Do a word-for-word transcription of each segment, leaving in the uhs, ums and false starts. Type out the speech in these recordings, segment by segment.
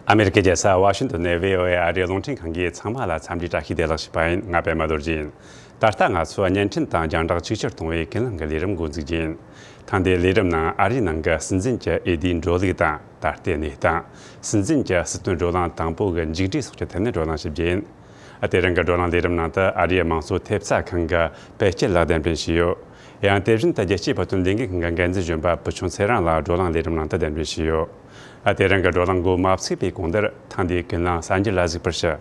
ཨ་མེ་རི་ཀའི་རྒྱལ་ས་ཝ་ཤིང་ཏོན་ནས་བྷི་ཨོ་ཨེ་ཨ་རིའི་རླུང་འཕྲིན་ཁང་གིས་ཚང་མ་ལ་འཚམས་འདྲི་བཀྲ་ཤིས་བདེ་ལེགས་ཞུས་པ་ཡིན། ང་པད་མ་རྡོ་རྗེ་ཡིན། ད་ལྟ་ང་ཚོས་བརྙན་འཕྲིན་དང་རྒྱང་བསྒྲགས་ཆིག་ཆར་གཏོང་བའི་ཀུན་གླེང་གི་ལས་རིམ་འགོ་འཛུགས་རྒྱུ་ཡིན། ཐེངས་འདིའི་ལས་རིམ་ནང་ཨ་རིའི་ནང་གི་སྲིད་འཛིན་གྱི་འོས་བསྡུའི་འགྲོ་ལུགས་དང་ད་ལྟའི་གནས་སྟངས། སྲིད་འཛིན་གྱི་སྲིད་དོན་བགྲོ་གླེང་དང་པོ་གི་མཇུག་འབྲས་སོགས་ཀྱི་ཐད་ནས་བགྲོ་གླེང་ཞུ་རྒྱུ་ཡིན། དེ་རིང་གི་བགྲོ་གླེང་ལས་རིམ་ནང་དུ་ཨ་རིའི་དམངས་གཙོ་ཐེབས་རྩ་ཁང་གི་པད་སྐྱིད་ལགས་གདན་འདྲེན་ཞུས་ཡོད། ཡང་དེ་བཞིན་དུ་རྒྱལ་སྤྱིའི་བོད་དོན་ལས་འགུལ་ཁང་གི་འགན་འཛིན་གཞོན་པ་བུ་ཆུང་ཚེ་རིང་ལགས་བགྲོ་གླེང་ལས་རིམ་ནང་དུ་གདན་འདྲེན་ཞུས་ཡོད། དེ་རིང་གི་བགྲོ་གླེང་འགོ་མ་ཚུགས་པའི་གོང་དུ་ཐེངས་འདིའི་ཀུན་གླེང་གསར་འགྱུར་ལ་གཟིགས་པར་ཞུ།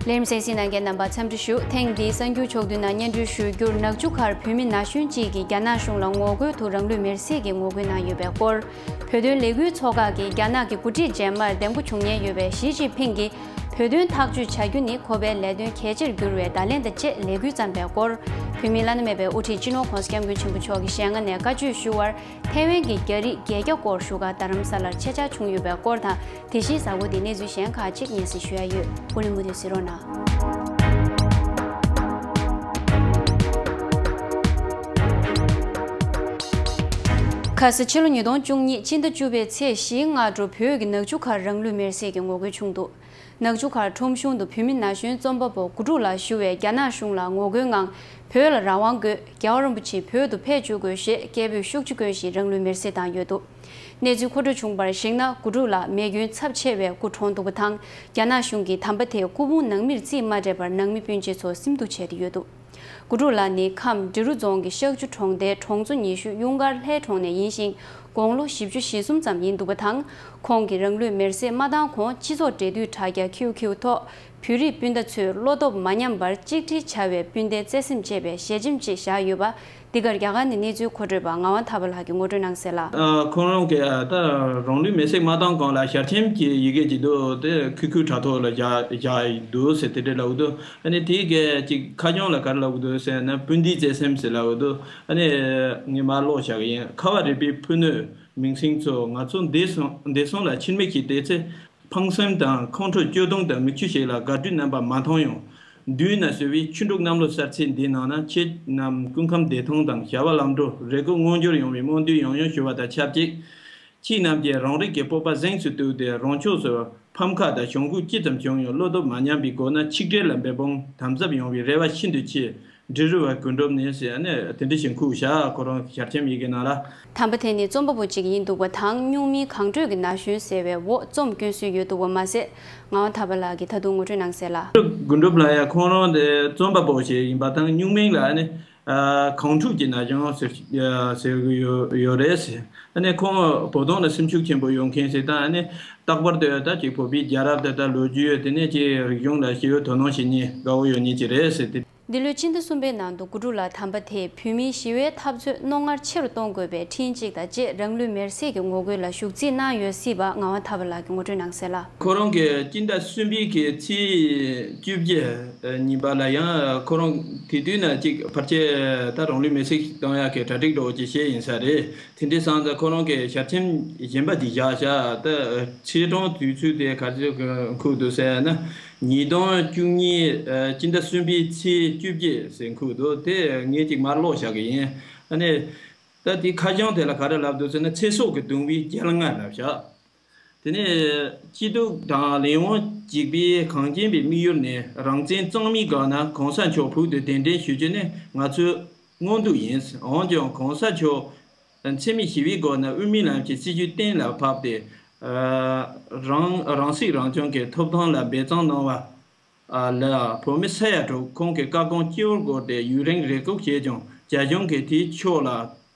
ལས་རིམ་གསན་གཟིགས་གནང་མཁན་རྣམ་པ་འཚམས་འདྲི་ཞུ། ཐེངས་འདིའི་གསར་འགྱུར་ཕྱོགས་བསྡུས་ནང་སྙན་སྒྲོན་ཞུ་རྒྱུར། ནག་ཆུ་མཁར་བོད་མི་ན་གཞོན་གཅིག་གིས་རྒྱ་ནག་གཞུང་ལ་ངོ་རྒོལ་དུ་རང་ལུས་མེར་སྲེག་གི་ངོ་རྒོལ་གནང་ཡོད་པའི་སྐོར། བོད་དོན་ལས་འགུལ་ཚོགས་ཁག་གིས་རྒྱ་ནག་གི་འགོ་ཁྲིད་རྗེས་མར་འདེམས་བསྐོ་བྱུང་ཉེན་ཡོད་པའི་ཞི་ཅིན་ཕིང་གིས་བོད་དོན་ཐག་གཅོད་བྱ་རྒྱུ་ནི་ཁོ་པའི་ལས་དོན་གལ་ཆེར་གྱུར་བའི་བརྡ་ལན་དང་བཅས་ལས་འགུལ་བརྩམས་པའི་སྐོར། བོད་མིའི་བླ་ན་མེད་པའི་དབུ་ཁྲིད་སྤྱི་ནོར་༸གོང་ས་༸སྐྱབས་མགོན་ཆེན་པོ་མཆོག་གི་ཞལ་སྔ་ནས་བཀའ་ཆོས་ཞུ་བར་ཐའེ་ཝན་གྱི་རྒྱ་རིགས་བརྒྱད་བརྒྱ་སྐོར་བཞུགས་སྒར་རྡ་རམ་ས་ལར་ཆེད་བཅར་བྱུང་ཡོད་པའི་སྐོར་དང་། དེ་བཞིན་གཟའ་འཁོར་འདིའི་གནས་ཚུལ་གཞན་ཁག་ཅིག་སྙན་སེང་ཞུ་ཡ་ཡོད། ཨོ་ལི་མུ་དུས་གཟིགས་རོགས་གནང་། ཁ་ས་ཕྱི་ལོ་ཉིས་སྟོང་བཅུ་གཉིས་སྤྱི་ཟླ་བཅུ་པའི་ཚེས་བཞིའི་སྔ་དྲོ་བོད་ཀྱི་ནག་ཆུ་མཁར་རང་ལུས་མེར་སྲེག་གི་ངོ་རྒོལ་བྱུང་འདུག། ནག་ཆུ་མཁར་ཁྲོམ་གཞུང་དུ་བོད་མི་ན་གཞོན་རྩོམ་པ་པོ་དགུ་ཕྲུག་ལགས་ཞུ་བས་རྒྱ་ནག་གཞུང་ལ་ངོ་རྒོལ་ངང་བོད་ལ་རང་དབང་དགོས། རྒྱལ་བ་རིན་པོ་ཆེ་བོད་དུ་ཕེབས་བཅུག་དགོས་ཞེས་སྐད་འབོད་ཤུགས་ཆེ་བསྐྱོན་བཞིན་རང་ལུས་མེར་སྲེག་བཏང་ཡོད་འདུག། གནས་ཚུལ་མཁོ་སྤྲོད་བྱུང་བར་གཞིགས་ན། དགུ་ཕྲུག་ལགས་མེ་སྐྱོན་ཚབས་ཆེ་བའི་སྐུ་གྲོངས་འདུག་པ་དང་། རྒྱ་ནག་གཞུང་གིས་དམ་པ་དེའི་སྐུ་ཕུང་ནང་མིར་རྩིས་མ་སྤྲད་པར་ནང་མི་སྤུན་མཆེད་ཚོ་སེམས་སྡུག་བྱས་ཏེ་ཡོད་འདུག། དགུ་ཕྲུག་ལགས་ནི་ཁམས་འབྲི་རུ་རྫོང་གི་ཤག་ཆུ་གྲོང་རྡལ་གྲོང་ཚོ་ཉི་ཤུ་གཡུང་དཀར་ལྷའི་གྲོང་ནས་ཡིན་ཞིང་། དགུང་ལོ་བཞི་བཅུ་ཞེ་གསུམ་ཙམ་ཡིན་འདུག་པ་དང་། ཁོང་གིས་རང་ལུས་མེར་སྲེག་མ་བཏང་གོང་སྤྱི་ཚོགས་འབྲེལ་མཐུད་དྲ་རྒྱ་ཁྱིའུ་ཁྱིའུ་ཐོག་བོད་རིགས་སྤུན་ཟླ་ཚོས་བློ་སྟོབས་མ་ཉམས་པར་གཅིག་སྒྲིལ་བྱ་བའི་སྤུན་ཟླའི་བརྩེ་སེམས་ཅེས་པའི་ཞལ་ཆེམས་ཅིག་བཞག་ཡོད་པ། འདི་གར་རྒྱ་གར་ནས་གནས་ཚུལ་མཁོ་སྤྲོད་པ་ངག་དབང་ཐར་པ་ལགས་ཀྱིས་ངོ་སྤྲོད་གནང་གསལ་ལ། ཨ། ཁོང་རང་གིས་ད་རང་ལུས་མེར་སྲེག་མ་བཏང་གོང་ལ་ཞལ་ཆེམས་ཀྱི་ཡི་གེ་ཅིག་འདུག། དེ་ཁུ་ཁུ་དྲ་ཐོག་ལ་བཞག་བཞག་འདུག་ཟེར་དེ་འདྲ་ལབ་འདུག། ཨ་ནི་དེའི་གི་ཅིག་ཁ་བྱང་ལ་ག་རེ་ལབ་འདུག་ཟེར་ན། སྤུན་ཟླའི་བརྩེ་སེམས་ཟེར་ལབ་འདུག། ཨ་ནི་ངས་མར་ཀློག་བཞག་གི་ཡིན། ཁ་བ་རི་པའི་ཕུ་ནུ་མིང་སྲིང་ཚོ། ང་ཚོ་འདས་སོང་འདས་སོང་ལ་ཕྱིར་མིག་ཅིག་བལྟས་ཚེ། ཕངས་སེམས་དང་ཁོང་ཁྲོ་སྐྱོ་གདུང་དང་མིག་ཆུ་ཞིག་ལ་དགའ་སྤྲོའི་རྣམ་པ་མ་མཐོང་ཡང་། མདུན་ན་བཟོ་བའི་ཆུ་འབྲུག་གནམ་ལོ་གསར་ཚེས་འདིའི་ནང་ན། ཁྱེད་རྣམས་སྐུ་ཁམས་བདེ་ཐང་དང་བྱ་བ་ལམ་འགྲོ། རེ་སྐུལ་མངོན་འགྱུར་ཡོང་བའི་སྨོན་འདུན་ཡང་ཡང་ཞུ་བ་དང་ཆབས་ཅིག། ཁྱེད་རྣམས་ཀྱིས་རང་རིགས་ཀྱི་སྤོབས་པ་གཟེངས་སུ་བཏུད་དེ། རང་ཕྱོགས་སུ་ཕམ་ཁ་དང་གྱོང་གུད་ཅི་ཙམ་བྱུང་ཡང་བློ་སྟོབས་མ་ཉམས་པའི་སྒོ་ནས་ཆིག་སྒྲིལ་ལ་འབད་འབུངས་དམ་ཟབ་ཡོང་བའི་རེ་བ་ཤིན་ཏུ་ཆེ། འབྲི་རུ་བ་དགུན་གྲུབ་ནས་ཟེར་ནས་དེ་འདྲ་ཞིག་འཁོད་བཞག། ཁོ་རང་ཞལ་ཆེམས་ཡི་གེ་ནང་ལ། དམ་པ་དེ་ནི་རྩོམ་པ་པོ་གཅིག་ཡིན་འདུག་པ་དང་། སྨྱུག་མིང་གངས་ཁྲོད་ཀྱི་ན་གཞོན་ཟེར་བའི་འོག་རྩོམ་བསྐྱོན་སྲོལ་ཡོད་འདུག་པ་མ་ཟད། ངག་དབང་ཐར་པ་ལགས་ཀྱིས་ད་དུང་ངོ་སྤྲོད་གནང་གསལ་ལ། དགུན་གྲུབ་ལགས་ཡང་ཁོང་རང་དེ་རྩོམ་པ་པོ་ཞིག་ཡིན་པ་དང་། སྨྱུག་མིང་ལ་ནི་ཨ་གངས་ཁྲོད་ཀྱི་ན་གཞོན་ཟེར་ཟེར་གི་ཡོད་ཡོད་རེད་ཟེར། ཨ་ནི་ཁོང་བོད་དོན་ལ་སེམས་ཤུགས་ཆེན་པོ་ཡོད་མཁན་ཟེར་དང་། ཨ་ནི་རྟག་པར་དུ་ད་ཅིག་བོད་པའི་རྒྱལ་རབས་དེ་དག་ལོ་རྒྱུས་དེ་ནས་ཅིག་རིག་གཞུང་ལ་ཞེ་པོ་དོ་སྣང་བྱེད་མཁན་དགའ་བོ་ཡོད་མཁན་ཅིག་རེད་ཟེར་ཏེ། འདི་ལོའི་སྤྱི་ཟླ་གསུམ་པའི་ནང་དུ་དགུ་ཕྲུག་ལགས་དམ་པ་དེས་བོད་མིའི་ཞི་བའི་འཐབ་རྩོད་རྣོ་ངར་ཆེ་རུ་གཏོང་དགོས་པའི་འཕྲིན་གཅིག་དང་བཅས་རང་ལུས་མེར་སྲེག་གི་ངོ་རྒོལ་ལ་ཞུགས་རྩིས་གནང་ཡོད་སྲིད་པ་ངག་དབང་ཐར་པ་ལགས་ཀྱིས་ངོ་སྤྲོད་གནང་གསལ་ལ། ཁོ་རང་གིས་སྤྱི་ཟླ་གསུམ་པའི་གི་ཚེས་བཅུ་བཞི་ཉིན་པ་ལ་ཡང་ཁོ་རང་དེ་དུས་ན་ཅིག་ཕལ་ཆེར་ད་རང་ལུས་མེར་སྲེག་གཏོང་ཡག་གི་གྲ་སྒྲིག་འདྲ་བོ་ཅིག་བྱས་ཡིན་ས་རེད། དེ་འདྲའི་སང་ཙང་ཁོ་རང་གིས་ཞལ་ཆེམས་གཞན་པ་ཅིག་བཞག་བཞག། ད་ཚེས་གྲངས་དུས་ཚོད་དེ་ག་ཚོད་འཁོད་འདུག་ཟེར་ན། ཉིས་སྟོང་བཅུ་གཉིས་ཨ་སྤྱི་ཟླ་གསུམ་པའི་ཚེས་བཅུ་བཞི་ཟེར་འཁོད་འདུག། དེ་ངས་ཅིག་མར་ཀློག་བཞག་གི་ཡིན། ཨ་ནི་ད་དེའི་ཁ་བྱང་དེ་ལ་ག་རེ་ལབ་འདུག་ཟེར་ན། ཚེ་སྲོག་གི་གདུང་བའི་རྒྱལ་རྔ་ལབ་བཞག། དེ་ནས་སྐྱིད་སྡུག་དང་ལས་དབང་གཅིག་པའི་གངས་ཅན་པའི་དམིགས་ཡུལ་ནི། རང་བཙན་གཙང་མའི་སྒང་ན་གོང་ས་མཆོག་བོད་དུ་གདན་འདྲེན་ཞུ་རྒྱུ་ནི་ང་ཚོའི་མངོན་འདོད་ཡིན། འོན་ཀྱང་གོང་ས་མཆོག་འཚེ་མེད་ཞི་བའི་སྒོ་ནས་དབུ་མའི་ལམ་གྱི་སྲིད་བྱུས་གཏན་ལ་ཕབ་སྟེ། ཨ་རང་རང་སྲིད་རང་སྐྱོང་གི་ཐོབ་ཐང་ལ་འབད་བརྩོན་གནང་བ་ལ་བོད་མི་ས་ཡ་དྲུག་ཁོང་གི་བཀའ་དགོངས་སྤྱི་བོར་བསྐོར་ཏེ་ཡུན་རིང་རེ་སྒུག་བྱས་ཀྱང་རྒྱ་གཞུང་གིས་དེའི་ཕྱོགས་ལ་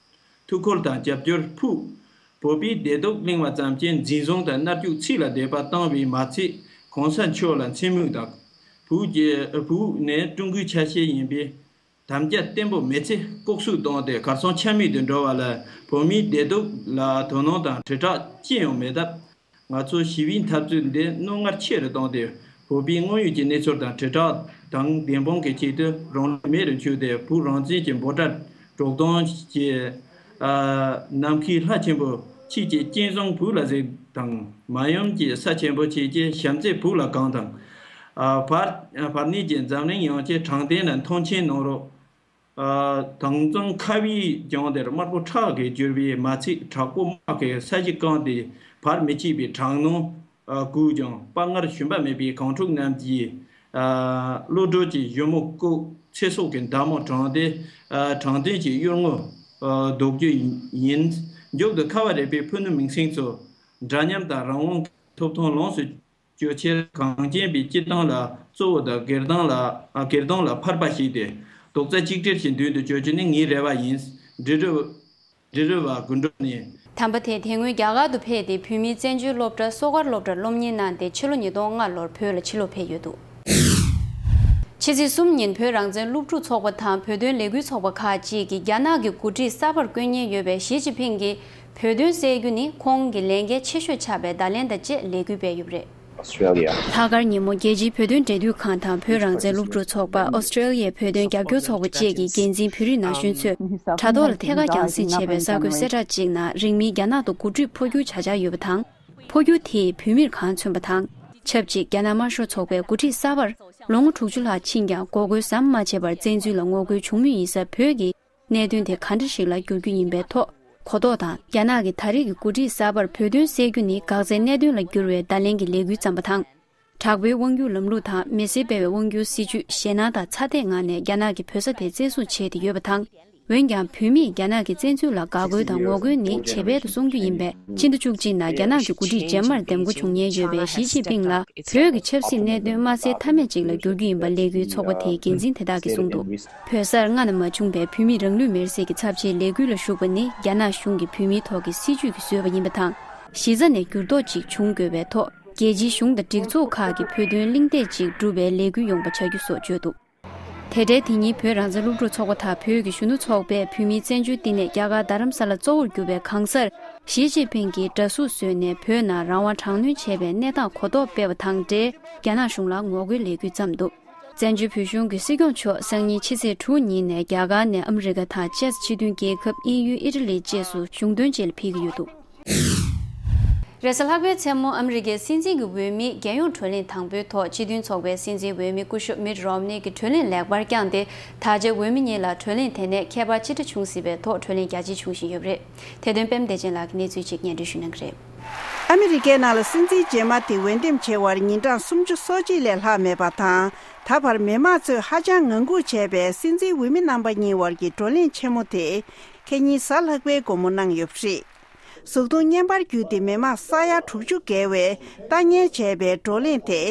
ཐུགས་ཁུར་དང་རྒྱབ་སྐྱོར་ཕུད། བོད་པའི་བདེ་སྡུག་གླེང་བ་ཙམ་གྱིས་འཛིན་བཟུང་དང་མནར་གཅོད་ཚིག་ལ་བསྡད་པ་བཏང་བས་མ་ཚད། གོང་ས་མཆོག་ལ་མཚན་སྨོད་དང་། བོད་ཀྱི་བོད་ནི་ཀྲུང་གོའི་ཆ་ཤས་ཡིན་པས། དམ་བཅའ་བརྟན་པོ་མེད་ཚེ་ལྐོག་གསོད་བཏང་སྟེ་གར་སོང་ཆ་མེད་དུ་འགྲོ་བ་ལ་བོད་མིའི་བདེ་སྡུག་ལ་དོ་སྣང་དང་དྲིལ་བསྒྲགས་ཅི་ཡང་མེད་སྟབས། ང་ཚོ་ཞི་བའི་འཐབ་རྩོད་འདི་རྣོ་ངར་ཆེ་རུ་བཏང་སྟེ། བོད་པའི་དངོས་ཡོད་ཀྱི་གནས་ཚུལ་དང་དྲིལ་བསྒྲགས་དང་བདེན་དཔང་གི་ཆེད་དུ་རང་ལུས་མེ་རུ་མཆོད་དེ། བོད་རང་བཙན་གྱི་འབོད་སྒྲ་སྒྲོག་སྟངས་ཀྱི་ཨ་ནམ་མཁའི་ལྷ་ཆེན་པོ་ཁྱེད་ཀྱིས་སྤྱན་བཟང་བོད་ལ་གཟིགས་དང་། མ་ཡུམ་གྱི་ས་ཆེན་པོ་ཁྱེད་ཀྱིས་བྱམས་བརྩེ་བོད་ལ་གང་དང་། ཨ་བར་བར་གནས་ཀྱི་འཛམ་གླིང་ཡོངས་ཀྱི་དྲང་བདེན་ལ་མཐོང་ཆེན་གནང་རོགས། ཨ། དྭངས་གཙང་ཁ་བའི་ལྗང་དེར་དམར་པོ་ཁྲག་གིས་བསྒྱུར་བའི་མ་ཚིག་དྲག་པོ་དམག་གི་ས་གཞི་བཀང་སྟེ་བར་མི་ཆད་པའི་དྲག་སྣང་ཨ་བསྒུགས་ཀྱང་དཔའ་ངར་ཞུམ་པ་མེད་པའི་གངས་ཕྲུག་རྣམས་ཀྱིས་ཨ་གློ་བུར་གྱི་གཞོན་མོ་བཀུག་ཚེ་སྲོག་གི་མདའ་མོ་དྲངས་ཏེ་ཨ་དྲང་བདེན་གྱི་གཡུལ་ངོ་ཨ་ལྡོག་རྒྱུ་ཡིན། མཇུག་ཏུ་ཁ་བ་རི་པའི་ཕུ་ནུ་མིང་སྲིང་ཚོ་འདྲ་མཉམ་དང་རང་དབང་གི་ཐོབ་ཐང་ལོངས་སུ་སྤྱོད་ཕྱིར་གངས་ཅན་པའི་སྤྱི་བཏང་ལ་གཙོ་བོ་དང་སྒེར་བཏང་ལ་ཨ་སྒེར་དོན་ལ་ཕར་པ་ཞིག་སྟེ་རྡོག་རྩ་གཅིག་སྒྲིལ་གྱི་མདུན་དུ་སྐྱོད་རྒྱུ་ནི་ངའི་རེ་བ་ཡིན། འབྲི་རུ་འབྲི་རུ་བ་དགུ་འགྲོ་ནས། དམ་པ་དེ་དེ་སྔོན་རྒྱ་གར་དུ་ཕེབས་ཏེ་བོད་མིའི་བཙན་བྱོལ་སློབ་གྲྭ་སོ་དཀར་སློབ་གྲྭར་སློབ་གཉེར་གནང་སྟེ་ཕྱི་ལོ་ཉིས་སྟོང་ལྔ་ལོར་བོད་ལ་ཕྱིར་ལོག་ཕེབས་ཡོད་འདུག་ཕྱི་ཚེས་གསུམ་ཉིན་བོད་རང་བཙན་སློབ་ཕྲུག་ཚོགས་པ་དང་བོད་དོན་ལས་འགུལ་ཚོགས་པ་ཁག་ཅིག་གིས་རྒྱ་ནག་གི་འགོ་ཁྲིད་གསར་པར་བསྐོ་མཁན་ཡོད་པའི་ཞི་ཅིན་ཕིང་གིས་བོད་དོན་སེལ་རྒྱུ་ནི་ཁོང་གི་ལས་འགན་ཆེ་ཤོས་ཆགས་པའི་བརྡ་ལན་དང་བཅས་ལས་འགུལ་སྤེལ་ཡོད་པ་རེད། Australia. ལྷག་དཀར་ཉིན་མོ་རྒྱལ་སྤྱིའི་བོད་དོན་འབྲེལ་མཐུད་ཁང་དང་བོད་རང་བཙན་སློབ་ཕྲུག་ཚོགས་པ། ཨོ་སི་ཀྲེ་ལི་ཡའི་བོད་དོན་རྒྱབ་སྐྱོར་ཚོགས་པ་བཅས་ཀྱི་འགན་འཛིན་བོད་རིགས་ན་གཞོན་ཚོས་དྲ་ཐོག་ལ་ཐད་ཀར་རྒྱང་སྲིང་བྱས་པའི་གསར་འགོད་གསལ་བསྒྲགས་གཅིག་ནང་རིང་མིན་རྒྱ་ནག་ཏུ་འགོ་ཁྲིད་འཕོ་འགྱུར་བྱ་འཆར་ཡོད་པ་དང་། འཕོ་འགྱུར་དེས་བོད་མིར་གང་མཚོན་པ་དང་། ཆབས་ཅིག་རྒྱ་ནག་དམར་ཤོག་ཚོགས་པའི་འགོ་ཁྲིད་གསར་པར་ལོ་ངོ་དྲུག་ཅུ་ལྷག་ཕྱིན་ཀྱང་འགོག་རྒོལ་ཟམ་མ་ཆད་པར་བཙན་འཛུལ་ལ་ངོ་རྒོལ་བྱུང་མུས་ཡིན་སར་བོད་ཀྱི་གནད་དོན་དེ་ག་འདྲ་ཞིག་ལ་འགྱུར་རྒྱུ་ཡིན་པའི་ཐོག་གོ་རྟོགས་དང་། རྒྱ་ནག་གིས་ད་རེས་ཀྱི་འགོ་ཁྲིད་གསར་པར་བོད་དོན་སེལ་རྒྱུ་ནི་འགག་རྩའི་གནད་དོན་ལ་གྱུར་བའི་བརྡ་ལན་གྱི་ལས་འགུལ་བརྩམས་པ་དང་། དྲག་པོའི་དབང་སྒྱུར་ལམ་ལུགས་དང་མི་སེར་སྤེལ་བའི་དབང་སྒྱུར་སྲིད་ཇུས་ཞེད་སྣང་དང་ཚ་འཐད་ངང་ནས་རྒྱ་ནག་གིས་བོད་ས་དེ་བཙན་བཟུང་བྱས་ཏེ་ཡོད་པ་དང་། འོན་ཀྱང་བོད་མིས་རྒྱ་ནག་གི་བཙན་འཛུལ་ལ་དགའ་རྒོལ་དང་ངོ་རྒོལ་ནི་ཇེ་སྤེལ་དུ་སོང་རྒྱུ་ཡིན་པས། ཕྱི་ཟླ་བཅུ་གཅིག་ནང་རྒྱ་ནག་གི་འགོ་ཁྲིད་རྗེས་མར་འདེམས་བསྐོ་བྱུང་མཁན་ཡོད་པའི་ཞི་ཅིན་ཕིང་ལ་བོད་ཀྱི་ཆབ་སྲིད་གནད་དོན་དམར་གསལ་མཐའ་མེད་ཅིག་ལ་འགྱུར་རྒྱུ་ཡིན་པ་སླད་ཁུལ་ཚོགས་པ་དེའི་འགན་འཛིན་དེ་དག་གིས་གསུངས་འདུག་བོད་སར་སྔ་ན་མ་བྱུང་བའི་བོད་མིའི་རང་ལུས་མེར་སྲེག་གི་ཚབས་ཆེའི་ལས་འགུལ་ལ་ཞུགས་པ་ནི་རྒྱ་ནག་གཞུང་གིས་བོད་མིའི་ཐོག་གི་སྲིད་ཇུས་ཀྱིས་བཟོས་པ་ཡིན་པ་དང་། གཞི་རྩ་ནས་འགྱུར་ལྡོག་ཅིག་འབྱུང་དགོས་པའི་ཐོག་རྒྱལ་སྤྱིའི་གཞུང་དང་སྒྲིག་འཛུགས་ཁག་གིས་བོད་དོན་གླེང་སྟེགས་ཅིག་བསྒྲུབ་པའི་ལས་འགུལ་ཡོང་བ་བྱ་རྒྱུ་སོགས་བརྗོད་འདུག་དེ་འབྲེལ་དེ་ཉིན་བོད་རང་བཙན་སློབ་ཕྲུག་ཚོགས་པ་དང་བོད་ཀྱི་གཞོན་ནུ་ཚོགས་པས་བོད་མིའི་བཙན་བྱོལ་བསྟི་གནས་རྒྱ་གར་རྡ་རམ་ས་ལ་གཙོ་བོར་གྱུར་པའི་གང་སར་ཞི་ཅིན་ཕིང་གིས་འདྲ་གཟུགས་བཟོས་ནས་བོད་ནང་རང་དབང་དྲག་གནོན་བྱས་པའི་གནས་སྟངས་གོ་རྟོགས་སྤེལ་བ་དང་འབྲེལ་རྒྱ་ནག་གཞུང་ལ་ངོ་རྒོལ་ལས་འགུལ་བརྩམས་འདུག་བཙན་བྱོལ་བོད་གཞུང་གི་སྲིད་སྐྱོང་མཆོག་སང་ཉིན་ཕྱི་ཚེས་དྲུག་ཉིན་ནས་རྒྱ་གར་ནས་ཨ་མི་རི་ཀ་དང་བཅས་ཕྱི་དོན་རྒྱལ་ཁབ་དབྱིན་ཡུལ་ཨི་ཊ་ལི་བཅས་སུ་གཞུང་དོན་ཆེད་ལ་ཕེབས་ཀྱི་ཡོད་འདུག་རེས་གཟའ་ལྷག་པའི་མཚན་མོ་ཨ་མི་རི་ཀའི་སྲིད་འཛིན་གྱི་འོས་མི་རྒྱལ་ཡོངས་བགྲོ་གླེང་དང་པོའི་ཐོག་སྤྱི་མཐུན་ཚོགས་པའི་སྲིད་འཛིན་འོས་མི་སྐུ་ཞབས་མིད་རོམ་ནི་གྱིས་བགྲོ་གླེང་ལེགས་པར་བསྐྱངས་ཏེ། ད་ཆ་འོས་མི་གཉིས་ལ་བགྲོ་གླེང་དེ་ནས་ཁྱད་པར་ཅི་འདྲ་བྱུང་སྲིད་པའི་ཐོག་བགྲོ་གླེང་རྒྱ་ཆེ་བྱུང་བཞིན་ཡོད་པ་རེད། དེ་དོན་པད་མ་བདེ་ཆེན་ལགས་ཀྱིས་གནས་ཚུལ་ཅིག་སྙན་སྒྲོན་ཞུ་གནང་གི་རེད། ཨ་མི་རི་ཀའི་ནང་ལ་སྲིད་འཛིན་རྗེས་མ་དེ་འོས་འདེམས་བྱེད་པར་ཉིན་གྲངས་སུམ་ཅུ་སོ་གཅིག་ལས་ལྷག་མེད་པ་དང་། ད་བར་མི་མང་ཚོས་ཧ་ཅང་ངང་སྒུག་བྱས་པའི་སྲིད་འཛིན་འོས་མི་རྣམ་པ་གཉིས་བར་གྱི་བགྲོ་གླེང་ཆེན་མོ་དེ་ཁེ་ཉིན་གཟའ་ལྷག་པའི་དགོང་མོ་གནང་ཡོད་པ་རེད། གཟུགས་མཐོང་བརྙན་པར་བརྒྱུད་དེ་མི་མང་ས་ཡ་དྲུག་ཅུ་བརྒལ་བས་ལྟ་ཉན་བྱས་པའི་བགྲོ་གླེང་དེ།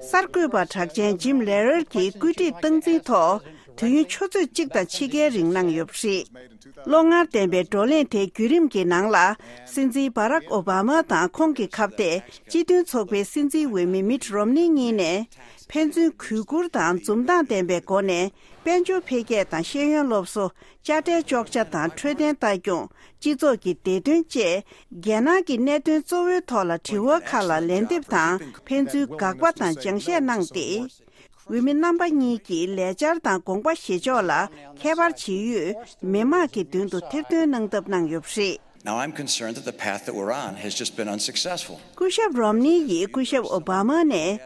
གསར་འགོད་པ་གྲགས་ཅན་ཇིམ་ལེ་རལ་གྱིས་བཀོད་སྒྲིག་སྟངས་འཛིན་ཐོག་དུས་ཡུན་ཆུ་ཚོད་གཅིག་དང་ཕྱེད་ཀའི་རིང་གནང་ཡོད་པ་རེད། བློ་ངར་ལྡན་པའི་བགྲོ་གླེང་དེའི་བརྒྱུད་རིམ་གྱི་ནང་ལ། སྲིད་འཛིན་བྷ་རག་ཨོ་བྷ་མ་དང་ཁོང་གི་ཁ་གཏད་སྤྱི་མཐུན་ཚོགས་པའི་སྲིད་འཛིན་འོས་མི་མིད་རོམ་ནི་གཉིས་ནས། ཕན་ཚུན་གུས་བཀུར་དང་འཛུམ་མདངས་ལྡན་པའི་སྒོ་ནས། དཔལ་འབྱོར་འཕེལ་རྒྱས་དང་ཤེས་ཡོན་སློབ་གསོ། དཔྱ་ཁྲལ་གཅོག་ཆ་དང་འཕྲོད་བསྟེན་ལྟ་སྐྱོང་། སྤྱི་ཚོགས་ཀྱི་བདེ་དོན་བཅས། རྒྱལ་ནང་གི་གནད་དོན་གཙོ་བོའི་ཐོག་ལ་དྲི་བ་ཁག་ལ་ལན་འདེབས་དང་། ཕན་ཚུན་དགག་པ་དང་སྦྱང་བཤད་གནང་སྟེ། འོས་མི་རྣམ་པ་གཉིས་ཀྱིས་ལས་འཆར་དང་དགོངས་པ་བཞེས་ཕྱོགས་ལ་ཁྱད་པར་ཇི་ཡོད་མི་མང་གི་མདུན་དུ་ཐེར་འདོན་གནང་ཐབས་གནང་ཡོད་པ་རེད། Now I'm concerned that the path that we're on has just been unsuccessful. སྐུ་ཞབས་རོམ་ནི་ཡིས་སྐུ་ཞབས་ཨོ་བྷ་མ་ནས།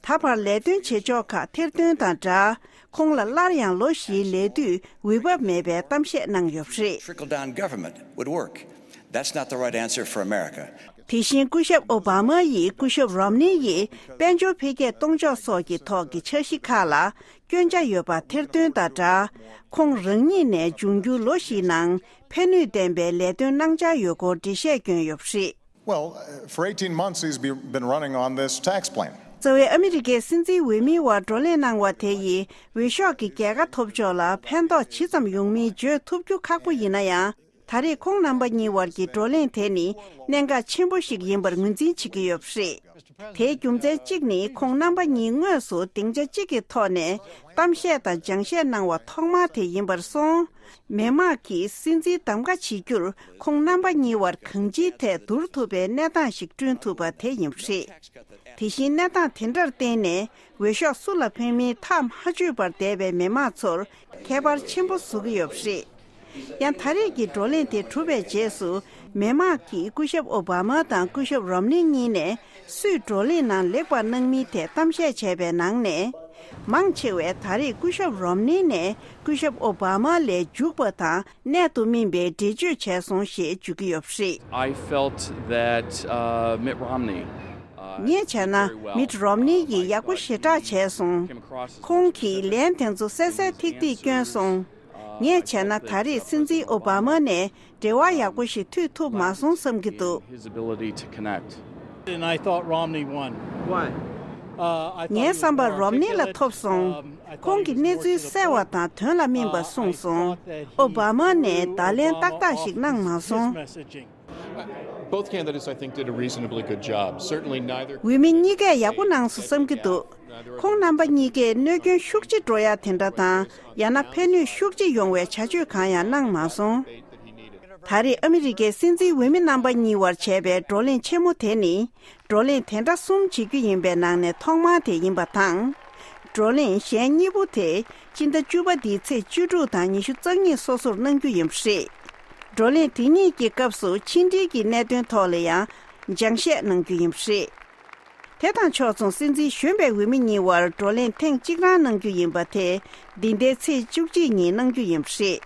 ད་བར་ལས་དོན་བྱེད་ཕྱོགས་ཁག་ཐེར་འདོན་དང་སྦྲགས། ཁོང་ལ་སླར་ཡང་ལོ་བཞིའི་ལས་དུས་འོས་བབ་མེད་པའི་གཏམ་བཤད་གནང་ཡོད་པ་རེད། Trickle down government would work. That's not the right answer for America. དེ་བཞིན་སྐུ་ཞབས་ཨོ་བྷ་མ་ཡིས་སྐུ་ཞབས་རོམ་ནི་ཡིས་དཔལ་འབྱོར་འཕེལ་རྒྱས་གཏོང་ཕྱོགས་སོགས་ཀྱི་ཐོག་གི་འཆར་གཞི་ཁག་ལ་སྐྱོན་ཆ་ཡོད་པ་ཐེར་འདོན་དང་སྦྲགས། ཁོང་རང་ཉིད་ནས་འབྱུང་འགྱུར་ལོ་བཞིའི་ནང་ཕན་ནུས་ལྡན་པའི་ལས་དོན་གནང་འཆར་ཡོད་སྐོར་འགྲེལ་བཤད་བསྐྱོན་ཡོད་པ་རེད། Well, uh, for eighteen months, he's be- been running on this tax plan. རྩ་བའི་ཨ་མི་རི་ཀའི་སྲིད་འཛིན་འོས་མིའི་དབར་བགྲོ་གླེང་གནང་བ་དེ་ཡིས་འོས་ཤོག་གི་རྒྱལ་ཁ་ཐོབ་ཕྱོགས་ལ་ཕན་ཐོགས་ཇི་ཙམ་ཡོང་མིན་བརྗོད་ཐུབ་རྒྱུ་ཁག་པོ་ཡིན་ན་ཡང་། ད་རེས་ཁོང་རྣམ་པ་གཉིས་དབར་གྱི་བགྲོ་གླེང་དེ་ནི་གནད་འགག་ཆེན་པོ་ཞིག་ཡིན་པར་ངོས་འཛིན་བྱེད་ཀྱི་ཡོད་པ་རེད། དེའི་རྒྱུ་མཚན་གཅིག་ནི་ཁོང་རྣམ་པ་གཉིས་དངོས་སུ་སྡིངས་ཆ་གཅིག་གི་ཐོག་ནས་གཏམ་བཤད་དང་སྦྱང་བཤད་གནང་བ་ཐོག་མ་དེ་ཡིན་པར་སོང་། མི་མང་གིས་སྲིད་འཛིན་གདམ་ག་བྱེད་རྒྱུར་ཁོང་རྣམ་པ་གཉིས་དབར་གང་ཅིའི་ཐད་བསྡུར་ཐུབ་པའི་གནས་སྟངས་ཤིག་བསྐྲུན་ཐུབ་པ་དེ་ཡིན་པ་རེད། དེ་བཞིན་གནས་སྟངས་དེ་འདྲར་བརྟེན་ནས་འོས་ཤོག་སུ་ལ་འཕེན་མིན་ཐག་མ་ཆོད་པར་བསྡད་པའི་མི་མང་ཚོར་ཁྱད་པར་ཆེན་པོ་བཟོ་གི་ཡོད་པ་རེད། ཡང་ད་རེས་ཀྱི་བགྲོ་གླེང་དེ་གྲུབ་པའི་རྗེས་སུ་མི་མང་གིས་སྐུ་ཞབས་ཨོ་བྷ་མ་དང་སྐུ་ཞབས་རོམ་ནི་གཉིས་ནས་སུས་བགྲོ་གླེང་ནང་ལེགས་པར་གནང་མིན་ཐད་གཏམ་བཤད་བྱས་པའི་ནང་ནས། མང་ཆེ་བས་ད་རེས་སྐུ་ཞབས་རོམ་ནི་ནས་སྐུ་ཞབས་ཨོ་བྷ་མ་ལས་མཇུག་པ་དང་གནད་དུ་སྨིན་པའི་འགྲེལ་བརྗོད་བྱས་སོང་ཞེས་བརྗོད་ཀྱི་ཡོད་པ་རེད། I felt that, uh, Mitt Romney, uh, ངས་བྱས་ན་མིད་རོམ་ནི་ཡིས་ཡག་པོ་ཞེ་དྲག་བྱས་སོང་། ཁོང་གིས་ལན་དེ་ཚོ་གསལ་གསལ་ཐིག་ཐིག་བསྐྱོན་སོང་། ངས་བྱས་ན་ད་རེས་སྲིད་འཛིན་ཨོ་བྷ་མ་ནས་འབྲེལ་བ་ཡག་པོ་ཞིག་མཐུད་ཐུབ་མ་སོང་བསམ་གྱི་འདུག His ability to connect. And I thought Romney won. Why? Uh, I thought ངའི་བསམ་པར་རོམ་ནི་ལ་ཐོབ་སོང་། ཁོང་གིས་གནས་ཚུལ་གསལ་བ་དང་དོན་ལ་སྨིན་པ་གསུངས་སོང་། ཨོ་བྷ་མ་ནས་བརྡ་ལན་ཏག་ཏག་ཞིག་གནང་མ་སོང་། Both candidates, I think, did a reasonably good job. Certainly neither འོས་མི་གཉིས་ཀས་ཡག་པོ་གནང་སོང་བསམ་གྱི་འདུག་ཁོང་རྣམ་པ་གཉིས་ཀས་གནོད་སྐྱོན་ཤུགས་ཆེ་འགྲོ་ཡ་དེ་འདྲ་དང་། ཡང་ན་ཕན་ནུས་ཤུགས་ཆེ་ཡོང་བའི་བྱ་སྤྱོད་གང་ཡང་གནང་མ་སོང་། ད་རེས་ཨ་མི་རི་ཀའི་སྲིད་འཛིན་འོས་མི་རྣམ་པ་གཉིས་བར་བྱས་པའི་བགྲོ་གླེང་ཆེན་མོ་དེ་ནི། བགྲོ་གླེང་དེ་འདྲ་གསུམ་བྱེད་རྒྱུ་ཡིན་པའི་ནང་ནས་ཐོག་མ་དེ་ཡིན་པ་དང་། བགྲོ་གླེང་གཞན་གཉིས་པོ་དེ་སྤྱི་ཟླ་བཅུ་པ་འདིའི་ཚེས་བཅུ་དྲུག་དང་ཉི་ཤུ་རྩ་གཉིས་སོ་སོར་གནང་རྒྱུ་ཡིན་པ་རེད། བགྲོ་གླེང་དེ་གཉིས་ཀྱི་སྐབས་སུ་ཕྱི་འབྲེལ་གྱི་གནད་དོན་ཐོག་ལ་ཡང་སྦྱང་བཤད་གནང་རྒྱུ་ཡིན་པ་རེད། དེ་དང་ཕྱོགས་མཚུངས་སྲིད་འཛིན་གཞོན་པའི་འོས་མི་གཉིས་བར་བགྲོ་གླེང་ཐེངས་གཅིག་རང་གནང་རྒྱུ་ཡིན་པ་དེ་འདི་ཟླའི་ཚེས་བཅུ་གཅིག་ཉིན་གནང་རྒྱུ་ཡིན་པ་རེད།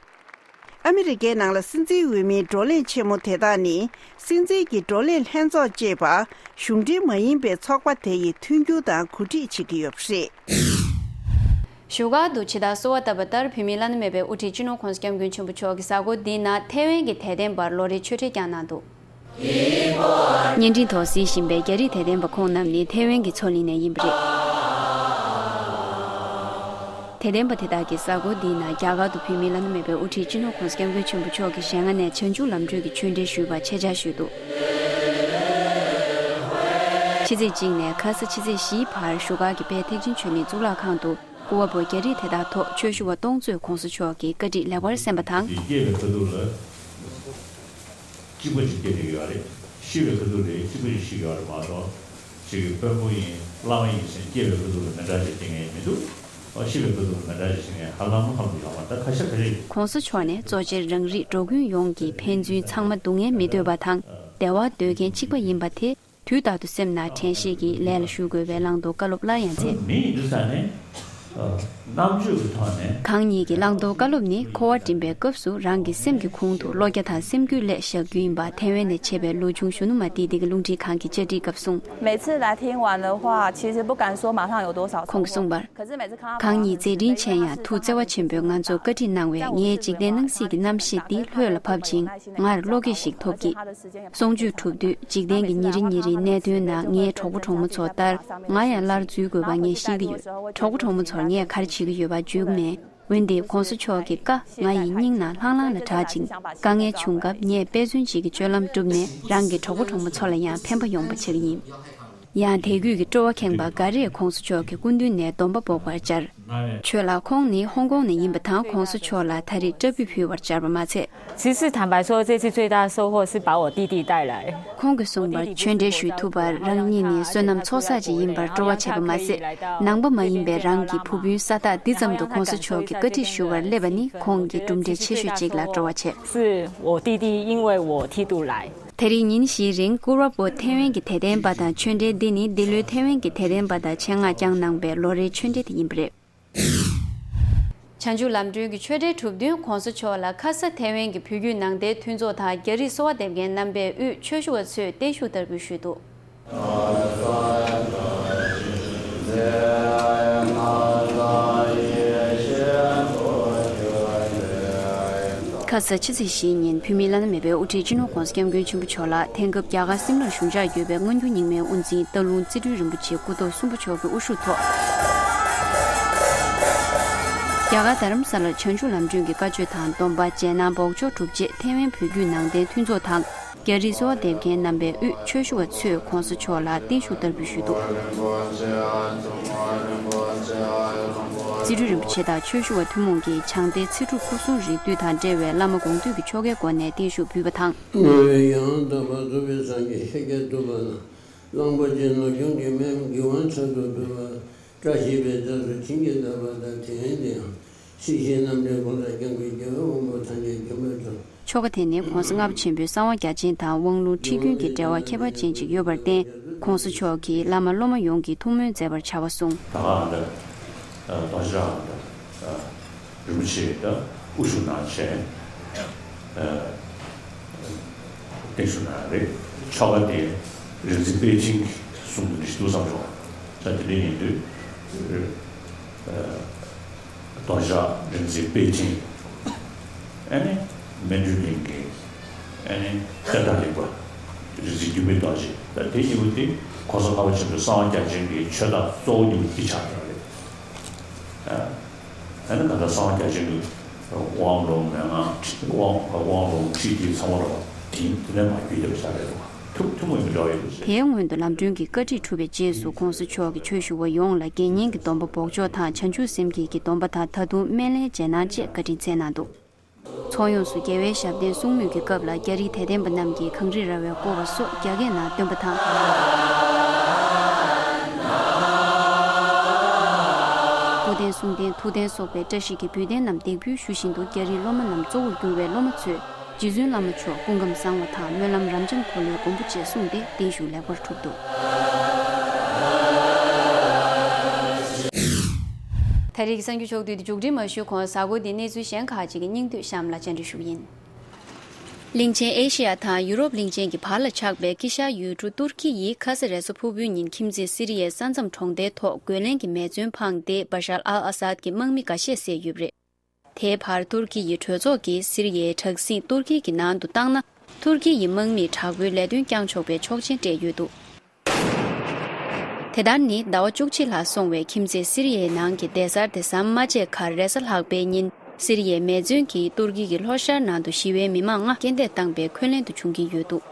ཨ་མི་རི་ཀའི་ནང་ལ་སྲིད་འཛིན་འོས་མིའི་བགྲོ་གླེང་ཆེན་མོ་དེ་དག་ནི་སྲིད་འཛིན་གྱི་བགྲོ་གླེང་ལྷན་ཚོགས་ཅེས་པ་གཞུང་འབྲེལ་མ་ཡིན་པའི་ཚོགས་པ་དེ་ཡིས་མཐུན་འགྱུར་དང་གོ་སྒྲིག་བྱེད་ཀྱི་ཡོད་པ་རེད། བཞུགས་སྒར་དུ་ཕྱི་ཟླ་གསོལ་བ་བཏབ་པ་ལྟར་བོད་མིའི་བླ་ན་མེད་པའི་དབུ་ཁྲིད་སྤྱི་ནོར་༸གོང་ས་༸སྐྱབས་མགོན་ཆེན་པོ་མཆོག་གིས་གཟའ་འཁོར་འདིའི་ནང་ཐའེ་ཝན་གྱི་དད་ལྡན་པར་ལོ་རེའི་ཆོས་འབྲེལ་བསྐྱངས་གནང་འདུག་བརྙན་འཕྲིན་ཐོག་གཟིགས་བཞིན་པའི་རྒྱ་རིགས་དད་ལྡན་པ་ཁོང་རྣམས་ནི་ཐའེ་ཝན་གྱི་མཚོ་གླིང་ནས་ཡིན་པ་རེད། དད་ལྡན་པ་དེ་དག་གིས་གཟའ་འཁོར་འདིའི་ནང་རྒྱ་གར་དུ་བོད་མིའི་བླ་ན་མེད་པའི་དབུ་ཁྲིད་སྤྱི་ནོར་༸གོང་ས་༸སྐྱབས་མགོན་ཆེན་པོ་མཆོག་གི་ཞལ་སྔ་ནས་བྱང་ཆུབ་ལམ་སྒྲོན་གྱི་ཆོས་འབྲེལ་ཞུས་པ་ཆེད་བཅར་ཞུས་འདུག་ཕྱི་ཚེས་གཅིག་ནས་ཁ་ས་ཕྱི་ཚེས་བཞིའི་བར་བཞུགས་སྒར་གྱི་དཔལ་ཐེག་ཆེན་ཆོས་གླིང་གཙུག་ལག་ཁང་དུ་སྐུ་བ་པོ་རྒྱ་རིགས་དེ་དག་ཐོག་ཆོས་ཞུ་བ་སྟོང་ཚོས་༸གོང་ས་མཆོག་གི་བཀའ་ཁྲིད་ལེགས་པར་གསན་པ་དང་། འདི་སྐྱེ་བའི་ཁ་ཐུག་ལ་གཅིག་པ་ཅིག་སྐྱེ་ནས་ཡོད་རེད། ཤི་བའི་ཁ་ཐུག་ལ་གཅིག་པ་ཅིག་ཤི་ཡོད་རེད་མ་གཏོགས། ཅིག་གི་དཔོན་པོ་ཡིན་བླ་མ་ཡིན་ཟེར་སྐྱེ་བའི་ཁ་ཐུག་ལ་མི་འདྲ་ཅིག་སྐྱེ་ངེས་མི་འདུག་ཨ་ཤི་བའི་ཁ་ཐུག་ལ་མི་འདྲ་ཅིག་སྐྱེ་ངེས་ཧ་ལམ་ཧ་ལམ་ཡོད་མ་རེད། ད་ཁ་ཤས་ཁ་ཤས་ཀྱིས། ༸གོང་ས་མཆོག་ནས་གཙོ་ཆེར་རང་རིགས་འགྲོ་ཀུན་ཡོངས་ཀྱི་ཕན་ཚུན་ཚང་མ་སྡུག་བསྔལ་མི་འདོད་པ་དང་བདེ་བ་འདོད་མཁན་གཅིག་པ་ཡིན་པ་དེ། དུས་རྟག་ཏུ་སེམས་ནང་དྲན་ཤེས་ཀྱིས་ལས་ལ་ཞུགས་དགོས་པའི་བླང་དོར་བཀའ་སློབ་སླར་ཡང་མཛད། མི་ཡིན་དུས་ས་ནས་རྣམ་དཔྱོད་ཀྱི་ཐོག་ནས། གང་ཉིད་ཀྱི་བླང་དོར་བཀའ་སློབ་ནི་འཁོར་བ་འགྲིམ་པའི་སྐབས་སུ་རང་གི་སེམས་ཀྱི་ཁུང་དུ་བློ་རྒྱ་དང་སེམས་རྒྱུད་སླེབས་བཞག་རྒྱུ་ཡིན་པ་ཐའེ་ཝན་ནས་ཆེད་པའི་ལོ་ཆུང་གཞོན་ནུ་མ་ཏི་ཏི་གི་རླུང་འཕྲིན་ཁང་གི་བཅར་འདྲིའི་སྐབས་གསུངས། 每次来听完的话，其实不敢说马上有多少。 ཁོང་གིས་གསུངས་པར། གང་ཉིད་མཛད་འཕྲིན་ཆེ་ཡང་ཐུགས་བརྩེ་བ་ཆེན་པོས་ང་ཚོར་བཀའ་ཁྲིད་གནང་བས་ངའི་འཇིག་རྟེན་སྣང་སྲིད་ཀྱི་རྣམ་ཤེས་འདི་ལྷོད་ལ་བབས་ཤིང་ངར་བློ་སྐྱེད་ཞིག་ཐོབ་ཀྱིས། གསུང་ཆོས་གྲུབ་དུས་འཇིག་རྟེན་གྱི་ཉིན་རེ་ཉིན་རེའི་གནད་དོན་ནང་ངའི་གྲོགས་པོ་གྲོགས་མོ་ཚོ་ལྟར་ང་ཡང་སླར་འཛུལ་དགོས་པ་ངས་ཤེས་ཀྱི་ཡོད། གྲོགས་པོ་གྲོགས་མོ་ཚོར་ངས་ག་རེ་བྱེད་ཀྱི་ཡོད་པ་བརྗོད་ཀྱི་མེད། འོན་ཏེ་༸གོང་ས་མཆོག་གི་བཀའ་ང་ཡི་སྙིང་ནང་ལྷང་ལྷང་ལ་གྲགས་ཅིང་དཀའ་ངལ་བྱུང་སྐབས་ངས་དཔེ་མཚོན་ཅིག་གི་སྤྱོད་ལམ་བསྒྲུབས་ནས་རང་གི་གྲོགས་པོ་གྲོགས་མོ་ཚོ་ལ་ཡང་ཕན་པ་ཡོང་པ་བྱེད་ཀྱི་ཡིན། ཡང་དད་གུས་ཀྱི་སྤྲོ་བ་ཁེངས་པ་འགའ་རེས་༸གོང་ས་མཆོག་གི་སྐུ་མདུན་ནས་སྡོམ་པ་འབོག་པར་བཅར། ཆོས་ལགས་ཁོང་ནི་ཧོང་ཀོང་ནས་ཡིན་པ་དང་༸གོང་ས་མཆོག་ལ་ད་རེས་བཀྲ་ཤིས་ཕུལ་བར་བཅར་བ་མ་ཚད། 其实坦白说，这次最大的收获是把我弟弟带来。 ཁོང་གིས་གསུངས་པར་ཆོས་འབྲེལ་ཞུ་ཐུབ་པར་རང་ཉིད་ནི་བསོད་ནམས་ཚོགས་བསགས་ཅིག་ཡིན་པར་སྤྲོ་བ་བྱས་པ་མ་ཟད། ནང་པ་མ་ཡིན་པའི་རང་གི་བུ་སྤུན་ས་ཐག་འདི་ཙམ་དུ་༸གོང་ས་མཆོག་གི་བཀའ་ཁྲིད་ཞུ་བར་སླེབས་པ་ནི་ཁོང་གི་གྲུབ་འབྲས་ཆེ་ཤོས་ཅིག་ལ་སྤྲོ་བ་བྱས། 是我弟弟，因为我剃度来。 ད་རེས་ཉིན་བཞིའི་རིང་སྐུ་བ་པོ་ཐའེ་ཝན་གྱི་དད་ལྡན་པ་དང་ཆོས་འབྲེལ་འདི་ནི་འདི་ལོའི་ཐའེ་ཝན་གྱི་དད་ལྡན་པ་དང་ཆེད་མངགས་བསྐྱངས་གནང་པའི་ལོ་རེའི་ཆོས་འབྲེལ་དེ་ཡིན་པ་རེད། བྱང་ཆུབ་ལམ་སྒྲོན་གྱི་ཆོས་འབྲེལ་གྲུབ་བདུན་༸གོང་ས་མཆོག་ལ་ཁ་ས་ཐའེ་ཝན་གྱི་བོད་བརྒྱུད་ནང་བསྟན་མཐུན་ཚོགས་དང་རྒྱ་རིགས་གསོལ་བ་འདེབས་མཁན་རྣམ་པས་དབུས་ཆོས་ཞུ་བ་ཚོས་བརྟན་བཞུགས་བསྟར་འབུལ་ཞུས་འདུག་ཁ་ས་ཕྱི་ཚེས་བཞིའི་ཉིན་བོད་མིའི་བླ་ན་མེད་པའི་དབུ་ཁྲིད་སྤྱི་ནོར་༸གོང་ས་༸སྐྱབས་མགོན་ཆེན་པོ་མཆོག་ལ་དེང་སྐབས་རྒྱ་གར་སིམ་ལར་བཞུགས་འཆར་ཡོད་པའི་སྔོན་འགྱུར་རྙིང་མའི་དབུ་འཛིན་སྟག་ལུང་རྩེ་སྤྲུལ་རིན་པོ་ཆེ་སྐུ་ཐོག་གསུམ་པ་མཆོག་གི་དབུ་བཞུགས་ཐོག་རྒྱ་གར་རྡ་རམ་ས་ལར་བྱང་ཆུབ་ལམ་སྒྲོན་གྱི་བཀའ་ཆོས་དང་སྡོམ་པ་རྗེས་གནང་འབོགས་ཆོག་གྲུབ་རྗེས་ཐའེ་ཝན་བོད་བརྒྱུད་ནང་བསྟན་མཐུན་ཚོགས་དང་། རྒྱ་རིགས་གསོལ་བ་འདེབས་མཁན་རྣམ་པས་དབུས་ཆོས་ཞུ་བ་ཚོས་༸གོང་ས་མཆོག་ལ་བརྟན་བཞུགས་བསྟར་འབུལ་ཞུས་འདུག་རྩེ་སྤྲུལ་རིན་པོ་ཆེ་དང་ཆོས་ཞུ་བ་ཐུན་མོང་གིས་བྱང་གཏེར་ཚེ་སྒྲུབ་སྐུ་གསུང་རིགས་འདུས་དང་འབྲེལ་བའི་བླ་མ་དགོངས་འདུས་ཀྱི་ཆོ་གའི་སྒོ་ནས་བརྟན་བཞུགས་ཕུལ་བ་དང་། ཡང་དག་པར་རྫོགས་པའི་སངས་རྒྱས་ཤཱཀྱ་ཐུབ་པ་དང་། གླང་པོ་ཆེ་ནོར་སྐྱོང་གི་སྨན་དགེ་བ་མཆོག་ཏུ་གྲུབ་པ། བཀྲ་ཤིས་པའི་རྫས་སུ་བྱིན་གྱིས་བརླབས་པ་དང་དེའི་མདུན་ཡང་སྲིད་ཞིའི་རྣམ་འདྲེན་གང་དག་ཀྱང་ཁུར་རྒྱལ་བའི་དབང་པོ་ཐམས་ཅད་མགོན་པོ་ཚོ། ཆོ་ག་དེ་ནི་༸གོང་ས་ལྔ་པ་ཆེན་པོའི་གསང་བ་རྒྱ་ཆེན་དང་དབང་ལུང་ཁྲིད་རྒྱུན་གྱི་འབྲེལ་བ་ཁྱད་པར་ཅན་ཅིག་ཡོད་པར་བརྟེན་༸གོང་ས་མཆོག་གིས་བླ་མ་སློབ་མ་ཡོངས་ཀྱིས་ཐུགས་སྨོན་མཛད་པར་བྱ་བ་གསུངས། ད་ག་ཨ་འདྲ། ཨ་དོན་ཞག་ཨ་རིན་པོ་ཆེ་དང་དབུ་བཞུགས་གནང་བྱས། ཨ་བརྟན་བཞུགས་གནང་རེད། ཆོ་ག་དེ་རིག་འཛིན་པེ་ཅིང་གསུང་གི་འདི་ཞིག་འདུག་བསམ་བྱུང་། ད་དེ་འདྲ་ཡིན་དུས་ཨ་དོན་ཞག་རིག་འཛིན་པེ་ཅིང་། ཨ་ནི་མན་ཇུ་གླིང་གི་ཨ་ནི་གཏེར་བདག་རིག་པ་རིག་འཛིན་འགྱུར་མེད་རྡོ་རྗེ། ད་དེ་གཉིས་པོ་དེ་གོང་ས་ལྔ་པ་ཆེན་པོའི་གསང་བ་རྒྱ་ཆེན་གྱི་ཆོས་བདག་གཙོ་བོ་གཉིས་པོ་དེ་ཆགས་ཡོད་རེད། ཨ་ནི་ད་ལྟ་གསང་བ་རྒྱ་ཆེན་གྱི་དབང་ལུང་མན་ངག་དབང་དབང་ལུང་ཁྲིད་ཀྱི་ཚང་མ་རོ་དེ་དེ་ནས་མ་བརྒྱུད་བསྡད་པ་ཆགས་རེད་འདུག་ཐུགས་ཐུན་མོང་མི་འདྲ་བ་ཡོད་པ་རེད། དེའི་སྔོན་དུ་ལམ་གྲོན་གྱི་བཀའ་ཁྲིད་གྲུབ་པའི་རྗེས་སུ་གོང་ས་མཆོག་གིས་ཆོས་ཞུ་བ་ཡོངས་ལ་དགེ་བསྙེན་གྱི་སྡོམ་པ་འབོགས་ཆོག་དང་བྱང་ཆུབ་སེམས་བསྐྱེད་ཀྱི་སྡོམ་པ་དང་ད་དུང་སྨན་བླའི་རྗེས་གནང་བཅས་བཀའ་དྲིན་སྩལ་གནང་འདུག་ཚོགས་ཡོངས་སུ་རྒྱལ་བའི་ཞབས་བརྟན་གསུང་མུས་ཀྱི་སྐབས་ལ་རྒྱ་རིགས་དད་ལྡན་པ་རྣམས་ཀྱིས་གངས་རི་ར་བའི་བསྐོར་བ་སོགས་རྒྱ་སྐད་ནང་བཏོན་པ་དང་། སྐུ་རྟེན་གསུང་རྟེན་ཐུགས་རྟེན་སོགས་པའི་བཀྲ་ཤིས་ཀྱི་འབུལ་རྟེན་རྣམས་འདེགས་འབུལ་ཞུ་བཞིན་དུ་རྒྱ་རིགས་སློབ་མ་རྣམས་གཙོ་བོར་གྱུར་བའི་སློབ་མ་ཚོས་རྗེ་བཙུན་བླ་མ་མཆོག་སྐུ་ཁམས་བཟང་བ་དང་སྨོན་ལམ་རབ་འབྱམས་འཁོར་ལོའི་མགོན་པོ་བཅས་གསུངས་ཏེ་བརྟན་བཞུགས་ལེགས་པར་གྲུབ་འདུག་ད་རེས་ཀྱི་གསར་འགྱུར་ཕྱོགས་བསྡུས་འདི་མཇུག་སྒྲིལ་མ་ཞུས་གོང་གཟའ་འཁོར་འདིའི་གནས་ཚུལ་གཞན་ཁག་ཅིག་གི་སྙིང་བསྡུས་གཤམ་ལ་སྤྱན་འབུལ་ཞུ་གི་ཡིན། གླིང་ཆེན་ཨེ་ཤེ་ཡ་དང་ཡུ་རོབ་གླིང་ཆེན་གྱི་བར་ལ་ཆགས་པའི་དཀྱིལ་ཤར་ཡུལ་གྲུ་ཏུར་ཀི་ཡིས་ཁ་ས་རེས་གཟའ་ཕུར་བུའི་ཉིན་ཁྱིམ་མཚེས་སི་རི་ཡའི་ས་མཚམས་གྲོང་རྡལ་ཐོག་རྒོལ་ལན་གྱི་མེ་མཚོན་འཕངས་ཏེ་བ་ཤར་ཨལ་ཨ་སཱད་ཀྱི་དམག་མི་འགའ་ཤས་བསད་ཡོད་པ་རེད། དེའི་བར་ཏུར་ཀི་ཡི་གྲོས་ཚོགས་ཀྱིས་སི་རི་ཡའི་དྲག་ཟིང་ཏུར་ཀི་གི་ནང་དུ་བཏང་ན། ཏུར་ཀི་ཡི་དམག་མིས་དྲག་པོའི་ལས་དོན་བསྐྱང་ཆོག་པའི་ཆོག་མཆན་སྤྲད་ཡོད་འདུག་དེ་ལྟར་ནི་ཟླ་བ་བཅུ་གཅིག་ལྷག་སོང་བའི་ཁྱིམ་མཚེས་སི་རི་ཡའི་ནང་གི་སྡེ་གསར་དེ་ཟམ་མ་ཆད་ཁར་རེས་གཟའ་ལྷག་པའི་ཉིན་སི་རི་ཡའི་མེ་མཚོན་གྱིས་ཏུར་ཀི་གི་ལྷོ་ཤར་ནང་དུ་ཞི་བའི་མི་མང་ལྔ་རྐྱེན་འདས་བཏང་པའི་འཁོན་ལན་དུ་བྱུང་གི་ཡོད་འདུག་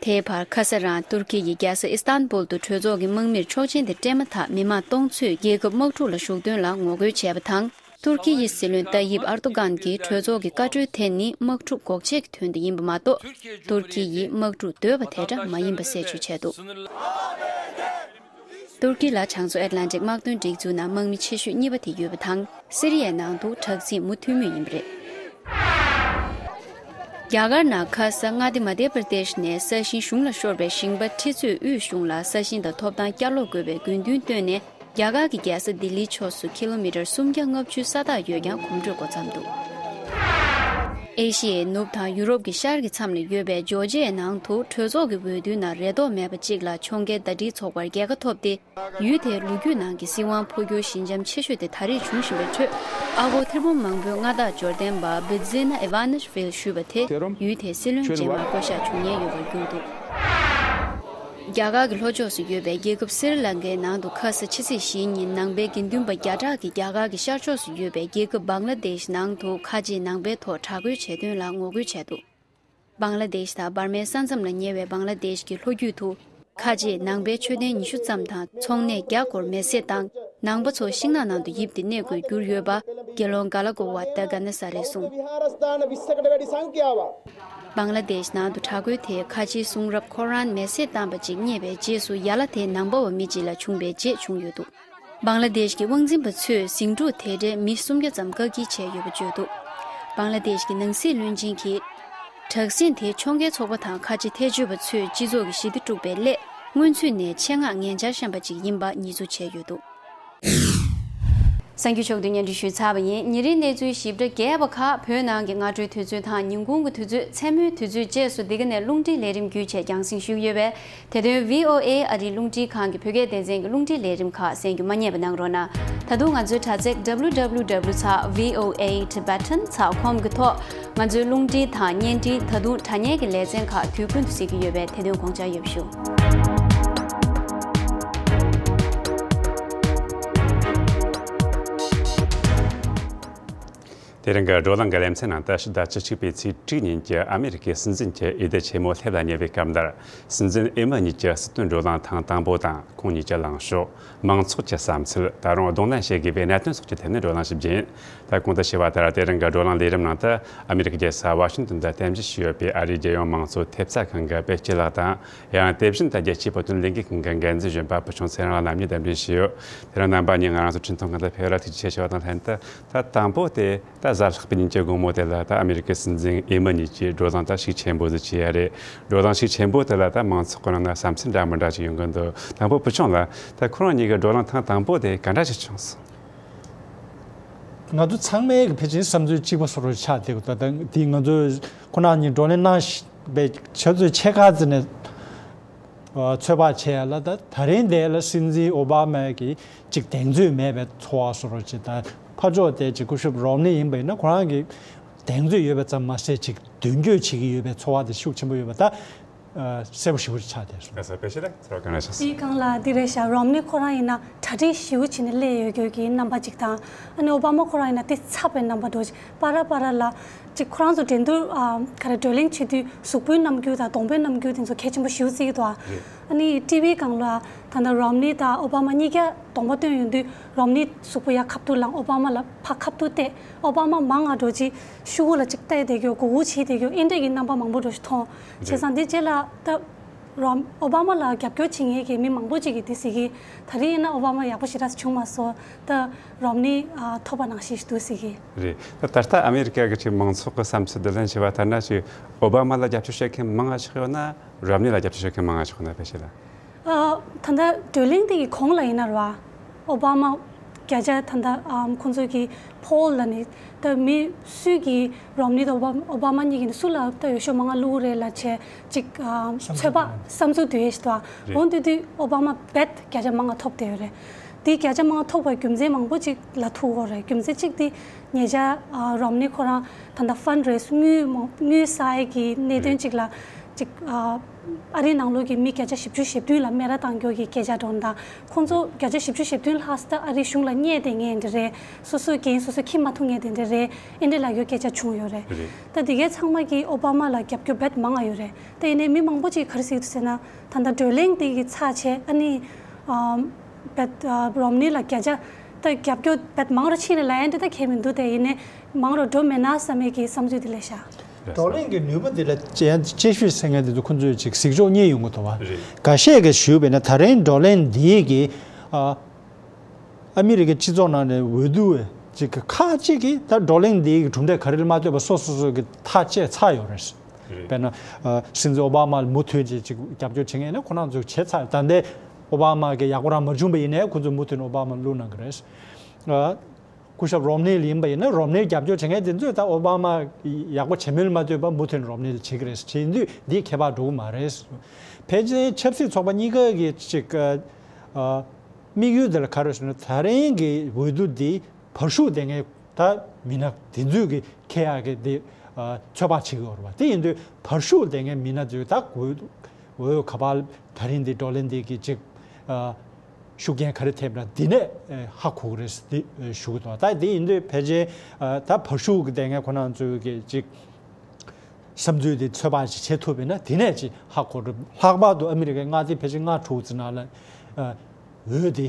དེའི་བར་ཁ་ས་རང་ཏུར་ཀི་ཡི་རྒྱལ་ས་ཨི་སྟན་བུལ་དུ་གྲོས་ཚོགས་ཀྱི་དམག་མིར་ཆོག་མཆན་དེ་སྤྲད་མ་ཐག་མི་མང་སྟོང་ཚོས་རྒྱལ་ཁབ་དམག་འཁྲུག་ལ་ཞུགས་དོན་ལ་ངོ་རྒོལ་བྱས་པ་དང་། ཏུར་ཀི་ཡི་སྲིད་བློན་ཏཱ་ཡིབ་ཨར་ཏོ་གྷན་གྱིས་གྲོས་ཚོགས་ཀྱི་བཀའ་འཁྲོལ་དེ་ནི་དམག་འཁྲུག་འགོག་ཆེད་ཀྱི་དོན་དུ་ཡིན་པ་མ་གཏོགས། ཏུར་ཀི་ཡིས་དམག་འཁྲུག་འདོད་པ་དེ་འདྲ་མ་ཡིན་པ་གསལ་བརྗོད་བྱས་འདུག་ཏུར་ཀི་ལ་བྱང་མཚོ་ཨེཊ་ལན་ཊིག་དམག་དོན་སྒྲིག་འཛུགས་ནང་དམག་མི་ཆེ་ཤོས་གཉིས་པ་དེ་ཡོད་པ་དང་། སི་རི་ཡའི་ནང་དུ་དྲག་ཟིང་མུ་མཐུད་མུས་ཡིན་པ་རེད། རྒྱ་གར་ནང་ཁ་ས་མངའ་སྡེ་མ་དྷྱ་པར་དེཤ་ནས་ས་ཞིང་གཞུང་ལ་ཤོར་བའི་ཞིང་པ་ཁྲི་ཚོས་དབུས་གཞུང་ལ་ས་ཞིང་དང་ཐོབ་ཐང་བསྐྱར་ལོག་དགོས་པའི་དགོས་འདུན་བཏོན་ནས། རྒྱ་གར་གྱི་རྒྱལ་ས་ལྡི་ལིའི་ཕྱོགས་སུ་ཀི་ལོ་མི་ཊར་སུམ་བརྒྱ་ལྔ་བཅུའི་ས་ཐག་ཡོད་ཀྱང་གོམ་བགྲོད་འགོ་བརྩམས་འདུག་ཨེ་ཤི་ཡའི་ནུབ་དང་ཡུ་རོབ་ཀྱི་ཤར་གྱི་མཚམས་ལ་ཡོད་པའི་ཇོར་ཇི་ཡའི་ནང་དུ་གྲོས་ཚོགས་ཀྱི་འོས་བསྡུའི་ནང་རེ་དོགས་མེད་པ་གཅིག་ལ་ཕྱོགས་འགལ་ཟླ་སྒྲིལ་ཚོགས་པར་རྒྱལ་ཁ་ཐོབ་སྟེ། ཡུལ་དེའི་ལོ་རྒྱུས་ནང་གི་སྲིད་དབང་འཕོ་འགྱུར་ཞི་འཇམ་ཆེ་ཤོས་དེ་ད་རེས་བྱུང་བཞིན་པའི་ཁྲོད། ཨ་སྒོར་ཐེར་འབུམ་མང་པོའི་མངའ་བདག་འབྱོར་ལྡན་པ་བི་ཛི་ན་ཨི་ཝ་ནི་ཤི་ཝིལ་ཞུས་པ་དེ་ཡུལ་དེའི་སྲིད་བློན་རྗེས་མར་བསྐོ་གཞག་བྱུང་ཉེན་ཡོད་པར་གྱུར་འདུག་རྒྱ་གར་གྱི་ལྷོ་ཕྱོགས་སུ་ཡོད་པའི་རྒྱལ་ཁབ་སི་རི་ལང་ཀའི་ནང་དུ་ཁ་ས་ཕྱི་ཚེས་བཞིའི་ཉིན་ནང་པའི་དགེ་འདུན་པ་བརྒྱ་ཕྲག་གིས་རྒྱ་གར་གྱི་ཤར་ཕྱོགས་སུ་ཡོད་པའི་རྒྱལ་ཁབ་བང་ལ་དེཤ་ནང་དུ་ཁ་ཆེའི་ནང་པའི་ཐོག་དྲག་རྒོལ་བྱས་དོན་ལ་ངོ་རྒོལ་བྱས་འདུག་བང་ལ་དེཤ་དང་འབར་མའི་ས་མཚམས་ལ་ཉེ་བའི་བང་ལ་དེཤ་གྱི་ལྷོ་རྒྱུད་དུ། ཁ་ཆེའི་ནང་པའི་མཆོད་རྟེན་ཉི་ཤུ་ཙམ་དང་ཚོང་གནས་བརྒྱ་སྐོར་མེ་བསྲེགས་བཏང་། ནང་པ་ཚོ་ཤིང་ནགས་ནང་དུ་ཡིབ་སྟེ་གནས་དགོས་གྱུར་ཡོད་པ། དགེ་སློང་ག་ལ་གོ་བ་ཏ་ག་ན་ས་རེས་གསུངས། བང་ལ་དེཤ་ནང་དུ་དྲག་རྒོལ་དེས་ཁ་ཆེའི་གསུང་རབ་ཁོ་རཱན་མེ་བསྲེགས་བཏང་པ་ཅིག་རྙེད་པའི་རྗེས་སུ་ཡ་ལ་དེ་ནང་པ་བ་མི་གཅིག་ལ་བྱུང་བའི་རྗེས་བྱུང་ཡོད་འདུག་བང་ལ་དེཤ་གི་དབང་འཛིན་པ་ཚོས་ཟིང་འཁྲུག་དེ་འདྲའི་མི་སུམ་བརྒྱ་ཙམ་བཀག་སྐྱིལ་བྱས་ཡོད་པ་བརྗོད་འདུག་བང་ལ་དེཤ་གི་ནང་སྲིད་བློན་ཆེན་གྱིས། དྲག་ཟིང་དེ་ཕྱོགས་འགལ་ཚོགས་པ་དང་ཁ་ཆེ་ཐེ་བྱུས་པ་ཚོས་སྤྱི་ཚོགས་ཀྱི་ཞི་བདེ་དཀྲུག་པའི་སླད། སྔོན་ཚུད་ནས་ཆེད་མངགས་ངན་འཆར་བཤམས་པ་ཅིག་ཡིན་པ་ཉེས་འཛུགས་བྱས་ཡོད་འདུག་གསར་འགྱུར་ཕྱོགས་བསྡུས་སྙན་སྒྲོན་ཞུས་ཚར་བ་ཡིན། ཉིན་རེའི་གནས་ཚུལ་ཞིབ་ཕྲ་རྒྱས་པ་ཁག་བོད་ནང་གི་སྔ་དྲོའི་དུས་ཚོད་དང་ཉིན་གུང་གི་དུས་ཚོད། མཚན་མོའི་དུས་ཚོད་བཅས་སུ་འདི་ག་ནས་རླུང་འཕྲིན་ལས་རིམ་བརྒྱུད་བྱས་རྒྱང་སྲིང་ཞུ་གི་ཡོད་པས། དེ་དོན་བྷི་ཨོ་ཨེ་ཨ་རིའི་རླུང་འཕྲིན་ཁང་གི་བོད་སྐད་སྡེ་ཚན་གྱི་རླུང་འཕྲིན་ལས་རིམ་ཁག་གསན་རྒྱུ་མ་བསྙེལ་བ་གནང་རོགས་གནང་། ད་དུང་ང་ཚོའི་དྲ་ཚིགས་W W W ཚེག་V O A Tibetan ཚེག་com གི་ཐོག་ང་ཚོའི་རླུང་འཕྲིན་དང་བརྙན་འཕྲིན། ད་དུང་དྲ་བརྙན་གྱི་ལེ་ཚན་ཁག་དུས་ཀུན་ཏུ་གཟིགས་ཀྱི་ཡོད་པས་དེ་དོན་དགོངས་འཇགས་ཡོད་པ་ཞུ། དེ་རིང་གི་བགྲོ་གླེང་གི་ལེ་ཚན་ནང་དུ་ཕྱི་ཟླ་བཅུ་གཅིག་པའི་ཚེས་དྲུག་ཉིན་གྱི་ཨ་མེ་རི་ཁའི་སྲིད་འཛིན་གྱི་འོས་བསྡུ་ཆེན་མོ་སླེབས་ལ་ཉེ་བའི་སྐབས་འདིར། སྲིད་འཛིན་འོས་མི་གཉིས་ཀྱི་སྲིད་དོན་བགྲོ་གླེང་ཐེངས་དང་པོ་དང་། ཁོང་གཉིས་ཀྱི་ལངས་ཕྱོགས། མང་ཚོགས་ཀྱི་བསམ་ཚུལ། ད་རུང་གདོང་ལེན་བྱེད་དགོས་པའི་གནད་དོན་སོགས་ཀྱི་ཐད་ནས་བགྲོ་གླེང་ཞིབ་རྒྱས་ཡིན། ད་གོང་དུ་ཞུས་པ་ལྟར། དེ་རིང་གི་བགྲོ་གླེང་ལས་རིམ་ནང་དུ་ཨ་མེ་རི་ཁའི་རྒྱལ་ས་ཝ་ཤིང་ཏོན་དུ་རྟེན་གཞི་བྱས་ཡོད་པའི་ཨ་རིའི་རྒྱལ་ཡོངས་མང་གཙོ་ཐེབས་རྩ་ཁང་གི་དཔེ་སྐྱིད་ལགས་དང་། ཡང་དེ་བཞིན་དུ་རྒྱལ་སྤྱིའི་བོད་དོན་ལས་འགུལ་ཁང་གི་འགན་འཛིན་གཞོན་པ་བུ་ཆུང་ཚེ་རིང་ལགས་རྣམ་གཉིས་གདན་འདྲེན་ཞུས་ཡོད། དེ་རིང་རྣམ་པ་གཉིས་ང་རང་ཚོ་འཕྲིན་ཐུང་ཁང་དུ་ཕེབས་རོགས་ཐུགས་རྗེ་ཆེ་ཞུ་བ་དང་ལྷན་དུ། ད་དང་པོ་དེ་ད་གཟའ་ལྷག་པའི་ཉིན་གྱི་དགོང་མོ་དེ་ལ་ད་ཨ་མེ་རི་ཁའི་སྲིད་འཛིན་འོས་མི་གཉིས་ཀྱིས་བགྲོ་གླེང་ད་ཤུགས་ཆེན་པོ་ཟིག་བྱས་ཡ་རེད། བགྲོ་གླེང་ཤུགས་ཆེན་པོ་དེ་ལ་ད་མང་ཚོགས་ཀྱི་ནང་ན་བསམ་ཚུལ་འདྲ་མི་འདྲ་ཞིག་ཡོང་གི་འདུག་དང་པོ་བུ་ཆུང་ལགས། ད་ཁོ་རང་གཉིས་ཀྱི་བགྲོ་གླེང་ཐེངས་དང་པོ་དེ་ག་འདྲ་ཞིག་བྱུང་སོང་། ང་ཚོ་ཚང་མའི་གི་ཕལ་ཆེར་བསམ་ཚུལ་གཅིག་པ་བཟོ་འདྲ་ཆགས་བསྡད་ཀྱི་འདུག་ད་འདི་ང་ཚོས་ཁོ་ན་ཉིད་བགྲོ་གླེང་གནང་བའི་ཆུ་ཚོད་ཕྱེད་ཀ་ཙམ་ནས་ཚོད་དཔག་བྱས་ཡ་ལ། ད་ད་རིང་འདི་ལ་སྲིད་འཛིན་ཨོ་བྷ་མ་གི་ཅིག་གདེང་ཚོད་མེད་པའི་ཚོར་བ་བཟོ་འདྲ་ཅིག་ད་ཕར་ཕྱོགས་དེ་ཅིག་སྐུ་ཞབས་རོམ་ནི་ཡིན་པ་ཡིན་ན་ཁོ་རང་གི་གདེང་ཚོད་ཡོད་པ་ཙམ་མ་ཟད་ཅིག་མདུན་སྐྱོད་བྱེད་ཀྱི་ཡོད་པའི་ཚོར་བ་དེ་ཤུགས་ཆེན་པོ་ཡོད་པ་ད། ཨ། གསལ་པོ་ཞེ་པོ་ཆགས་བསྡད་སོང་། ལགས་སོ། བེ་ཤེ་ལགས་ཚོར་བ་གང་འདྲ་ཤག་དེའི་སྒང་ལ་འདི་རེད་ཤག་རོམ་ནི་ཁོ་རང་ཡིན་ན་གྲ་སྒྲིག་ཞེ་པོ་བྱས་ནས་སླེབས་ཡོད་རྒྱུ་གི་རྣམ་པ་ཅིག་དང་། ཨ་ནི་ཨོ་བྷ་མ་ཁོ་རང་ཡིན་ན་དེ་ཚ་བའི་རྣམ་པ་འདྲ་ཅིག་པ་ར་པ་ར་ལ་ཅིག་ཁོ་རང་ཚོ་འགྲན་བསྡུར། ཨ། ག་རེ། བགྲོ་གླེང་བྱེད་དུས་གཟུགས་པོའི་རྣམ་འགྱུར་དང་གདོང་པའི་རྣམ་འགྱུར་དེ་ཚོ་གལ་ཆེན་པོ་ཞེ་པོ་བརྩི་གི་འདུག་ཨ། རེད། ཨ་ནི་ཊི་ཝི་སྒང་ལ་ད་ལྟ་རོམ་ནི་དང་ཨོ་བྷ་མ་གཉིས་ཀ་གདོང་པ་སྟོན་ཡོང་དུས་རོམ་ནི་གཟུགས་པོ་ཡར་ཁ་ཐུག་ལངས། ཨོ་བྷ་མ་ལ་ཕར་ཁ་ཐུག་བལྟས། ཨོ་བྷ་མ་མང་ང་འདྲ་ཅིག་ཤུ་གུ་ལ་ཅིག་བལྟས་བསྡད་རྒྱུ། གུག་གུག་བྱས་བསྡད་རྒྱུ། ཨེ་འདྲ་གི་རྣམ་པ་མང་པོ་འདྲ་ཞིག་མཐོང་། རེད། བྱས་ཙང་དེ་རྗེས་ལ་ད་རོམ་ཨོ་བྷ་མ་ལ་རྒྱབ་སྐྱོར་བྱེད་མཁན་གྱི་མི་མང་པོ་ཅིག་གིས་དེ་ཟེར་གི། ད་རེས་ཡིན་ན་ཨོ་བྷ་མ་ཡག་པོ་ཞེ་དྲག་བྱུང་མ་སོང་། ད་རོམ་ནི། ཨ། ཐོབ་པ་ནང་བཞིན་ཞིག་འདུག་ཟེར་གི། རེད། ད་ད་ལྟ་ཨ་མེ་རི་ཀ་གི་ཅིག་མང་ཚོགས་ཀྱི་བསམ་ཚུལ་བསྡུ་ལེན་བྱས་པ་ལྟར་ན། ཅིག་ཨོ་བྷ་མ་ལ་རྒྱབ་སྐྱོར་བྱེད་མཁན་མང་ང་ཆགས་ཡོད་ན། རོམ་ནི་ལ་རྒྱབ་སྐྱོར་བྱེད་མཁན་མང་ང་ཆགས་ཡོད་ན། བེ་ཤེ་ལགས། ཨ། ད་ལྟ་བགྲོ་གླེང་དེ་གི་གོང་ལ་ཡིན་ན་རེད་བ། ཨོ་བྷ་མ་བརྒྱ་ཆ་ད་ལྟ། ཨམ། ཁོང་ཚོ་གི་ཕོལ་ལ་ནི་ད་མི་སུས་ཀྱི་རོམ་ནི་དང་ཨོ་བྷ་ཨོ་བྷ་མ་གཉིས་ཀྱི་ནི་སུ་ལ་ད་འོས་ཤོག་མང་ང་བླུགས་རེད་ལབ་བྱས་ཅིག་ཨམ། བསམ་ཚོད་ཚོད་དཔག་བསམ་ཚུལ་བསྡུ་ཡས་ཤིག་འདུག་ཨ། རེད། འོ་དེ་དུས་ཨོ་བྷ་མ་རྦད་བརྒྱ་ཆ་མང་ང་ཐོབ་བསྡད་ཡོད་རེད། དེ་བརྒྱ་ཆ་མང་ང་ཐོབ་པའི་རྒྱུ་མཚན་མང་པོ་ཅིག་ལ་ཐུག་ཡོད་རེད། རྒྱུ་མཚན་གཅིག་དེ་ཉེ་ཆར། ཨ། རོམ་ནི་ཁོ་རང་ད་ལྟ་ཕན་རེས་དངུལ་མ་དངུལ་བསགས་ཡས་ཀྱི་གནད་དོན། རེད། ཅིག་ལ་ཅིག་ཨ། ཨ་རིའི་ནང་ལོགས་ཀྱི་མི་བརྒྱ་ཆ་བཞི་བཅུ་ཞེ་བདུན་ལ་སྨད་ར་བཏང་རྒྱུ་གི་སྐད་ཆ་འདྲ་བོ་དང་། ཁོང་ཚོ་བརྒྱ་ཆ་བཞི་བཅུ་ཞེ་བདུན་ལྷག་ཙམ་ད་ཨ་རིའི་གཞུང་ལ་བསྙད་བསྡད་མཁན་དེ་རེད། སོ་སོའི་འགན་སོ་སོས་འཁྱེར་མ་ཐུབ་མཁན་དེ་འདྲ་རེད། ཨེ་འདྲ་ལབ་རྒྱུ་སྐད་ཆ་བྱུང་ཡོད་རེད། རེད། ད་དེ་གའི་ཚང་མ་གིས་ཨོ་བྷ་མ་ལ་རྒྱབ་སྐྱོར་རྦད་མང་ང་ཡོད་རེད། ད་ཡིན་ནའི་མི་མང་པོ་ཅིག་ག་རེ་ཟེར་གྱི་འདུག་ཟེར་ན། ད་ལྟ་བགྲོ་གླེང་དེ་གི་ཚར་བྱས། ཨ་ནི། ཨམ། རྦད། ཨ། རོམ་ནི་ལ་བརྒྱ་ཆ་ད་རྒྱབ་སྐྱོར་རྦད་མང་རུ་ཕྱིན་ནས་ལབ་ཡ་འདི་ད་གལ་མི་འདུག་དེ་ཡིན་ནའི་མང་རུ་འགྲོ་མེད་ན་བསམ་ཡས་ཀྱི་བསམ་ཚུལ་དེ་སླེབས་ཤག་བགྲོ་གླེང་གི་ནུས་པ་འདི་ལ་དཔྱད་དཔྱད་ཞིབ་བྱེད་མཁན་དེ་ཚོ་ཁོང་ཚོས་ཅིག་གཟིགས་ཕྱོགས་གཉིས་ཡོང་གི་འདུག་བ། རེད། འགའ་ཤས་ཀྱིས་ཞུས་པ་ཡིན་ན་ད་རིང་བགྲོ་གླེང་འདིའི་གི། ཨ། ཨ་མི་རི་ཀའི་སྤྱི་ཚོགས་ནང་ནས་འོས་བསྡུ་བའི་ཅིག་གི་ཁག་ཅིག་གིས་ད་བགྲོ་གླེང་འདིའི་གི་གྲུབ་འབྲས་ག་རེ་ལ་མ་ལྟོས་པར་སོ་སོ་སོ་གི་ཐག་བཅད་ཚར་ཡོད་རེད། རེད། དཔེར་ན། ཨ། སྲིད་འཛིན་ཨོ་བྷ་མ་ལ་མུ་མཐུད་ཅིག་ཅིག་རྒྱབ་སྐྱོར་བྱེད་མཁན་ཡིན་ན་ཁོ་རང་ཚོས་བྱས་ཚར། ད་ལྟའི་ཨོ་བྷ་མ་གི་ཡག་པོ་རང་མ་བྱུང་བ་ཡིན་ནའི་ཁོ་ཚོས་མུ་མཐུད་ནས་ཨོ་བྷ་མ་བླུག་གནང་གི་རེད། ཨ། སྐུ་ཞབས་རོམ་ནི་ལ་ཡིན་པ་ཡིན་ན་རོམ་ནི་རྒྱབ་སྐྱོར་བྱེད་མཁན་དེ་ཚོས་ད་ཨོ་བྷ་མ་ཡག་པོ་བྱེད་མིན་ལ་མ་ལྟོས་པར་མུ་མཐུད་ནས་རོམ་ནི་ལ་བྱེད་ཀྱི་རེད། བྱེད་དུས་འདི་ཁྱད་པར་འགྲོ་གི་མ་རེད། ཕལ་ཆེར་ཆབ་སྲིད་ཚོགས་པ་གཉིས་ཀ་གི་ཅིག་ཨ། དམིགས་ཡུལ་དེ་ལ་ག་རེ་ཟེར་ན། ད་རིང་གི་འོས་བསྡུ་འདི་བར་ཤུགས་ལྡན་མཁན་ད་མི་སྣ་དེ་ཚོས་ཀྱི་འཁྱེར་ཡག་གི་དེ། ཨ། ཚོད་དཔག་བྱེད་ཀྱི་ཡོད་རེད་བ། དེ་ཡིན་དུས་བར་ཤུགས་ལྡན་མཁན་མི་སྣ་ཚོས་ད་འོས་འོས་ག་པར་ད་རིང་འདི་བགྲོ་གླེང་འདི་གི་ཅིག་ཨ། ཤུགས་རྐྱེན་ག་རེ་ཐེབས་ན་འདི་ནས་ཧ་གོ་གི་རེད་ཟེར་དེ་ཞུ་གི་འདུག་ད་དེ་ཡིན་དུས་ཕལ་ཆེར། ཨ། ད་བར་ཤུགས་ཀྱི་ལྡན་མཁན་ཁོ་རང་ཚོའི་གི་ཅིག་བསམ་ཚུལ་དེ་ཚོད་དཔག་ཅིག་བྱེད་ཐུབ་པ་ཡིན་ན་དེ་ནས་ཅིག་ཧ་གོ་རེད། ལྷག་པར་དུ་ཨ་མི་རི་ཀའི་མངའ་སྡེ་ཕལ་ཆེར་ལྔ་དྲུག་ཙམ་ནང་ལ། ཨ། འོས་དེ་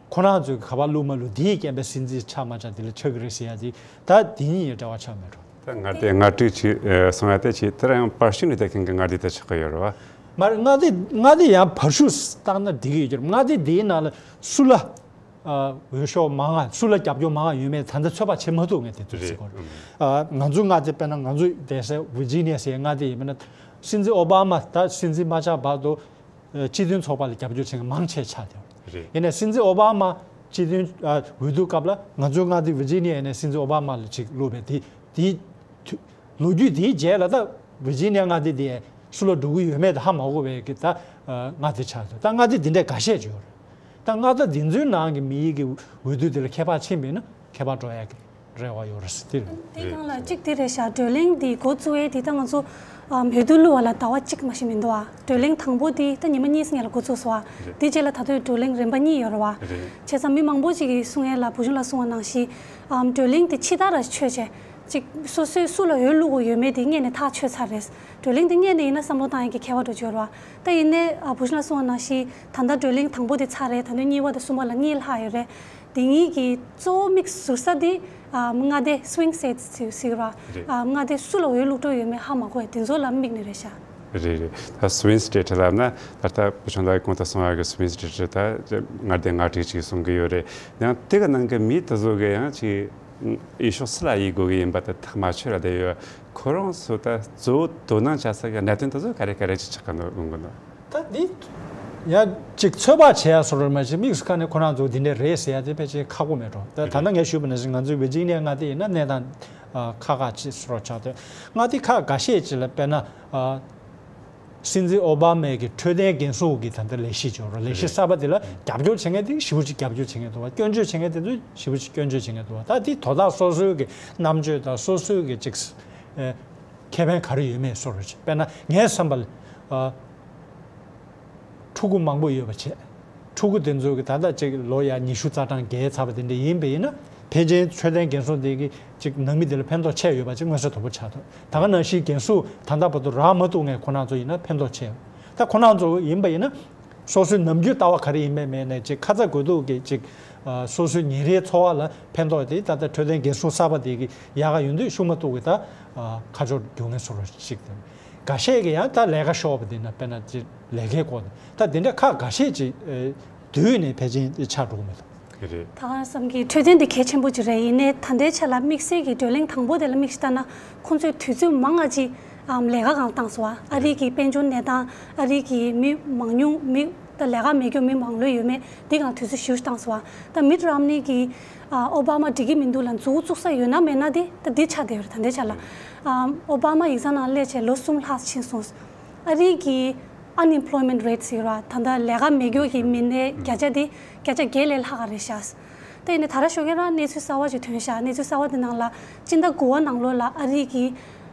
ཁོ་རང་ཚོས་ག་པར་བླུགས་མ་བླུགས། དེའི་རྐྱེན་པས་སྲིད་འཛིན་ཆགས་མ་ཆགས་དེ་ལ་ཆགས་ཀྱི་རེད་ཟེར་ཡ་དེ། ད་དེ་གཉིས་ཡི་འབྲེལ་བ་ཆགས་མེད་འགྲོ། ད་མངའ་སྡེ་ལྔ་དྲུག་ཅིག་ཨ། སོང་ཡ་དེ་ཅིག་དེ་རང་ཡང་བར་ཤུགས་ནས་བསྡད་མཁན་གྱི་མངའ་སྡེ་དེ་ཆགས་ཀྱི་ཡོད་རེད་བ། མ་རེད། མངའ་སྡེ་མངའ་སྡེ་ཡང་བར་ཤུགས་བཏང་ན་འགྲིག་གི་ཡོད་ཀྱི་རེད། མངའ་སྡེ་དེའི་ནང་ལ་སུ་ལ། ཨ། འོས་ཤོག་མང་ང་། སུ་ལ་རྒྱབ་སྐྱོར་མང་ང་ཡོད་མེད་ད་ལྟ་ཚོད་དཔག་བྱེད་མ་ཐུབ་མཁན་དེ་འདུག་ཟེར་གྱི་ཡོད་རེད། ཨ། ང་ཚོའི་མངའ་སྡེ་དཔེར་ན་ང་ཚོ་བསྡད་སའི་ཝི་ཇི་ནི་ཡ་ཟེར་མངའ་སྡེ་ཡིན་པ་ན། སྲིད་འཛིན་ཨོ་བྷ་མ་ད་སྲིད་འཛིན་མ་ཆགས་བར་དུ། ཨ། སྤྱི་མཐུན་ཚོགས་པ་ལ་རྒྱབ་སྐྱོར་བྱེད་མཁན་མང་ཆེ་ཆགས་བསྡད་ཡོད་རེད། རེད། ཡིན་ནའི་སྲིད་འཛིན་ཨོ་བྷ་མ་སྤྱི་མཐུན། ཨ། འོས་བསྡུ་སྐབས་ལ་ང་ཚོའི་མངའ་སྡེ་ཝི་ཇི་ནི་ཡ་ནས་སྲིད་འཛིན་ཨོ་བྷ་མ་ལ་ཅིག་བླུགས་པའི་དེ་དེའི་དུས་ལོ་རྒྱུས་དེའི་རྗེས་ལ་ད་ཝི་ཇི་ནི་ཡ་མངའ་སྡེ་དེ་སུ་ལ་འགྲོ་གི་ཡོད་མེད་དེ་ཧ་མ་གོ་བའི་གི་ད། ཨ། མངའ་སྡེ་ཆགས་འདུག་ད་མངའ་སྡེ་འདི་འདྲའི་འགའ་ཤས་ཅིག་ཡོད་རེད། ད་མངའ་སྡེ་འདི་ཚོའི་ནང་གི་མི་ཡི་གི་འོས་བསྡུ་དེ་ལ་ཁྱད་པར་ཕྱིན་པ་ཡིན་ན་ཁྱད་པར་འགྲོ་ཡ་གི་རེ་བ་ཡོད་རེད་ཟེར། དེ་རེད། དེའི་སྒང་ལ་གཅིག་དེ་རེད་ཤག་བགྲོ་གླེང་འདི་འགོ་བཙུགས་ཡས་དེ་ད་ང་ཚོ། ཨ། འོས་བསྡུ་བླུགས་པ་ལ་ཟླ་བ་གཅིག་མ་ཞིག་མི་འདུག་ཨ། བགྲོ་གླེང་དང་པོ་དེ་ད་ཉི་མ་གཉིས་ཙམ་ལ་འགོ་བཙུགས་སོང་ཨ། རེད། དེ་རྗེས་ལ་ད་དུང་བགྲོ་གླེང་རིམ་པ་གཉིས་ཡོད་རེད་བ། རེད། བྱས་ཙང་མི་མང་པོ་ཅིག་གིས་གསུང་ཡས་ལ་བུ་ཆུང་ལགས་གསུང་བ་ནང་བཞིན། ཨམ། བགྲོ་གླེང་དེ་ཕྱི་དར་ར་ཆོད་བྱས། གཅིག་སོ་སོས་སུ་ལ་འོས་བླུགས་དགོས་ཡོད་མེད་དེ་སྔོན་ནས་ཐག་ཆོད་ཚར་རེད། བགྲོ་གླེང་དེ་སྔོན་ནས་ཡིན་ན་བསམ་བློ་བཏང་ཡས་ཀྱི་ཁྱད་པར་འགྲོ་ཆོད་རེད་བ། ད་ཡིན་ནའི། ཨ། བུ་ཆུང་ལགས་གསུང་བ་ནང་བཞིན་ད་ལྟ་བགྲོ་གླེང་དང་པོ་དེ་ཚར་རེད། ད་དུང་གཉིས་པ་དང་གསུམ་པ་ལ་གཉིས་ལྷག་ཡོད་རེད། དེ་གཉིས་ཀྱི་གཙོ་བོ་དམིགས་ཟུར་ས་དེ། ཨ། མངའ་སྡེ་སུ་ཝིང་སི་ཊེ་ཊི་ཟེར་བ། རེད། ཨ། མངའ་སྡེ་སུ་ལ་འོས་བླུགས་འགྲོ་ཡོད་མེད་ཧ་མ་གོ་བས་དེ་ཚོ་ལ་དམིགས་ནས་རེད་ཤག་རེད་རེད། ད་སུ་ཝིང་སི་ཊེ་ཊི་ལབ་ན་ད་ལྟ་བུ་ཆུང་ལགས་གོང་དུ་གསུངས་པ་གི་སུ་ཝིང་སི་ཊེ་ཊི་ད་མངའ་སྡེ་ལྔ་དྲུག་ཅིག་གསུང་གི་ཡོད་རེད། ཡང་དེ་གི་ནང་གི་མི་དེ་ཚོ་གི་ཡང་ཅིག་འོས་ཤོག་སུ་ལ་ཡིན་དགོས་ཀྱི་ཡིན་པ་དེ་ཐག་མ་ཆོད་ལ་བསྡད་ཡོད། ཁོ་རང་ཚོ་ད་གཙོ་བོ་དོ་སྣང་བྱ་ས་གི་གནད་དོན་དེ་ཚོ་ག་རེ་ག་རེ་ཅིག་ཆགས་ཀྱི་འདུག་ཡོང་གི་འདུག་ད་འདི་ ཡང་ཅིག་ཚོད་དཔག་བྱེད་ཡ་སོགས་རེད་མ་གཏོགས་དམིགས་སུ་བཀར་ནས་ཁོ་རང་ཚོ་འདི་འདྲ་རེད་ཟེར་ཡ་དེ་ཕལ་ཆེར་ཁག་པོ་མེད་འགྲོ། ད་ད་ལྟ་ངས་ཞུས་པ་ནང་བཞིན་ང་ཚོའི་ཝི་ཇི་ནི་ཡ་མངའ་སྡེ་ཡིན་ན་གནས་སྟངས་ཨ་ཁག་ཁག་ཅིག་སོགས་ཆགས་འདུག། མངའ་སྡེ་ཁག་འགའ་ཤས་ཅིག་ལ་དཔེར་ན་ཨ། སྲིད་འཛིན་ཨོ་བྷ་མས་ཀྱི་འཕྲོད་བསྟེན་འགན་སྲུང་གི་ད་ལྟ་ལས་གཞི་ཅིག་ཡོད་རེད། ལས་གཞི་རེད། གསར་པ་དེ་ལ་རྒྱབ་སྐྱོར་བྱེད་མཁན་དེ་ཞེ་པོ་ཅིག་རྒྱབ་སྐྱོར་བྱེད་མཁན་འདུག་བ། སྐྱོན་བརྗོད་བྱེད་མཁན་དེ་ཚོས་ཞེ་པོ་ཅིག་སྐྱོན་བརྗོད་བྱེད་མཁན་འདུག་བ། ད་དེ་དོ་བདག་སོ་སོའི་གི་རྣམ་དཔྱོད་དང་སོ་སོའི་གི་ཅིག་ཨེ། ཁེ་ཕན་ག་རེ་ཡོད་མེད་སོགས་རེད། དཔེར་ན་ངའི་བསམ་པ་ལ་ཨ། ཕྲུ་གུ་མང་པོ་ཡོད་པ་བྱས། ཕྲུ་གུ་དེ་ཚོ་གི་ད་ལྟ་ཅིག་ལོ་ཡ་ཉི་ཤུ་རྩ་གྲངས་བརྒལ་ཚར་བ་དེ་འདྲ་ཡིན་པ་ཡིན་ན། ཕལ་ཆེར་འཕྲོད་བསྟེན་འགན་སྲུང་དེ་གི་ཅིག་ནང་མི་དེ་ལ་ཕན་ཐོགས་ཆེ་ཡོད་པ་ཅིག་མངོན་གསལ་དོད་པོ་ཆགས་འདུག། ད་ག་ནང་བཞིན་འགན་སྲུང་ད་ལྟ་བར་དུ་རག་མ་ཐུབ་མཁན་ཁོ་རང་ཚོ་ཡིན་ན་ཕན་ཐོགས་ཆེ་ཡོད། ད་ཁོ་རང་ཚོ་ཡིན་པ་ཡིན་ན། སོ་སོའི་ནམ་རྒྱུན་ལྟ་བ་ག་རེ་ཡིན་མིན་མེད་ནས་ཅིག་ཁ་ཚ་དགོས་གཏུགས་ཀྱི་ཅིག་ཨ། སོ་སོའི་ཉིན་རེའི་འཚོ་བ་ལ་ཕན་ཐོགས་དེ་ད་ལྟ་འཕྲོད་བསྟེན་འགན་སྲུང་གསར་པ་དེ་གི་ཡག་ག་ཡོང་དུས་ཤུགས་མ་གཏོགས་ཀྱི་ད་ཨ། ཁ་ཕྱོགས་རྒྱུག་མཁན་སོ་རུ་ཞིག་དང་། འགའ་ཤས་ཀྱིས་ཡང་ད་ལས་ཀ་ཤོར་བ་དེ་ན་དཔེར་ན་ཅིག་ལས་ཀའི་སྐོར་དང་ད་དེ་འདྲ་ཁག་འགའ་ཤས་ཅིག་ཨ། བསྡུས་ནས་ཕལ་ཆེར་ཆགས་འགྲོ་གི་མི་འདུག། རེད། ད་ག་རང་བསམ་གྱི་འཕྲོད་བསྟེན་དེ་གལ་ཆེན་པོ་ཅིག་རེད། ཡིན་ནའི་ད་ལྟའི་ཆ་ལ་དམིགས་བསལ་གྱི་བགྲོ་གླེང་དང་པོ་དེ་ལ་དམིགས་བལྟས་ན་ཁོང་ཚོས་དུས་ཚོད་མང་ང་ཅིག་ཨམ། ལས་ཀ་སྒང་བཏང་སོང་བ། ཨ་རི་གི་དཔལ་འབྱོར་གནས་སྟངས། ཨ་རི་གི་མི་མང་ཉུང་མི་ད་ལས་ཀ་མེད་རྒྱུ་མི་མང་ལོས་ཡོད་མེད་འདི་སྒང་དུས་ཚོད་ཞེ་པོ་བཏང་སོང་བ། ད་མིད་རོམ་ནི་གི་ཨ། ཨོ་བྷ་མ་འགྲིག་གི་མི་འདུག་ལ་མཛུབ་བཙུགས་ས་ཡོད་ན་མེད་ན་དེ་ད་འདི་ཆགས་བསྡད་ཡོད་རེད། ད་ལྟའི་ཆ་ལ་ཨམ། ཨོ་བྷ་མ་ཡིག་ཚང་ནང་སླེབས་བྱས་ལོ་གསུམ་ལྷག་ཕྱིན་སོང་། ཨ་རི་གི་unemployment rate ཟེར་བ་ད་ལྟ་ལས་ཀ་མེད་རྒྱུ་གི་མི་སྣའི་བརྒྱ་ཆ་དེ་བརྒྱ་ཆ་བརྒྱད་ལས་ལྷག་ག་རེད་ཤག། ད་ཡིན་ནའི་ད་ར་ཞོགས་ཀས་རང་གནས་ཚུལ་གསར་བ་ཅིག་ཐོན་ཤག། གནས་ཚུལ་གསར་བ་དེ་ནང་ལ་སྤྱི་ཟླ་དགུ་པ་ནང་ལོགས་ལ་ཨ་རི་གི་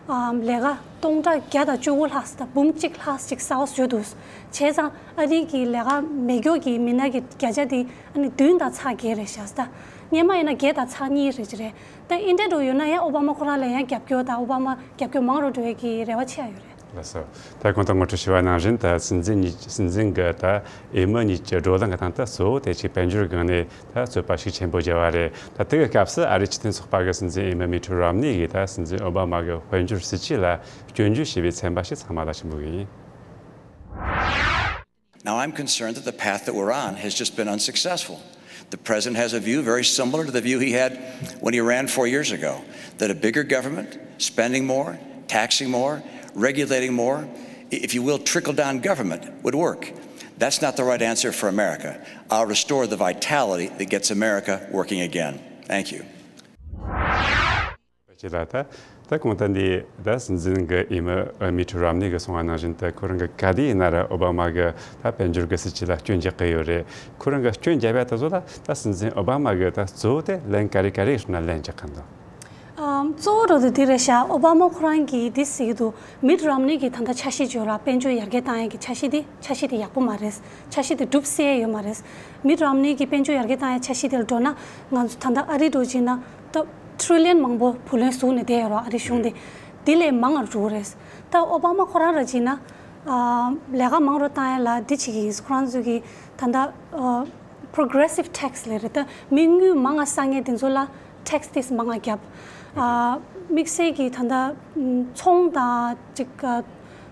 ཨམ། ལས་ཀ་སྟོང་ཕྲག་བརྒྱ་དང་བཅུ་དགུ་ལྷག་ཙམ་འབུམ་གཅིག་ལྷག་ཅིག་གསར་བ་བཟོས་འདུག། བྱས་ཙང་ཨ་རི་གི་ལས་ཀ་མེད་རྒྱུ་གི་མི་སྣ་གི་བརྒྱ་ཆ་དེ་ཨ་ནི་བདུན་དང་ཚེག་བརྒྱད་རེད་ཤག། ད་སྔོན་མ་ཡིན་ན་བརྒྱད་དང་ཚེག་གཉིས་རེད་ཅིག་རེད། ད་ཨིན་དྲ་འགྲོ་ཡོད་ན་ཡང་ཨོ་བྷ་མ་ཁོ་རང་ལ་ཡང་རྒྱབ་སྐྱོར་དང་ཨོ་བྷ་མ་རྒྱབ་སྐྱོར་མང་རུ་འགྲོ་ཡས་ཀྱི་རེ་བ་ཆེ་ཡ་ཡོད་རེད། ལགས་སོ། ད་གོང་དུ་ངོ་སྤྲོད་ཞུས་པ་ནང་བཞིན་ད་སྲིད་འཛིན་གྱི་སྲིད་འཛིན་གྱི་ད་འོས་མི་གཉིས་ཀྱི་བགྲོ་གླེང་གི་སྟེང་དུ་གཙོ་བོ་དེ་ཅིག་དཔལ་འབྱོར་སྒང་ནས་ད་རྩོད་པ་ཤུགས་ཆེན་པོ་བརྒྱབ་པ་རེད། ད་དེ་གི་སྐབས་སུ་ཨ་རིའི་སྤྱི་མཐུན་ཚོགས་པ་གི་སྲིད་འཛིན་འོས་མི་མི་ཊ་རོམ་ནི་ཡིས་ད་སྲིད་འཛིན་ཨོ་བྷ་མ་གི་དཔལ་འབྱོར་སྲིད་ཇུས་ལ་སྐྱོན་བརྗོད་བྱས་པའི་ཚན་པ་ཞིག་ཚང་མ་ལ་ཞུ་འབོད་ཀྱི་ཡིན། Now I'm concerned that the path that we're on has just been unsuccessful. The president has a view very similar to the view he had when he ran four years ago, that a bigger government, spending more, taxing more, regulating more, i- if you will, trickle down government would work. That's not the right answer for America. I'll restore the vitality that gets America working again. Thank you. ཅེས་ལ་ད་ད་གོང་ད་འདི་ད་སྲིད་འཛིན་གྱི་འོས་མི་མི་ཊ་རོམ་ནི་གིས་གསུངས་པ་ནང་བཞིན་ད་ཁོ་རང་གི་ག་དུས་ཡིན་ན་ར་ཨོ་བྷ་མ་གི་ད་དཔལ་འབྱོར་གྱི་སྲིད་ཇུས་ལ་སྐྱོན་རྒྱག་གི་ཡོད་རེད། ཁོ་རང་གི་སྐྱོན་རྒྱབ་ཡ་དེ་ཚོ་ལ་ད་སྲིད་འཛིན་ཨོ་བྷ་མ་གིས་ད་གཙོ་བོ་དེ་ལན་ག་རེ་ག་རེ་ཡིན་ན་ལན་རྒྱག་གི་འདུག། ཨམ། གཙོ་བོ་རོ་དེ་འདི་རེད་ཤག། ཨོ་བྷ་མ་ཁོ་རང་གིས་འདི་ཟེར་གྱི་འདུག། མིད་རོམ་ནི་གི་ད་ལྟ་འཆར་གཞི་བརྗོད་ར་དཔལ་འབྱོར་ཡར་རྒྱས་བཏང་ཡ་གི་འཆར་གཞི་དེ་འཆར་གཞི་དེ་ཡག་པོ་མ་རེད། འཆར་གཞི་དེ་འགྲུབ་སྲིད་ཡ་ཡོད་མ་རེད། མིད་རོམ་ནི་གི་དཔལ་འབྱོར་ཡར་རྒྱས་བཏང་ཡ་འཆར་གཞི་དེ་ལ་འགྲོ་ན་ང་ཚོ་ད་ལྟ་ཨ་རི་འགྲོ་བྱས་ན་ད་ཊི་རི་ལི་ཡོན་མང་པོ་བུ་ལོན་ཟུག་ནས་བསྡད་ཡོད་ར། ཨ་རི་གཞུང་དེ་དེ་ལས་མང་ང་འགྲོ་གི་རེད། ད་ཨོ་བྷ་མ་ཁོ་རང་ར་བྱས་ན་ཨ། ལས་ཀ་མང་རུ་བཏང་ཡ་ལ་འདི་བྱེད་ཀྱི་ཡིན། ཁོ་རང་ཚོ་གི་ད་ལྟ་ཨ། progressive tax ལབ་རེད། ད་མི་དངུལ་མང་ང་བསགས་མཁན་དེ་ཚོ་ལ་tax དེ་མང་ང་བརྒྱབ། ཨ། དམིགས་བསལ་གྱི་ད་ལྟ་ཚོང་དང་ཅིག་ཨ།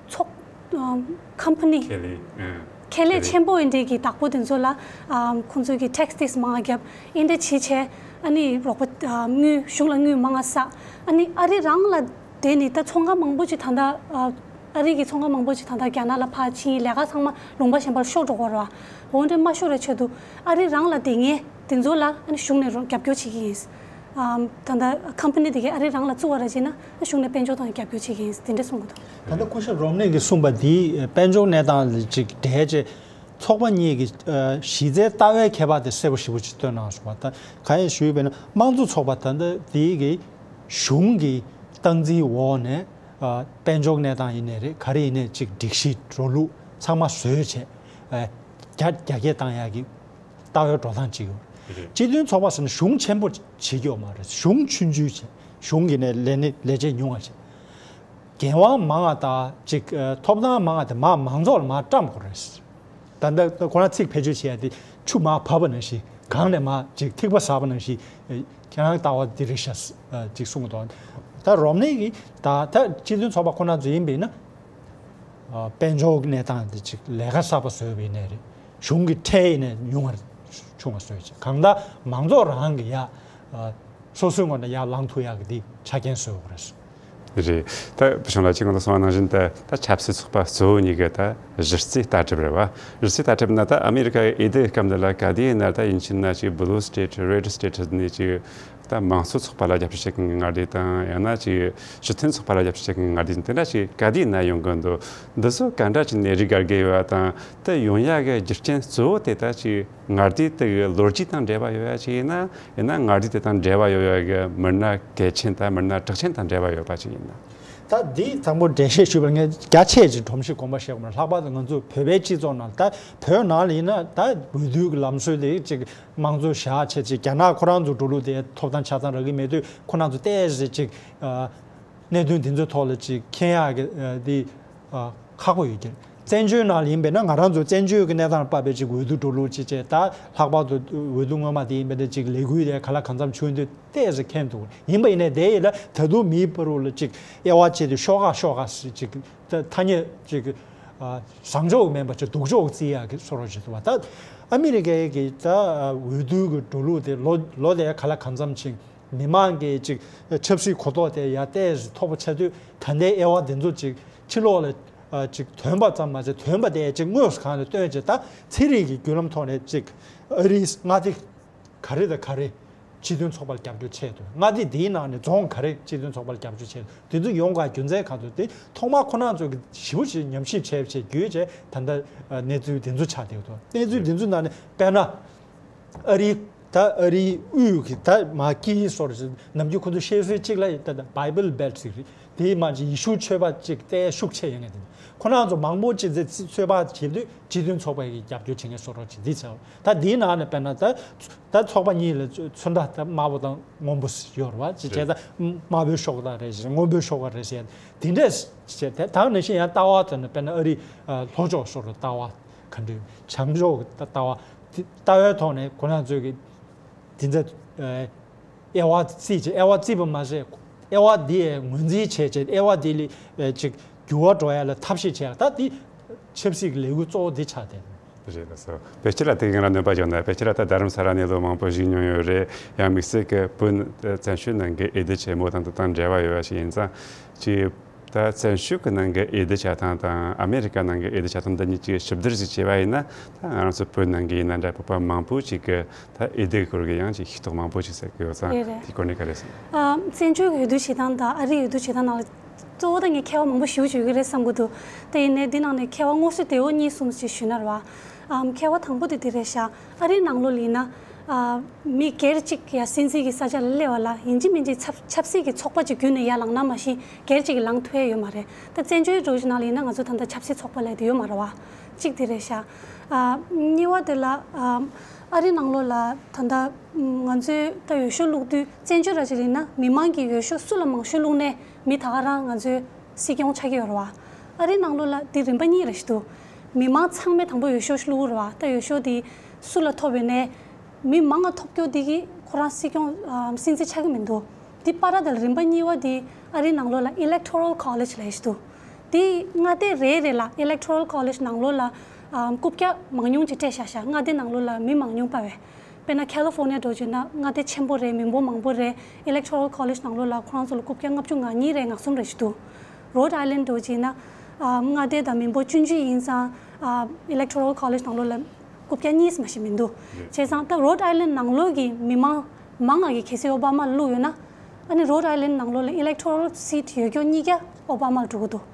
ཚོགས་ཨ། company ཁེ་ལས། ཨ། ཁེ་ལས་ཆེན་པོ་ཨིན་འདྲའི་གི་བདག་པོ་དེ་ཚོ་ལ་ཨ། ཁོང་ཚོ་གི་tax དེ་མང་ང་བརྒྱབ། ཨིན་འདྲ་བྱས་བྱས་ཨ་ནི་རོགས་པ་ཨ། དངུལ་གཞུང་ལ་དངུལ་མང་ང་བསགས། ཨ་ནི་ཨ་རི་རང་ལ་དེ་ནི་ད་ཚོང་ཁང་མང་པོ་ཅིག་ད་ལྟ་ཨ། ཨ་རི་གི་ཚོང་ཁང་མང་པོ་ཅིག་ད་ལྟ་རྒྱ་ནག་ལ་ཕར་ཕྱིན། ལས་ཀ་ཚང་མ་ལུང་པ་གཞན་པར་ཤོར་འགྲོ་གི་རེད་བ། འོ་འདྲ་མ་ཤོར་བའི་ཆེད་དུ་ཨ་རི་རང་ལ་བསྡད་མཁན་དེ་ཚོ་ལ་ཨ་ནི་གཞུང་ནས་རོགས་རྒྱབ་སྐྱོར་བྱེད་ཀྱི་ཡིན། ཨམ། ད་ལྟ་company དེ་གས་ཨ་རི་རང་ལ་བཙུགས་པ་ར་བྱས་ན་ཨ་གཞུང་ནས་དཔལ་འབྱོར་ཐོག་ནས་རྒྱབ་སྐྱོར་བྱེད་ཀྱི་ཡིན་དེ་འདྲ་གསུང་གི་འདུག། ད་ལྟ་སྐུ་ཞབས་རོམ་ནི་གིས་གསུངས་པ་འདི་དཔལ་འབྱོར་གནས་སྟངས་ལ་ཅིག་འགྲེལ་བྱས། ཚོགས་པ་གཉིས་ཀྱི་ཨ། གཞི་རྩའི་ལྟ་བའི་ཁྱད་པར་དེ་གསལ་པོ་ཞེ་པོ་ཅིག་སྟོན་གནང་སོང་བ། ད་གང་ཡིན་ཞུས་པས་ན་དམངས་གཙོ་ཚོགས་པ་ད་ལྟ་དེའི་གི་གཞུང་གི་སྟངས་འཛིན་འོག་ནས་ཨ། དཔལ་འབྱོར་གནས་སྟངས་ཡིན་ནའི་རེད། ག་རེ་ཡིན་ནའི་ཅིག་སྒྲིག་གཞི་འགྲོ་ལུགས་ཚང་མ་བཟོས་བྱས་ཨ། རྒྱ་རྒྱ་སྐྱེད་བཏང་ཡག་གི་ལྟ་བའི་འགྲོ་སྟངས་ཅིག་ཡོད། རེད། སྤྱི་མཐུན་ཚོགས་པ་ཟེར་ན་གཞུང་ཆེན་པོ་བྱེད་ཀྱི་ཡོད་མ་རེད། གཞུང་ཆུང་ཆུང་བྱས། གཞུང་གི་ནས་ལས་ནི་ལས་བྱེད་ཉུང་བ་བྱས། འགན་དབང་མང་བ་དང་ཅིག་ཨ། ཐོབ་ཐང་མང་བ་དེ་མར་མང་ཚོགས་ལ་མར་བཀྲམ་དགོས་རེད། ད་ལྟ་ཁོ་རང་ཚིག་བེད་སྤྱོད་བྱེད་ཡ་དེ་ཆུ་མར་བབས་པ་ནང་བཞིན་གངས་ནས་མར་ཅིག་ཐིགས་པ་ཟགས་པ་ནང་བཞིན་ཨ། ཁྱེད་རང་ལྟ་བ་འདི་རེད་ཤག་ཨ། ཅིག་གསུང་གི་འདུག། ད་རོམ་ནི་གིས་ད་ད་སྤྱི་མཐུན་ཚོགས་པ་ཁོ་རང་ཚོ་ཡིན་པ་ཡིན་ན་ཨ། དཔལ་འབྱོར་གནས་སྟངས་འདི་ཅིག་ལས་ཀ་གསར་པ་བཟོས་པ་ཡིན་ནའི་རེད། གཞུང་གི་ཁྲལ་ཡིན་ནའི་ཉུང་བ་ཆུང་བ་བཟོས་ཅིག། གང་ལྟར་མང་ཚོགས་རང་གི་ཡ་ཨ། སོ་སོའི་ངོས་ནས་ཡར་ལངས་ཐུབ་ཡག་གི་འདི་ཆ་རྐྱེན་བཟོ་དགོས་རེད། རེད། ད་བུ་ཆུང་ལགས་ཀྱིས་གོང་དུ་གསུངས་པ་ནང་བཞིན་ད་ད་ཆབ་སྲིད་ཚོགས་པ་གཙོ་བོ་གཉིས་ཀྱི་ད་གཞི་རྩའི་ལྟ་གྲུབ་རེད་བ། གཞི་རྩའི་ལྟ་གྲུབ་ན་ད་ཨ་མི་རི་ཀ་གི་འོས་བསྡུ་སྐབས་འདི་ལ་ག་དུས་ཡིན་ན། ད་ཡིན་ཕྱིན་ན་ཅིག་blue state, red state ནས་ཅིག་ད་མང་གཙོ་ཚོགས་པ་ལ་རྒྱབ་སྐྱོར་བྱེད་མཁན་གྱི་མངའ་སྡེ་དང་། ཡང་ན་ཅིག་ཞི་མཐུན་ཚོགས་པ་ལ་རྒྱབ་སྐྱོར་བྱེད་མཁན་གྱི་མངའ་སྡེ་དེ་འདྲ་ཅིག་ག་དུས་ཡིན་ན་ཡོང་གི་འདུག་འདི་ཚོ་ག་འདྲ་ཅིག་ནས་རིགས་དགར་གི་ཡོད་པ་དང་། དེ་ཡོང་ཡག་གི་རྒྱུ་རྐྱེན་གཙོ་བོ་དེ་ད་ཅིག་མངའ་སྡེ་དེ་གི་ལོ་རྒྱུས་དང་འབྲེལ་བ་ཡོད་ཡ་ཅིག་ཡིན་ན། ཡིན་ན་མངའ་སྡེ་དེ་དང་འབྲེལ་བ་ཡོད་ཡ་གི་མི་སྣ་གལ་ཆེན་དང་མི་སྣ་གྲགས་ཆེན་དང་འབྲེལ་བ་ཡོད་པ་ཅིག་ཡིན་ན། ད་འདི་དང་པོ་འགྲེལ་བཤད་ཞུས་པར་ངས་རྒྱ་ཆེ་ཅིག་སྒྲོམ་གཞི་དགོངས་པ་བཞེས་དགོས་མ་རེད། ལྷག་པར་དུ་ང་ཚོ་བོད་པའི་སྤྱི་ཚོགས་ནང་ད་བོད་ནང་ལ་ཡིན་ན་ད་འོས་བསྡུའི་ལམ་སྲོལ་དེ་ཅིག་དམངས་གཙོ་བཞག་བྱས་ཅིག་རྒྱ་ནག་ཁོ་རང་ཚོ་འགྲོ་ལུགས་དེ་ཐོབ་ཐང་ཆ་ཚང་རག་གི་མེད་དུས། ཁོ་རང་ཚོ་ཏོག་ཙམ་ཅིག་གནད་དོན་འདི་ཚོའི་ཐོག་ལ་ཅིག་མཁྱེན་ཡག་གི་འདི་ཁག་པོ་ཡོད་ཀྱི་རེད། བཙན་བྱོལ་ནང་ལ་ཡིན་པས་ན། ང་རང་ཚོ་བཙན་བྱོལ་གྱི་གནས་སྟངས་ལ་དཔག་པའི་ཅིག་འོས་བསྡུ་འགྲོ་ལུགས་ཅིག་བྱས། ད་ལྷག་པར་དུ་འོས་བསྡུ་སྔོན་མ་དེ་ཡིན་པས་ན་ཅིག་ལས་འགུལ་དེ་ག་ལ་གང་འཚམ་བྱུང་དུས་ཏོག་ཙམ་མཁྱེན་འདུག་ཡིན་པ་ཡིན་ནའི་དེ་ཡིན་ལ་ད་དུང་མིའི་བར་ལ་ཅིག་དབྱེ་བ་ཕྱེ་དུས་ཤོག་ཁག་ཤོག་ཁག་ཅིག་ད་ཐ་སྙད་ཅིག་བཟང་ཕྱོགས་མིན་པ་ཅིག་སྡུག་ཕྱོགས་བརྩི་ཡག་གི་བཟོ་འདྲ་ཅིག་འདུག་བ། ད་ཨ་མི་རི་ཀའི་གི་ད་འོས་བསྡུ་གི་འགྲོ་ལུགས་དེ་ལོ་ལོ་དེ་ག་ལ་གང་འཚམ་ཕྱིན། མི་མང་གི་ཅིག་ཆབ་སྲིད་གོ་རྟོགས་དེ་ཡར་ཏོག་ཙམ་མཐོ་པོ་ཆགས་དུས། ད་ལྟའི་དབྱེ་བ་དེ་ཚོ་ཅིག་ཕྱི་ལོགས་ལ་ཨ་ཅིག་ཐོན་པ་ཙམ་མ་ཟད། ཐོན་པ་དེ་ཅིག་དངོས་སུ་གང་ལ་སྟོན་བྱས། ད་ཚན་རིག་གི་བརྒྱུད་ལམ་ཐོག་ནས་ཅིག་ཨ་རིའི་མངའ་སྡེ་ག་རེ་དང་ག་རེ་སྤྱི་མཐུན་ཚོགས་པར་རྒྱབ་སྐྱོར་བྱས་འདུག་མངའ་སྡེ་འདིའི་ནང་ནས་རྫོང་ག་རེ་སྤྱི་མཐུན་ཚོགས་པར་རྒྱབ་སྐྱོར་བྱས་འདུག་དེ་ཚོ་ཡོང་ག་རྒྱུ་མཚན་གང་འདུག་དེ་ཐོག་མར་ཁོ་རང་ཚོ་གི་ཞིབ་པོ་ཞིག་ཉམས་ཞིབ་བྱས་བྱས་བརྒྱུད་བྱས། ད་ལྟ་ཨ་གནས་ཚུལ་དེ་ཚོ་ཆགས་བསྡད་འདུག་གནས་ཚུལ་དེ་ཚོའི་ནང་ནས་དཔེར་ན། ཨ་རིའི་ད་ཨ་རིའི་དབུས་ཀྱི་ད་མ་ཀི་སོར་ནམ་རྒྱུན་ཁོ་ཚོ་བཤད་སྲོལ་གཅིག་ལ་ད་ད་Bible Belt ཟེར་རེད། དེའི་མ་ཅིག་ཡེ་ཤུ་ཆོས་པ་ཅིག་ཏོག་ཙམ་ཤུགས་ཆེ་ཡོང་ངེས་དེ། ཁོ་རང་ཚོ་མང་པོ་ཅིག་ཚོད་དཔག་བྱེད་དུས་སྤྱི་མཐུན་ཚོགས་པ་ཡི་རྒྱབ་སྐྱོར་བྱེད་མཁན་བཟོ་འདྲ་ཅིག་འདི་ཚོ། ད་དེའི་ནང་ནས་དཔེར་ན་ད་ད་ཚོགས་པ་གཉིས་ལ་ཚོ་མདའ་ད་དམར་པོ་དང་སྔོན་པོ་ཡོད་རེད་བ། ཅིག་བྱས་ད་དམར་པོའི་ཤོག་ཁག་རེད་ཟེར། སྔོན་པོའི་ཤོག་ཁག་རེད་ཟེར། དེ་འདྲས་བྱས་ད་ད་ནང་བཞིན་ཡང་ལྟ་བ་དེ་ནི་དཔེར་ན་ཨ་རིའི་ལྷོ་ཕྱོགས་སོ་རུ་ལྟ་བ། ག་འདྲ་བྱམས་སྐྱོང་གི་ལྟ་བ་དེ་ལྟ་བའི་ཐོག་ནས་ཁོ་རང་ཚོས་ཀྱི་དེ་ཚོ་དབྱེ་བ་བརྩིས་བྱས། དབྱེ་བ་བརྩིས་པ་མ་ཟད། དབྱེ་བ་དེ་ངོས་འཛིན་བྱས་བྱས། དབྱེ་བ་དེ་ལས་ཅིག་འགྱུར་བ་འགྲོ་ཡ་ལ་ཐབས་ཤེས་བྱས། ད་དེ་ཆབ་སྲིད་ཀྱི་ལས་འགུལ་གཙོ་བོ་དེ་ཆགས་བསྡད། རེད་ལགས་སོ། ཕལ་ཆེར་ལ་དེ་ང་རང་སྣོན་པ་བརྒྱབ་ན། ཕལ་ཆེར་ལ་ད་རྡ་རམ་ས་ལ་ནས་ལོ་མང་པོ་བཞུགས་མྱོང་ཡོད་རེད། ཡང་དམིགས་བསལ་གྱི་བོད་བཙན་བྱོལ་ནང་གི་འོས་བསྡུ་ཆེན་མོ་དང་དེ་དང་འབྲེལ་བ་ཡོད་པ་ཞིག་ཡིན་ཙང་། ཅིག་ད་བཙན་བྱོལ་གྱི་ནང་གི་འོས་བསྡུ་བྱ་སྟངས་དང་ཨ་མེ་རི་ཀ་ནང་གི་འོས་བསྡུ་བྱ་སྟངས་འདི་གཉིས་ཀྱི་ཞིབ་བསྡུར་ཞིག་བྱས་པ་ཡིན་ན། ད་ང་རང་ཚོ་བོད་ནང་གི་ཡིན་ན་འདྲ། བོད་པ་མང་པོ་ཞིག་གི་ད་འོས་བསྡུའི་སྐོར་གྱི་ཡང་ཅིག་ཤེས་རྟོགས་མང་པོ་ཞིག་ཟེར་གྱི་ཡོད་ཙང་། རེད་རེད། དེའི་སྐོར་ནས་ག་རེ་ཟེར། ཨ། བཙན་བྱོལ་གྱི་འོས་བསྡུ་བྱེད་སྟངས་དང་ཨ་རིའི་འོས་བསྡུ་བྱེད་སྟངས་ནང་ལ་གཙོ་བོ་ད་ངས་མཁས་པ་མང་པོ་ཞེ་པོ་ཅིག་ཡོད་ཀྱི་རེད་བསམ་གྱི་འདུག་དེ་ཡིན་ནའི་འདི་ནང་ནས་མཁས་པ་དངོས་སུ་དེ་འོ་གཉིས་གསུམ་ཞིག་ཞུས་ན་རེད་བ། ཨ། མཁས་པ་དང་པོ་དེ་འདི་རེད་ཤག་ཨ་རིའི་ནང་ལོགས་ལ་ཡིན་ན། ཨ། མི་སྒེར་གཅིག་ཡ་སྲིད་འཛིན་གྱི་ས་ཆ་ལ་སླེབས་པ་ལ་ཡིན་གཅིག་མིན་གཅིག་ཆབ་ཆབ་སྲིད་ཀྱི་ཚོགས་པ་གཅིག་བརྒྱུད་ནས་ཡར་ལངས་ན་མ་གཞི་སྒེར་གཅིག་གིས་ལངས་ཐུབ་ཡ་ཡོད་མ་རེད། ད་བཙན་བྱོལ་འདྲ་བོ་ཅིག་ནང་ལ་ཡིན་ན་ང་ཚོ་ད་ལྟ་ཆབ་སྲིད་ཚོགས་པ་ལབ་དེ་ཡོད་མ་རེད་བ། གཅིག་དེ་རེད་ཤག་ཨ། གཉིས་པ་དེ་ལ། ཨ། ཨ་རིའི་ནང་ལོགས་ལ་ད་ལྟ་ང་ཚོའི་ད་འོས་ཤོག་བླུགས་དུས་བཙན་བྱོལ་ར་ཅིག་ལ་ཡིན་ན་མི་མང་གིས་འོས་ཤོག་སུ་ལ་མང་ཤོས་བླུགས་ནའི་མི་ད་ག་རང་ང་ཚོའི་སྲིད་སྐྱོང་ཆགས་ཀྱི་ཡོད་རེད་བ། ཨ་རིའི་ནང་ལོགས་ལ་དེ་རིམ་པ་གཉིས་རེ་ཞིག་འདུག་མི་མང་ཚང་མས་དང་པོ་འོས་ཤོག་བླུགས་རེད་བ། ད་འོས་ཤོག་དེ་སུ་ལ་ཐོབ་ཡོད་ནའི་མི་མང་ང་ཐོབ་རྒྱུ་དེ་གིས་ཁོ་རང་སྲིད་སྐྱོང་། ཨ། སྲིད་འཛིན་ཆགས་ཀྱི་མི་འདུག་དེ་བར་དེ་ལ་རིམ་པ་གཉིས་པ་དེ་ཨ་རིའི་ནང་ལོགས་ལ་Electoral College ལབ་ཡ་ཞིག་འདུག་དེ་མངའ་སྡེ་རེ་རེ་ལ་Electoral College ནང་ལོགས་ལ། ཨ། རྐུབ་བཀྱག་མང་ཉུང་ཅིག་སྤྲད་བཞག་ཤག་མངའ་སྡེ་ནང་ལོགས་ལ་མི་མང་ཉུང་པ་བས། དཔེར་ན་California འདྲ་བོ་བྱས་ན་མངའ་སྡེ་ཆེན་པོ་རེད། མི་འབོར་མང་པོ་རེད། Electoral College ནང་ལོགས་ལ་ཁོ་རང་ཚོ་ལ་རྐུབ་བཀྱག་ལྔ་བཅུ་ང་གཉིས་རེད། ང་གསུམ་རེ་ཞིག་འདུག Rhode Island འདྲ་བོ་བྱས་ན། ཨ། མངའ་སྡེ་དང་མི་འབོར་ཆུང་ཆུང་ཡིན་ཙང་། ཨ། Electoral College ནང་ལོགས་ལ་རྐུབ་བཀྱག་གཉིས་མ་ཞིག་མི་འདུག་རེད། བྱས་ཙང་ད་Rhode Island ནང་ལོགས་ཀྱི་མི་མང་མང་ང་གིས་གལ་སྲིད་ཨོ་བྷ་མ་ལ་བླུགས་ཡོད་ན། ཨ་ནི་Rhode Island ནང་ལོགས་ལ་Electoral Seat ཡོད་རྒྱུ་གཉིས་ཀ་ཨོ་བྷ་མ་ལ་འགྲོ་གི་འདུག་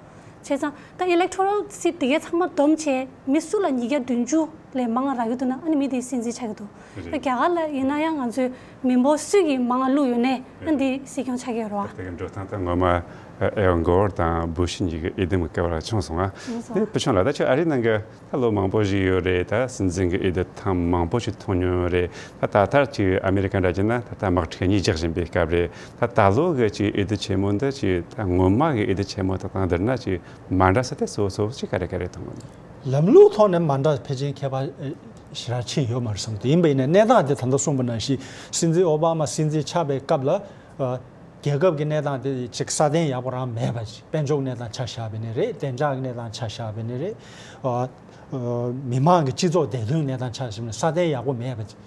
བྱས་ཙང་ད་Electoral Seat དེ་གའི་ཚང་མ་བསྡོམས་བྱས་མི་སུ་ལ་ཉིས་བརྒྱ་བདུན་ཅུ་ལས་མང་ང་རག་གི་འདུག་ན། ཨ་ནི་མི་དེ་སྲིད་འཛིན་ཆགས་ཀྱི་འདུག་རེད། ད་རྒྱ་གར་ལ་ཡིན་ན་ཡང་ང་ཚོས་མི་འབོར་སུ་གིས་མང་ང་བླུགས་ཡོད་ནའི་ཨ་ནི་དེ་སྲིད་སྐྱོང་ཆགས་ཀྱི་ཡོད་རེད་བ། དེ་གའི་འགྲོ་སྟངས་ད་ངོ་མ་ཨེལ་གོར་དང་བུ་ཤི་གཉིས་ཀྱི་འོས་འདེམས་ཀྱི་སྐབས་ལ་བྱུང་སོང་ང་། བྱུང་སོང་། དེ་བུ་ཆུང་ལགས། ད་ཁྱོད་ཨ་རིའི་ནང་གི་ད་ལོ་མང་པོ་བཞུགས་ཡོད་རེད། ད་སྲིད་འཛིན་གྱི་འོས་བསྡུ་ཐེངས་མང་པོ་ཞིག་མཐོང་མྱོང་ཡོད་རེད། ད་ད་ལྟར་ཅིག་ཨ་མེ་རི་ཀ་འདྲ་བྱས་ན་ད་ལྟ་དམག་འཁྲུག་གཉིས་རྒྱག་བཞིན་པའི་སྐབས་རེད། ད་ད་ལོ་གི་ཅིག་འོས་བསྡུ་ཆེན་མོ་འདི་ཅིག་ད་སྔོན་མ་གི་འོས་བསྡུ་ཆེན་མོ་དག་དང་བསྡུར་ན་ཅིག་མ་འདྲ་ས་དེ་གཙོ་བོ་གཙོ་བོ་ཅིག་ག་རེ་ག་རེ་མཐོང་གི་འདུག་ལམ་ལུགས་ཐོག་ནས་མ་འདྲ་ཕལ་ཆེར་ཁྱད་པར་ཞེ་དྲག་ཕྱིན་ཡོད་མ་རེད་བསམ་གྱི་འདུག་ཡིན་པ་ཡིན་ན་གནས་སྟངས་དེ་ད་ལྟ་གསུངས་པ་ནང་བཞིན་སྲིད་འཛིན་ཨོ་བྷ་མ་སྲིད་འཛིན་ཆགས་པའི་སྐབས་ལ། ཨ། རྒྱལ་ཁབ་ཀྱི་གནས་སྟངས་དེ་ཅིག་སྲ་བརྟན་ཡག་པོ་རང་མེད་པ་ཅིག་དཔལ་འབྱོར་གནས་སྟངས་ཆ་བཞག་པ་ཡིན་ནའི་རེད། བདེ་འཇགས་ཀྱི་གནས་སྟངས་ཆ་བཞག་པ་ཡིན་ནའི་རེད། ཨ། ཨ། མི་མང་གི་སྤྱི་ཚོགས་བདེ་དོན་གནས་སྟངས་ཆ་བཞག་ན་སྲ་བརྟན་ཡག་པོ་མེད་པ་ཅིག་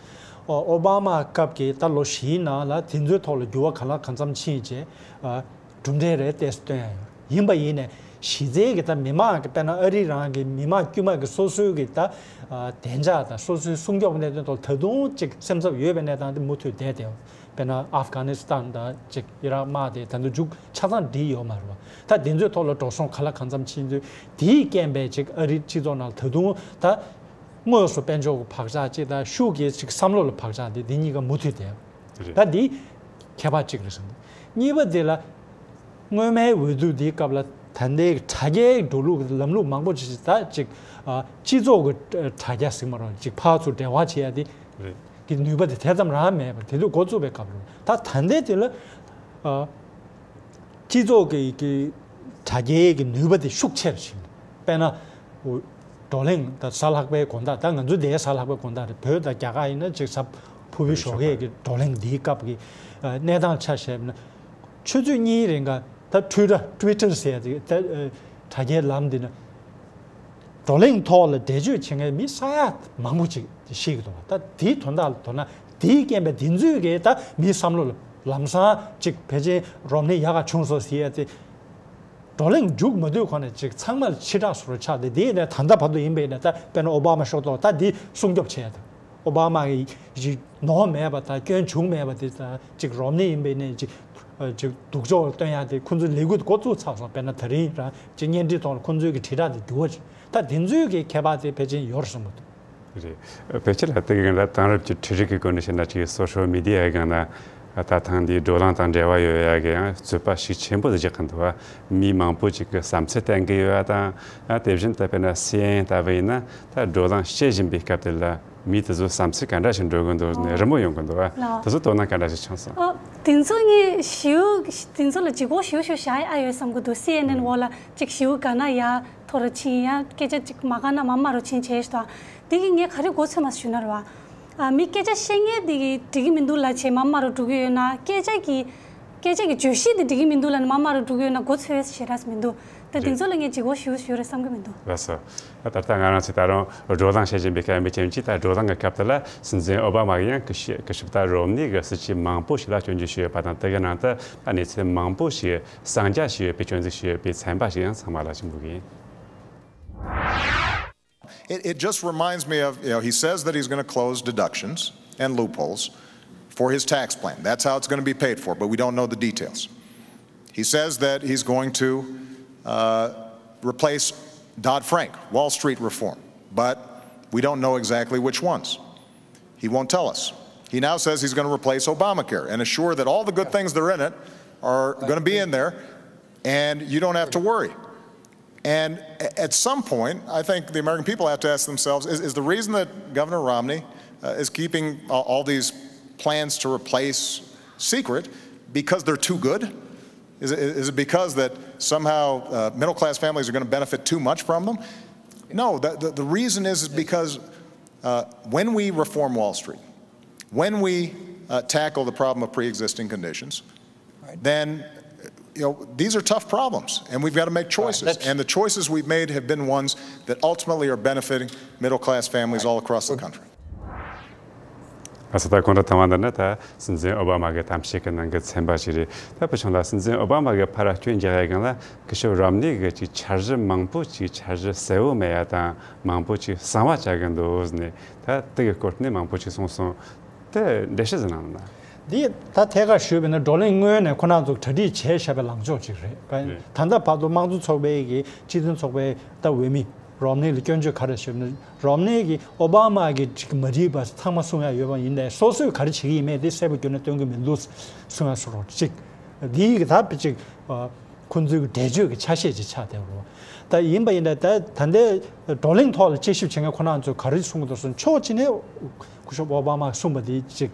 ཨོ་ཨོ་བྷ་མ་སྐབས་ཀྱི་ད་ལོ་བཞིའི་ནང་ལ་དེ་ཚོའི་ཐོག་ལ་འགྱུར་བ་གང་ལ་གང་འཚམ་ཕྱིན་བྱས། ཨ། གྲུབ་འབྲས་རེད་ཏེ་སྟོན་ཡ་ཡོད། ཡིན་པ་ཡིན་ནས་གཞི་རྩའི་གི་ད་མི་མང་གི་དཔེར་ན་ཨ་རི་རང་གི་མི་མང་དཀྱུས་མ་གི་སོ་སོའི་གི་ད་ཨ་བདེ་འཇགས་དང་སོ་སོའི་སྲུང་སྐྱོབ་གནད་དོན་ཐོག་ད་དུང་ཅིག་སེམས་འཚབ་ཡོད་པའི་གནས་སྟངས་དེ་མུ་མཐུད་བསྡད་དེ། དཔེར་ན་ཨབ་གྷ་ནི་སི་ཐན་དང་ཅིག་ཨི་རག་དམག་དེ་ད་དུང་མཇུག་ཆ་ཚང་སྒྲིལ་ཡོད་མ་རེད་བ། ད་དེ་ཚོའི་ཐོག་ལ་འགྲོ་སོང་ག་ལ་གང་འཚམ་ཕྱིན་ཚུལ་དེའི་རྐྱེན་པས་ཅིག་ཨ་རིའི་སྤྱི་ཚོགས་ནང་ད་དུང་ད་དངོས་སུ་དཔལ་འབྱོར་གྱི་བག་ཆགས་ཅིག་དང་ཤུགས་ཀྱིས་ཅིག་བསམ་བློ་ལ་བག་ཆགས་དེ་དེ་གཉིས་ཀ་མུ་མཐུད་བསྡད། རེད། ད་འདི་ཁྱད་པར་གཅིག་རེད་བསམ་འདུག་གཉིས་པ་དེ་ལ་སྔོན་མའི་འོས་བསྡུ་འདིའི་སྐབས་ལ་ད་ལྟའི་དྲ་རྒྱའི་འགྲོ་ལུགས་ལམ་ལུགས་མང་པོ་ཅིག་ད་ཅིག་ཨ་སྤྱི་ཚོགས་ཀྱི་དྲ་རྒྱ་ཟེར་མ་རུང་ཅིག་ཕར་ཚུར་འབྲེལ་བ་བྱེད་ཡ་དེ་རེད། གི་ནུས་པ་དེ་དེ་ཙམ་རང་མེད་པར་དེ་དུས་འགོ་བཙུགས་པའི་སྐབས་ལ་ད་ད་ལྟའི་དེ་ལ་ཨ། སྤྱི་ཚོགས་ཀྱི་ཀྱི་དྲ་རྒྱའི་གི་ནུས་པ་དེ་ཤུགས་ཆེ་རུ་ཕྱིན། དཔེར་ན། བགྲོ་གླེང་ད་གཟའ་ལྷག་པའི་དགོང་དག་ད་ང་ཚོ་འདིའི་གཟའ་ལྷག་པའི་དགོང་དག་རེད། བོད་དང་རྒྱ་གར་ཡིན་ན་ཅིག་གཟའ་ཕུར་བུའི་ཞོགས་ཀས་ཀྱི་བགྲོ་གླེང་འདིའི་སྐབས་ཀྱི་གནས་སྟངས་ཆ་བཞག་ན། ཆུ་ཚོད་གཉིས་རིང་ག་ད་ཊུ་ཊར་ཊུ་ཝི་ཊར་ཟེར་ཡ་དེ་ད་དྲ་རྒྱའི་ལམ་འདི་ན། བགྲོ་གླེང་ཐོག་ལ་འགྲེལ་བརྗོད་བྱེད་མཁན་མི་ས་ཡ་མང་པོ་ཅིག་ཤེས་ཀྱི་འདུག་ད་དེའི་དོན་དག་ལ་མདོར་ན་དེའི་རྐྱེན་པས་དེ་ཚོས་ཀྱི་ད་མིའི་བསམ་བློ་ལ་ལམ་སང་ཅིག་ཕལ་ཆེར་རོམ་ནི་ཡག་ག་བྱུང་སོང་ཟེར་ཡ་དེ། བགྲོ་གླེང་མཇུག་མ་བསྡུས་གོང་ནས་ཅིག་ཚང་མ་ལ་ཕྱི་བསྒྲགས་སུ་རུ་ཆགས་ཏེ་དེའི་ནས་ད་ལྟ་བར་དུ་ཡིན་པའི་ནས་ད་དཔེར་ན་ཨོ་བྷ་མ་ཤོག་ཐོག་ད་འདི་སྲུང་སྐྱོབ་བྱས་ཡ་ད་ཨོ་བྷ་མ་གི་ནོར་མེད་པ་ད་སྐྱོན་བྱུང་མེད་པ་དེ་ད་ཅིག་རོམ་ནི་ཡིན་པའི་ནས་ཅིག་ཅིག་སྡུག་ཕྱོགས་སྟོན་ཡ་དེ་ཁོ་ཚོའི་ལས་འགུལ་འགོ་བཙུགས་ཚར་སོང་། དཔེར་ན་ད་རིང་རང་ཅིག་བརྙན་འཕྲིན་ཐོག་ལ་ཁོ་ཚོའི་གི་དྲིལ་བསྒྲགས་དེ་འགྱུར་བ་ཅིག་ད་དེ་ཚོའི་གི་ཁྱད་པར་དེ་ཕལ་ཆེར་ཡོད་རེད་བསམ་གི་འདུག་རེད། ཕལ་ཆེར་ལ་དེ་གི་ལ་དེང་རབས་ཀྱི་འཕྲུལ་རིག་གི་སྒོ་ནས་བཤད་ན་ཅིག་སོ་ཤལ་མི་ཌི་ཡའི་སྒང་ན་ད་ཐེངས་འདིའི་བགྲོ་གླེང་དང་འབྲེལ་བ་ཡོད་ཡ་གི་ཡང་རྩོད་པ་ཤུགས་ཆེན་པོ་ཞིག་རྒྱག་གི་འདུག་བ། མི་མང་པོ་ཅིག་གི་བསམ་ཚུལ་བསྟན་གི་ཡོད་ཡ་དང་། ཨ་དེ་བཞིན་དུ་དཔེར་ན་སི་ཨེན་ཨེན་ལྟ་བུ་ཡིན་ན་ད་བགྲོ་གླེང་བྱེད་བཞིན་པའི་སྐབས་དེ་ལ་མི་དེ་ཚོ་བསམ་ཚུལ་ག་འདྲ་ཞིག་འགྲོ་གི་འདུག་ནས་རི་མོ་ཡོང་གི་འདུག་བ། ལགས། དེ་ཚོ་དོ་སྣང་ག་འདྲ་ཞིག་བྱུང་སོང་། ཨ་དེ་ཚོ་ངས་ཞེ་པོ་དེ་ཚོ་ལ་ལྗིད་ཁོག་ཞེ་པོ་ཞེ་པོ་བཞག་ཨ་ཡོད་བསམ་གི་འདུག་སི་ཨེན་ཨེན་འོག་ལ་ཅིག་ཞེ་པོ་ག་ན་ཡ་ཐོ་རུ་ཕྱིན་ཡ་སྐད་ཆ་ཅིག་མ་ག་ན་མ་མ་རུ་ཕྱིན་བྱས་ཤི་དང་། དེ་གི་ངས་ག་རེ་མགོ་ཚོས་མ་ཞུ་ན་རེད་བ། ཨ་མི་སྐད་ཆ་བཤད་མཁན་དེ་གི་འགྲིག་གི་མི་འདུག་ལབ་བྱས་མ་མ་རུ་འགྲོ་གི་ཡོད་ན། སྐད་ཆ་གི་སྐད་ཆ་གི་བརྗོད་གཞི་དེ་འགྲིག་གི་མི་འདུག་ལབ་ན་མ་མ་རུ་འགྲོ་གི་ཡོད་ན་མགོ་ཚོས་ཞེ་དྲག་མི་འདུག་ད་དེ་རེད། ཚོ་ལ་ངས་ལྗིད་ཁོག་ཞེ་པོ་ཞེ་པོ་རེད་བསམ་གི་མི་འདུག་ལགས་སོ། ད་ད་ལྟ་ང་རང་ཚོས་ད་རུང་བགྲོ་གླེང་བྱེད་བཞིན་པའི་སྐབས་མི་ཅན་གྱིས་ད་བགྲོ་གླེང་གི་སྐབས་དེ་ལ་སྲིད་འཛིན་ཨོ་བྷ་མ་གིས་ཡང་སྐུ་ཞབས་སྐུ་ཞབས་ད་རོམ་ནི་གི་སྲིད་ཇུས་མང་པོ་ཞིག་ལ་སྐྱོན་བརྗོད་ཞུས་ཡོད་པ་དང་། དེ་གི་ནང་དུ་ད་གནས་ཚུལ་མང་པོ་ཞིག་གསང་རྒྱ་ཞུས་ཡོད་པའི་སྐྱོན་འཛུགས་ཞུས་ཡོད་པའི་ཚན་པ་ཞིག་ཡང་ཚང་མ་ལ་ཞིབ་འཇུག་གིས། It, it just reminds me of, you know, he says that he's going to close deductions and loopholes for his tax plan. That's how it's going to be paid for, but we don't know the details. He says that he's going to uh, replace Dodd Frank, Wall Street reform, but we don't know exactly which ones. He won't tell us. He now says he's going to replace Obamacare and assure that all the good things that are in it are going to be in there, and you don't have to worry. And at some point, I think the American people have to ask themselves, is, is the reason that Governor Romney uh, is keeping all these plans to replace secret because they're too good? Is it, is it because that somehow uh, middle class families are going to benefit too much from them? No, the, the, the reason is, is because uh, when we reform Wall Street, when we uh, tackle the problem of pre existing conditions, then you know, these are tough problems, and we've got to make choices. And the choices we've made have been ones that ultimately are benefiting middle class families all across the country. ཨ་ས་ད་གོང་དུ་དང་བ་འདི་ནི་ད་སྲིད་འཛིན་ཨོ་བྷ་མ་གི་གཏམ་བཤད་ཀྱི་ནང་གི་ཚན་པ་ཞིག་རེད། ད་བུ་ཆུང་ལགས་སྲིད་འཛིན་ཨོ་བྷ་མ་གི་ཕར་སྐྱོན་རྒྱག་ཡ་སྒང་ལ་སྐུ་ཞབས་རོམ་ནི་གི་ཅིག་འཆར་གཞི་མང་པོ་ཅིག་འཆར་གཞི་གསལ་བོ་མེད་ཡ་དང་མང་པོ་ཅིག་གསང་བ་བྱ་གི་འདུག་ཟེར་ནས་ད་དེ་གི་སྐོར་ནས་མང་པོ་ཅིག་གསུངས་སོང་། དེ་འགྲེལ་བཤད་ཟིན་ནམ་ན། འདི་ད་ཐད་ཀར་ཞུས་པ་ཡིན་ན་བགྲོ་གླེང་སྔོན་ནས་ཁོ་རང་ཚོ་གྲ་སྒྲིག་བྱས་བཞག་པའི་ལངས་ཕྱོགས་ཅིག་རེད། ད་ལྟ་བར་དུ་དམངས་གཙོ་ཚོགས་པའི་གི་སྤྱི་མཐུན་ཚོགས་པའི་ད་འོས་མི་རོམ་ནི་ལ་སྐྱོན་བརྗོད་ག་རེ་ཞུས་ན་རོམ་ནི་གི་ཨོ་བྷ་མ་གི་ཅིག་མ་འགྲིག་པ་ཚང་མ་གསུང་ཡ་ཡོད་པ་ཡིན་ནའི་སོ་སོས་ག་རེ་བྱེད་ཀྱི་ཡིན་མེད་དེ་གསལ་པོ་ཁྱོན་ནས་སྟོན་གྱི་མི་འདུག་གསུང་ཡ་སོ་རོགས་ཅིག་འདི་གི་ད་ཅིག་ཁོང་ཚོའི་གི་འགྲེལ་བརྗོད་ཀྱི་ཆ་ཤས་ཅིག་ཆགས་བསྡད་རོ། ད་ཡིན་པ་ཡིན་ན་ད་ད་ལྟའི་བགྲོ་གླེང་ཐོག་ལ་དཔྱད་ཞིབ་བྱེད་མཁན་ཁོ་རང་ཚོས་ག་རེ་གསུང་གི་འདུག་ཟེར་ན་ཕྱོགས་གཅིག་ནས་སྐུ་ཞབས་ཨོ་བྷ་མ་གསུངས་པ་དེ་ཅིག་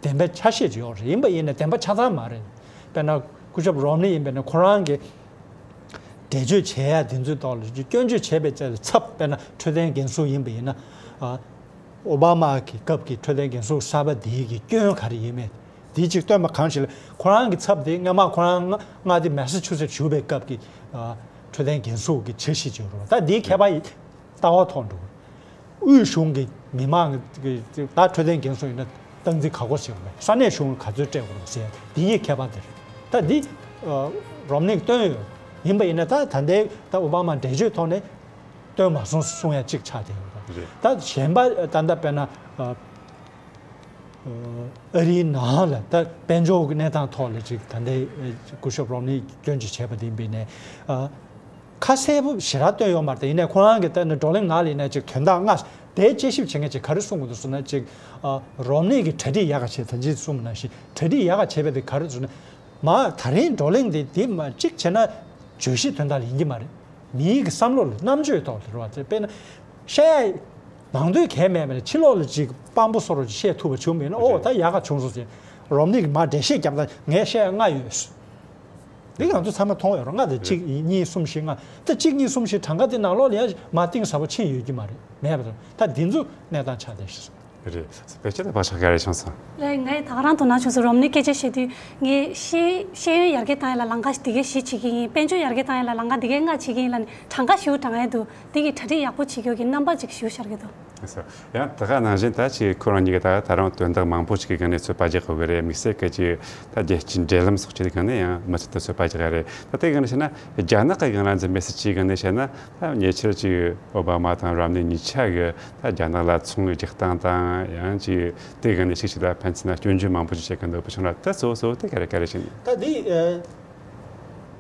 བདེན་པའི་ཆ་ཤས་ཅིག་ཡོད་རེད། ཡིན་པ་ཡིན་ན་བདེན་པ་ཆ་ཚང་མ་རེད། དཔེར་ན་སྐུ་ཞབས་རོམ་ནི་ཡིན་པས་ན་ཁོ་རང་གི་འགྲེལ་བརྗོད་བྱེད་ཡ་དེ་ཚོའི་ཐོག་ལ་སྐྱོན་བརྗོད་བྱས་པའི་ཚབ་དཔེར་ན་འཕྲོད་བསྟེན་འགན་སྲུང་ཡིན་པ་ཡིན་ན། ཨོ་བྷ་མ་གི་སྐབས་ཀྱི་འཕྲོད་བསྟེན་འགན་སྲུང་གསར་པ་དེའི་གི་སྐྱོན་ག་རེ་ཡིན་མེད་དེ་ཅིག་སྟོན་པ་གང་ཞིག་ལ་ཁོ་རང་གི་ཚབ་དེ་སྔ་མ་ཁོ་རང་མངའ་སྡེ་མེ་ས་ཆུ་སེ་བཞུགས་པའི་སྐབས་ཀྱི་འཕྲོད་བསྟེན་འགན་སྲུང་གི་འཆར་གཞི་ཅིག་ཡོད་རེད། ད་དེའི་ཁྱད་པར་ལྟ་བ་ཐོག་འགྲོ། དབུས་གཞུང་གི་མི་མང་གི་ད་འཕྲོད་བསྟེན་འགན་སྲུང་ཡིན་ན་སྟངས་འཛིན་ག་གོ་ཞིག་ཡོད་པས་ས་གནས་གཞུང་ལ་ག་ཚོད་སྤྲད་དགོས་རེད་ཟེར་དེ་གཉིས་ཁྱད་པར་དེ་རེད། ད་འདི་ ཨ་རོམ་ནིས་བཏོན་ཡོད། ཡིན་པ་ཡིན་ན་ད་ད་ལྟའི་ད་ཨོ་བྷ་མ་འགྲེལ་བརྗོད་ཐོག་ནས་བཏོན་མ་སོང་གསུང་ཡ་གཅིག་ཆགས་བསྡད་ཡོད་རེད། ད་གཞན་པ་ད་ལྟ་དཔེར་ན་ཨ་ཨ་རིའི་ནང་ལ་ད་དཔལ་འབྱོར་གྱི་གནས་སྟངས་ཐོག་ལ་ཅིག་ད་ལྟའི་སྐུ་ཞབས་རོམ་ནིས་སྐྱོན་བརྗོད་བྱས་པ་དེ་ཡིན་པ་ཡིན་ནའི་ཨ་ཁ་གསལ་པོ་ཞེ་དྲག་བཏོན་ཡོད་མ་རེད། ཡིན་ནའི་ཁོ་རང་གི་ད་ནི་བགྲོ་གླེང་ནང་ལ་ཡིན་ནའི་ཅིག་དོན་དག་ལྔ་དེ་དཔྱད་ཞིབ་བྱེད་མཁན་ཅིག་ག་རེ་གསུང་གི་འདུག་ཟེར་ན། ཅིག་ཨ་རོམ་ནིས་ཀྱིས་གྲ་སྒྲིག་ཡག་ག་བྱས། ད་ཅི་གསུངས་པ་ནང་བཞིན་གྲ་སྒྲིག་ཡག་ག་བྱས་པ་དེ་ག་རེ་ཟེར་ན། མ་ད་རིང་བགྲོ་གླེང་འདི་འདི་མ་གཅིག་བྱས་ན་བརྗོད་གཞི་དོན་དག་ལ་ཡིན་གྱི་མ་རེད། མིའི་གི་བསམ་བློ་ལ་རྣམ་དཔྱོད་ཐོག་ལ་རེད་བ། དཔེར་ན་བཤད་ནང་དོན་གལ་མེད་པ་ལ་ཕྱི་ལོགས་ལ་ཅིག་དཔང་པོ་བཟོ་རོགས་ཅིག་བཤད་ཐུབ་པ་བྱུང་མིན་ན། ཨོ་ད་ཡག་ག་བྱུང་སོང་ཟེར། རོམ་ནིས་གིས་མ་འགྲེལ་བཤད་བརྒྱབ་ད་ངས་བཤད་ཡ་ལྔ་ཡོད། འདི་ང་ཚོ་ཚང་མ་མཐོང་ཡོད་རེད། ལྔ་དང་གཅིག་གཉིས་གསུམ་བཞི་ལྔ། ད་གཅིག་གཉིས་གསུམ་བཞི་གྲངས་ཀ་དེ་ནང་ལོགས་ལ་ཡང་མ་གཏིང་ཟབ་པོ་ཕྱིན་ཡོད་ཀྱི་མ་རེད། མེད་པ་དང་། ད་འདི་ཚོ་གནས་སྟངས་ཆགས་བསྡད་ཤག་རེད། བེད་སྤྱོད་ལ་བག་ཆགས་ག་རེ་བྱུང་སོང་། ལགས། ངས་ད་ག་རང་དོ་སྣང་བྱུང་སོང་། རོམ་ནིས་སྐད་ཆ་བཤད་དུས་ངས་ཤེས་ཤེས་ཡོན་ཡར་རྒྱས་བཏང་ཡ་ལ་ལམ་ཁ་འདི་གས་བཞི་བྱེད་ཀྱི་ཡིན། དཔལ་འབྱོར་ཡར་རྒྱས་བཏང་ཡ་ལ་ལམ་ཁ་འདི་གས་ལྔ་བྱེད་ཀྱི་ཡིན་ལབ་ནས་གྲངས་ཀ་ཞིག་བགྲང་ཡ་འདུག་འདི་གི་གྲ་སྒྲིག་ཡག་པོ་བྱེད་རྒྱུ་གི་རྣམ་པ་ཅིག་ཞུ་ཤར་གི་འདུག་ཨ་ས། ཡང་ད་ག་ནང་བཞིན་ད་ཅིག་ཁོ་རང་གཉིས་ཀྱིས་ད་ད་རུང་དོན་དག་མང་པོ་ཅིག་གི་སྒང་ནས་ཚོད་དཔག་རྒྱག་དགོས་ཀྱི་རེད། དམིགས་བསལ་གྱི་ཅིག་ད་རྒྱལ་སྤྱིའི་འབྲེལ་ལམ་སོགས་ཀྱི་སྒང་ནས་ཡང་མི་ཚོད་ད་ཚོད་དཔག་རྒྱག་གི་རེད། ད་དེ་སྒང་ནས་བཤད་ན་རྒྱ་ནག་གི་སྒང་ལ་འཛིན་པའི་སྲིད་ཇུས་སྒང་ནས་བཤད་ན། ད་ཉེ་ཆར་ཅིག་ཨོ་བྷ་མ་དང་རོམ་ནི་གཉིས་ཆ་གིས་ད་རྒྱ་ནག་ལ་ཚོང་གི་རྒྱག་སྟངས་དང་། ཡང་ཅིག་དེ་སྒང་ནས་ཅིག་ཅིག་ལ་ཕན་ཚུན་ན་སྐྱོན་བརྗོད་མང་པོ་ཅིག་བྱེད་ཀྱི་འདུག་པ་བྱུང་ལ། ད་གཙོ་བོ་གཙོ་བོ་དེ་ག་རེ་ག་རེ་བྱས་ནས། ད་དེ་ཨ་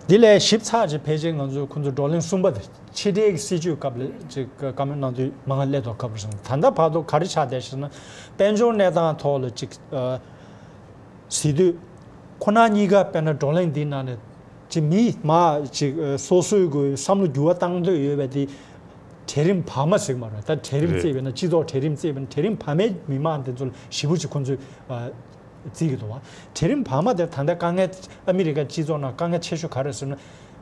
དེ་ལས་ཞིབ་ཚགས་ཅིག་ཕལ་ཆེར་ང་ཚོས་ཁོང་ཚོ་བགྲོ་གླེང་གསུམ་པ་དེ་ཕྱི་འབྲེལ་གྱི་སྲིད་ཇུས་སྐབས་ལ་ཅིག་བཀའ་མོལ་གནང་དུས་མང་སླེབས་དོགས་ཁ་པོ་སོང་། ད་ལྟ་བར་དུ་ག་རེ་ཆགས་བསྡད་ཤག་ན། དཔལ་འབྱོར་གནས་སྟངས་ཐོག་ལ་ཅིག་ཨ་ཟེར་དུས། ཁོ་ན་གཉིས་ཀ་དཔེར་ན་བགྲོ་གླེང་འདིའི་ནང་ནས་ཅིག་མི་མ་ཅིག་ཨ་སོ་སོའི་གི་བསམ་བློ་འགྱུར་བ་བཏང་འདོད་ཡོད་པའི་དེ་གྲལ་རིམ་བར་མ་ཟེར་གི་མ་རེད། ད་གྲལ་རིམ་རེད། བརྩིས་པས་ན། སྤྱི་ཚོགས་གྲལ་རིམ་བརྩིས་པས་ན། གྲལ་རིམ་བར་མའི་མི་མང་དེ་ཚོ་ལ་ཞེ་པོ་ཅིག་ཁོང་ཚོས་ཨ་བརྩི་གི་འདུག་བ། གྲལ་རིམ་བར་མ་དེ་ད་ལྟ་དཀའ་ངལ། ཨ་མི་རི་ཀ་སྤྱི་ཚོགས་ནང་དཀའ་ངལ་ཆེ་ཤོས་ག་རེ་ཟེར་ན།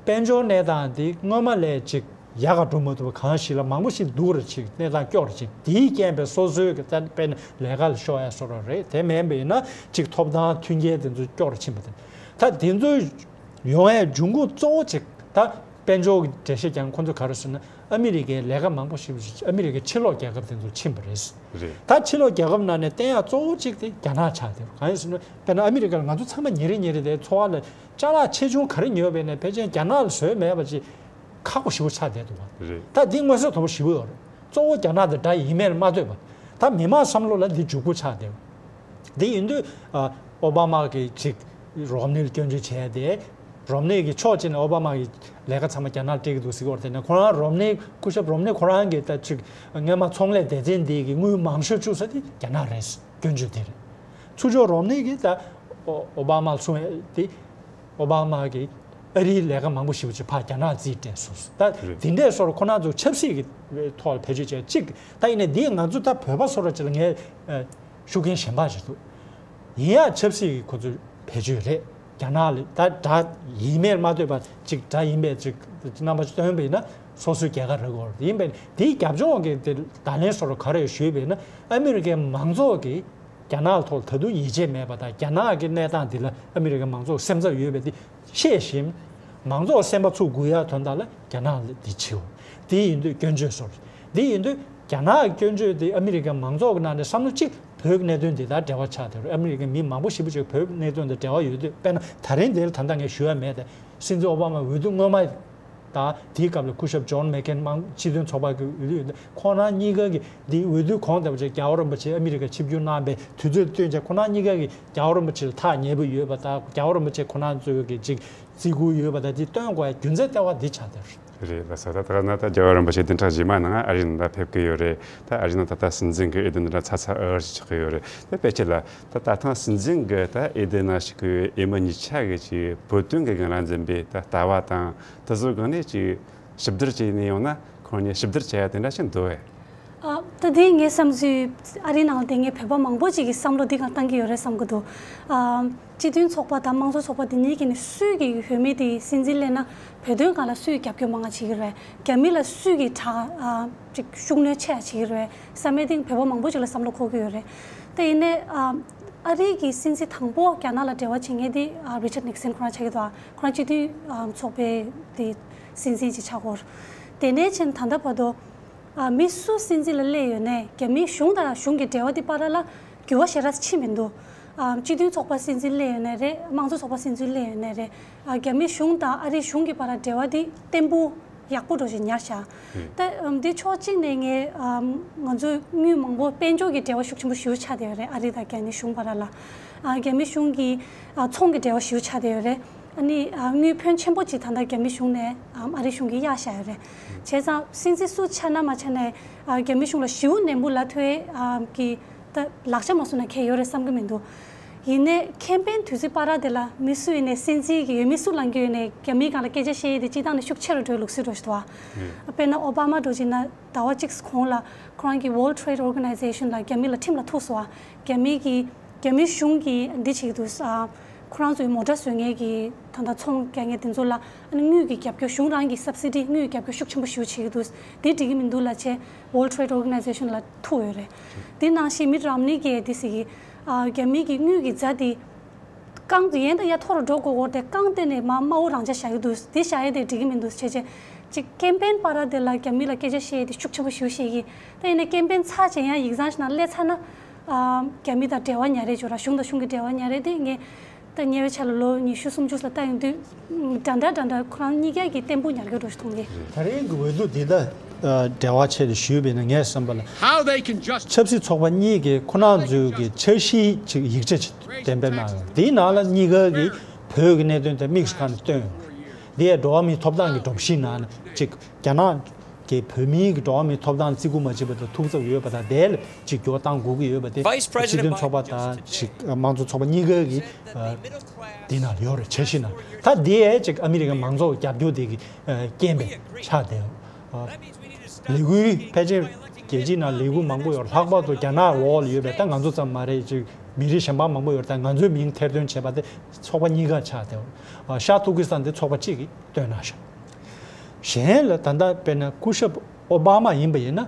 དཔལ་འབྱོར་གནས་སྟངས་དེ་སྔོན་མ་ལས་ཅིག་ཡག་ག་འགྲོ་མ་ཐུབ་པ། གང་ཞིག་ལ་མང་པོ་ཞིག་སྡུག་རུ་ཕྱིན། གནས་སྟངས་སྐྱོ་རུ་ཕྱིན། དེའི་རྐྱེན་པས་སོ་སོའི་གི་ད་དཔེར་ན་ལས་ཀ་ལ་ཤོར་ཡ་བཟོ་འདྲ་རེད། དེ་མིན་པ་ཡིན་ན་ཅིག་ཐོབ་ཐང་མཐུན་རྐྱེན་དེ་ཚོ་སྐྱོ་རུ་ཕྱིན་པ་དེ། ད་དེ་ཚོ་ཡོང་ཡའི་འབྱུང་ཁུངས་གཙོ་བོ་ཅིག་ད་དཔལ་འབྱོར་གྱི་འགྲེལ་བཤད་ཀྱང་ཁོང་ཚོ་ག་རེ་ཟེར་ན། ཨ་མི་རི་ཀའི་ལས་ཀ་མང་པོ་ཞིག་ཨ་མི་རི་ཀའི་ཕྱི་ལོགས་རྒྱལ་ཁབ་དེ་ཚོར་ཕྱིན་པ་རེད། རེད། ད་ཕྱི་ལོགས་རྒྱལ་ཁབ་ནང་ནས་བསྟན་ཡག་གཙོ་བོ་གཅིག་དེ་རྒྱ་ནག་ཆགས་བསྡད་པ། གང་ཡིན་ཟེར་ན། དཔེར་ན་ཨ་མི་རི་ཀར་ང་ཚོ་ཚང་མ་ཉིན་རེ་ཉིན་རེ་དེ་འཚོ་བ་ལ་ཅ་ལག་ཆེ་ཆུང་ག་རེ་ཉོས་པ་ཡིན་ནའི་ཕལ་ཆེར་རྒྱ་ནག་ལ་བཟོས་མེད་པ་ཅིག་ཁག་པོ་ཞེ་པོ་ཆགས་བསྡད་འདུག་བ། རེད། ད་འདི་མངོན་གསལ་དོད་པོ་ཞེ་པོ་ཡོད་རེད། གཙོ་བོ་རྒྱ་ནག་དང་དགྲ་ཡིན་མིན་ལ་མ་ལྟོས་པར། ད་མི་མང་བསམ་བློ་ལ་འདི་འཇུག་པོ་ཆགས་བསྡད་པ། འདི་ཡིན་དུས་ཨ་ཨོ་བྷ་མ་གིས་ཅིག་རོམ་ནི་ལ་སྐྱོན་བརྗོད་བྱས་ཏེ། རོམ་ནི་གིས་ཕྱོགས་གཅིག་ནས་ཨོ་བྷ་མ་གི་ལས་ཀ་ཚང་མ་རྒྱ་ནག་ལ་སྤྲད་ཀྱི་འདུག་ཟེར་གྱི་ཡོད་རེད། དེ་ནས་ཁོ་རང་རོམ་ནི། སྐུ་ཞབས་རོམ་ནི་ཁོ་རང་གིས་ད་ཅིག་སྔོན་མ་ཚོང་ལས་སྡེ་ཚན་འདི་གི་དངུལ་མང་ཤོས་བཅུག་ས་དེ་རྒྱ་ནག་རེད། སྐྱོན་བརྗོད་དེ་རེད། ཚུར་ཕྱོགས་རོམ་ནི་གིས་ད་ཨོ་ཨོ་བྷ་མ་ལ་གསུངས་ཡ་དེ། ཨོ་བྷ་མ་གིས་ཨ་རིའི་ལས་ཀ་མང་པོ་ཞེ་པོ་ཅིག་ཕར་རྒྱ་ནག་རྩིས་སྤྲད་སོང་། ད་རེད། དེ་འདྲས་སོར་ཁོ་རང་ཚོ་ཆབ་སྲིད་ཀྱི་ཐོག་ལ་བེད་སྤྱོད་བྱས་གཅིག་ད་ཡིན་ནའི་འདི་ང་ཚོ་ད་བོད་པ་སོ་ར་ཅིག་ལ་ངས་ཨ་ཤུགས་རྐྱེན་གཞན་པ་ཞིག་འདུག་ཡིན་ཡང་ཆབ་སྲིད་ཀྱི་ཁོ་ཚོས་བེད་སྤྱོད་རེད། རྒྱ་ནག་ལ་ད་དགྲ་ཡིན་མིན་མ་ལྟོས་པར་ཅིག་དགྲ་ཡིན་པའི་ཅིག་རྣམ་པ་ཅིག་སྟོན་པ་ཡིན་ན་སོ་སོའི་རྒྱལ་ཁ་རག་གི་ཡོད་རེད། ཡིན་པས་དེའི་རྒྱབ་ལྗོངས་ཀྱི་དེ་བརྡ་ལན་སོར་ག་རེ་ཞུས་པ་ཡིན་ན། ཨ་མི་རི་ཀའི་མང་ཚོགས་ཀྱིས་རྒྱ་ནག་ཐོག་ད་དུང་ཡིད་ཆེས་མེད་པ་དང་། རྒྱ་ནག་གི་གནས་སྟངས་འདི་ལ་ཨ་མི་རི་ཀའི་མང་ཚོགས་སེམས་འཚབ་ཡོད་པ་དེ་ཤེས་བཞིན། མང་ཚོགས་སེམས་པ་ཚུགས་དགོས་ཡ་དོན་དག་ལ་རྒྱ་ནག་ལ་འདི་བྱེད་འོ། དེ་ཡིན་དུས་སྐྱོན་བརྗོད་སོར། དེ་ཡིན་དུས་རྒྱ་ནག་གི་སྐྱོན་བརྗོད་དེ་ཨ་མི་རི་ཀའི་མང་ཚོགས་ཀྱི་ནང་ནས་བསམ་བློ་གཅིག་བོད་ཀྱི་གནད་དོན་འདི་དང་འབྲེལ་བ་ཆགས་བསྡད་རེད། ཨ་མི་རི་ཀའི་མི་མང་པོ་ཞེ་པོ་ཅིག་བོད་ཀྱི་གནད་དོན་དང་འབྲེལ་བ་ཡོད་དུས། དཔེར་ན་ད་རིང་འདིར་ད་ལྟ་ངས་ཞུ་ཡ་མེད་དེ། སྲིད་འཛིན་ཨོ་བྷ་མ་འོས་བསྡུ་སྔོན་མ་དང་དེའི་སྐབས་ལ་སྐུ་ཞབས་ཇོན་མེག་ཁེན་དམངས་སྤྱི་མཐུན་ཚོགས་པ་གི་འོས་བསྡུ་ཡོད་དེ། ཁོང་རྣམ་གཉིས་ཀ་གིས་འདི་འོས་བསྡུ་གོང་དེ་བ་ཅིག་རྒྱལ་བ་རིན་པོ་ཆེ་ཨ་མི་རི་ཀ་ཆིབས་བསྒྱུར་གནང་པའི་དུས་ཚོད་བསྟུན་བྱས་ཁོང་རྣམ་གཉིས་ཀ་གིས་རྒྱལ་བ་རིན་པོ་ཆེ་ལ་ཐག་ཉེ་པོ་ཡོད་པ་དང་། རྒྱལ་བ་རིན་པོ་ཆེ་ཁོང་རྣམ་ཚོའི་གི་ཅིག་བརྩི་བཀུར་ཡོད་པ་དང་། དེ་སྟོན་དགོས་རྒྱུ་མཚན་ལྟེ་བ་འདི་ཆགས་བསྡད་རེད། རེད་ལགས་སོ། ད་ལྟ་ན་ད་རྒྱལ་བ་རིན་པོ་ཆེ་བདུན་ཕྲག་རྗེས་མ་ནང་ཨ་རིའི་ནང་ལ་ཕེབས་ཀྱི་ཡོད་རེད། ད་ཨ་རིའི་ནང་ད་ལྟ་སྲིད་འཛིན་གྱི་འོས་བསྡུ་འདི་འདྲ་ཚ་ཚ་འུར་འུར་ཞིག་ཆགས་ཀྱི་ཡོད་རེད། དེ་ཕལ་ཆེར་ལ་ད་ད་ཐེངས་སྲིད་འཛིན་གྱི་ད་འོས་བསྡུ་ནང་ཞུགས་ཀྱི་འོས་མི་གཉིས་ཆ་གི་ཅིག་བོད་དོན་གྱི་སྒང་ལ་འཛིན་པའི་ད་ལྟ་བ་དང་དེ་ཚོའི་སྒང་ནས་ཅིག་ཞིབ་བསྡུར་བྱས་ནས་ཡོང་ན། ཁོང་གཉིས་ཞིབ་བསྡུར་བྱས་ཡ་དེ་འདྲ་ཞིག་འདུག་གས། ཨ། ད་དེ་ངའི་བསམ་ཚུལ། ཨ་རིའི་ནང་ལ་བསྡད་མཁན་བོད་པ་མང་པོ་ཅིག་གི་བསམ་བློ་འདི་གང་བཏང་གི་ཡོད་རེད་བསམ་གི་འདུག་ཨ། སྤྱི་མཐུན་ཚོགས་པ་དང་དམངས་གཙོ་ཚོགས་པ་འདི་གཉིས་ཀྱི་ནི་སུས་ཀྱི་འོས་མི་དེ་སྲིད་འཛིན་སླེབས་ན་བོད་དོན་སྒང་ལ་སུས་རྒྱབ་སྐྱོར་མང་བ་བྱེད་ཀྱི་རེད། རྒྱ་མི་ལ་སུས་ཀྱི་དྲག་ཨ། ཅིག་ཤུགས་སྣོན་ཆེ་བ་བྱེད་ཀྱི་རེད་བསམ་ཡ་དེ་བོད་པ་མང་པོ་ཅིག་ལ་བསམ་བློ་འཁོར་གི་ཡོད་རེད། དེ་ཡིན་ནའི་ཨ། ཨ་རིའི་གི་སྲིད་འཛིན་དང་པོ་རྒྱ་ནག་ལ་འབྲེལ་བ་བྱེད་མཁན་དེ་ཨ། རི་ཅར་ནིག་སན་ཁོ་རང་ཆགས་ཀྱི་འདུག་ཨ། ཁོ་རང་སྤྱི་མཐུན་ཨ། ཚོགས་པའི་དེ་སྲིད་འཛིན་ཅིག་ཆགས་ཀྱི་ཡོད་རེད། དེ་ནས་ཕྱིན་ད་ལྟ་བར་དུ་ཨ། མི་སུ་སྲིད་འཛིན་ལ་སླེབས་ཡོད་ནའི་རྒྱ་མིའི་གཞུང་དང་གཞུང་གི་འབྲེལ་བ་དེ་བར་ལ་འགྱུར་བ་ཞེ་དྲག་ཕྱིན་མི་འདུག་ཨ་སྤྱི་མཐུན་ཚོགས་པ་སྲིད་འཛིན་སླེབས་ཡོད་ནའི་རེད། དམངས་གཙོ་ཚོགས་པ་སྲིད་འཛིན་སླེབས་ཡོད་ནའི་རེད། ཨ་རྒྱ་མི་གཞུང་དང་ཨ་རིའི་གཞུང་གི་བར་འབྲེལ་བ་འདི་བརྟན་པོ་ཡག་པོ་འདྲ་ཞིག་ཉར་བཞག་ད་ཨམ་འདི་ཕྱོགས་གཅིག་ནས་ངས་ཨམ་ང་ཚོས་དངུལ་མང་པོ་དཔལ་འབྱོར་གྱི་འབྲེལ་བ་ཤུགས་ཆེན་པོ་ཞེ་པོ་ཆགས་བསྡད་ཡོད་རེད། ཨ་རི་དང་རྒྱ་མི་གཞུང་བར་ལ། ཨ་རྒྱ་མི་གཞུང་གི་ཨ་ཚོང་གི་འབྲེལ་བ་ཞེ་པོ་ཆགས་བསྡད་ཡོད་རེད། ཨ་ནི་ཨ་དངུལ་ཕོན་ཆེན་པོ་ཅིག་ད་ལྟ་རྒྱ་མི་གཞུང་ནས་ཨམ་ཨ་རི་གཞུང་གིས་གཡར་བཞག་ཡོད་རེད། བྱས་ཙང་སྲིད་འཛིན་སུ་ཆགས་ན་མ་ཆགས་ནའི་ཨ་རྒྱ་མི་གཞུང་ལ་ཞེ་པོ་ནན་པོ་ལབ་ཐུབ་ཡས་ཨམ་གི་ད་ལག་ཆ་མ་བཟོ་ན་གལ་ཡོད་རེད་བསམ་གི་མི་འདུག་ཡིན་ནའི་ཁེམ་པེན་དུས་ཚོད་བར་དེ་ལ་མི་སུ་ཡིན་ནའི་སྲིད་འཛིན་གྱི་འོས་མི་སུ་ལངས་རྒྱུ་ཡིན་ནའི་རྒྱ་མིའི་སྒང་ལ་སྐད་ཆ་བཤད་ཡས་དེ་སྤྱིར་བཏང་ནས་ཤུགས་ཆེ་རུ་འགྲོ་ཡས་ལུགས་སྲོལ་འདྲ་ཞིག་འདུག་ཨ། དཔེར་ན་ཨོ་བྷ་མ་འདྲ་ཅིག་ཡིན་ན་ཟླ་བ་གཅིག་གོང་ལ་ཁོ་རང་གི་World Trade Organization ལ་རྒྱ་མི་ལ་ཁྲིམས་ལ་ཐུག་སོང་ཨ། རྒྱ་མི་གི་རྒྱ་མི་གཞུང་གིས་འདི་བྱེད་ཀྱི་འདུག་ཨ། ཁོ་རང་ཚོའི་མོ་ཊ་བཟོ་མཁན་གྱི་ད་ལྟ་ཚོང་རྒྱག་མཁན་དེ་ཚོ་ལ་ཨ་ནི་དངུལ་གྱི་རྒྱབ་སྐྱོར། གཞུང་རང་གི་སབ་སི་ཌི་དངུལ་རྒྱབ་སྐྱོར་ཤུགས་ཆེན་པོ་ཞེ་པོ་བྱེད་ཀྱི་འདུག་དེ་འགྲིག་གི་མི་འདུག་ལབ་བྱས་World Trade Organization ལ་ཐུག་ཡོད་རེད། དེ་ནང་བཞིན་མིཊ་རོམ་ནི་གིས་དེ་ཟེར་གི། ཨ་རྒྱ་མི་གི་དངུལ་གྱི་ཛ་དེ་རྐང་དུ་ཡན་དང་ཡ་མཐོ་རུ་འགྲོ་དགོས་སྐོར་དེ་རྐང་སྟེང་ནས་མ་དམའ་བོ་རང་འཇགས་བཞག་གི་འདུག་དེ་བཞག་ཡས་དེ་འགྲིག་གི་མི་འདུག་བྱས་བྱས་ཅིག་ཁེམ་པེན་བར་དེ་ལ་རྒྱ་མི་ལ་སྐད་ཆ་བཤད་ཡས་དེ་ཤུགས་ཆེན་པོ་ཞེ་པོ་བཤད་ཀྱི། ད་ཡིན་ནའི་ཁེམ་པེན་ཚར་བྱས་ཡང་ཡིག་ཚང་ཞིག་ནང་སླེབས་ཚར་ན། ཨ་རྒྱ་མི་དང་འབྲེལ་བ་ཉར་རེས་བྱོས་ར། གཞུང་དང་གཞུང་གི་འབྲེལ་བ་ཉར་རེས་དེ་ངས་ད་ཉེ་བའི་ཆར་ལ་ལོ་ཉི་ཤུ་སུམ་ཅུ་ལ་ལྟ་ཡོང་དུས་འདྲ་འདྲ་འདྲ་འདྲ་ཁོ་རང་གཉིས་ཀ་གི་བརྟན་པོ་ཉར་གྱི་འདྲ་ཞིག་མཐོང་གི། ད་རིང་གི་འོས་བསྡུ་འདི་ད་འབྲེལ་བ་ཆེད་དུ་ཞུས་པ་ཡིན་ན་ངས་བསམ་པ་ལ། How they can just ཆབ་སྲིད་ཚོགས་པ་གཉིས་ཀྱིས་ཁོ་རང་ཚོའི་གི་འཆར་གཞིའི་ཅིག་ཡིག་ཆ་ཅིག་གཏན་འབེབས་གནང་ཡོད། དེའི་ནང་ལ་གཉིས་ཀ་གིས་བོད་ཀྱི་གནད་དོན་དེ་དམིགས་སུ་བཀར་ནས་བཏོན་ཡོད། འདི་ཡང་འགྲོ་བ་མིའི་ཐོབ་ཐང་གི་སྒྲོམ་གཞིའི་ནང་ནས་ཅིག་རྒྱ་ནག་གི་བོད་མིའི་གི་འགྲོ་བ་མིའི་ཐོབ་ཐང་བརྩི་བཀུར་མ་བྱེད་པ་དང་ཐུགས་འཚབ་ཡོད་པ་དང་དེ་ལ་ཅིག་འགྱུར་བ་གཏང་དགོས་ཀྱི་ཡོད་པ་དེ། སྤྱི་མཐུན་ཚོགས་པ་དང་ཅིག་དམངས་གཙོ་ཚོགས་པ་གཉིས་ཀ་གི་ཨ་འདི་ནང་ཡོད་རེད། འཆར་གཞི་ནང་ད་འདི་ཡང་ཅིག་ཨ་མི་རི་ཀའི་མང་ཚོགས་རྒྱབ་སྐྱོར་དེ་གི་ཨ་རྐྱེན་པས་ཆགས་བསྡད་ཡོད། ཨ་ལས་འགུལ་ཕལ་ཆེར་རྒྱལ་སྤྱིའི་ནང་ལས་འགུལ་མང་པོ་ཡོད། ལྷག་པར་དུ་རྒྱ་ནག་འོག་ལ་ཡོད་པའི་ད་ང་ཚོ་ཙམ་མ་རེད། ཅིག་མི་རིགས་གཞན་པ་མང་པོ་ཡོད། ད་ང་ཚོའི་མིང་ཐེར་འདོན་བྱས་པ་དེ་ཚོགས་པ་གཉིས་ཀ་ཆགས་བསྡད་ཡོད། ཨ་ཤར་ཏུར་ཀི་སི་ཐན་དེ་ཚོགས་པ་གཅིག་གིས་བཏོན་གནང་ཤག་གཞན་ལ་ད་ལྟ་དཔེར་ན་སྐུ་ཞབས་ཨོ་བྷ་མ་ཡིན་པ་ཡིན་ན་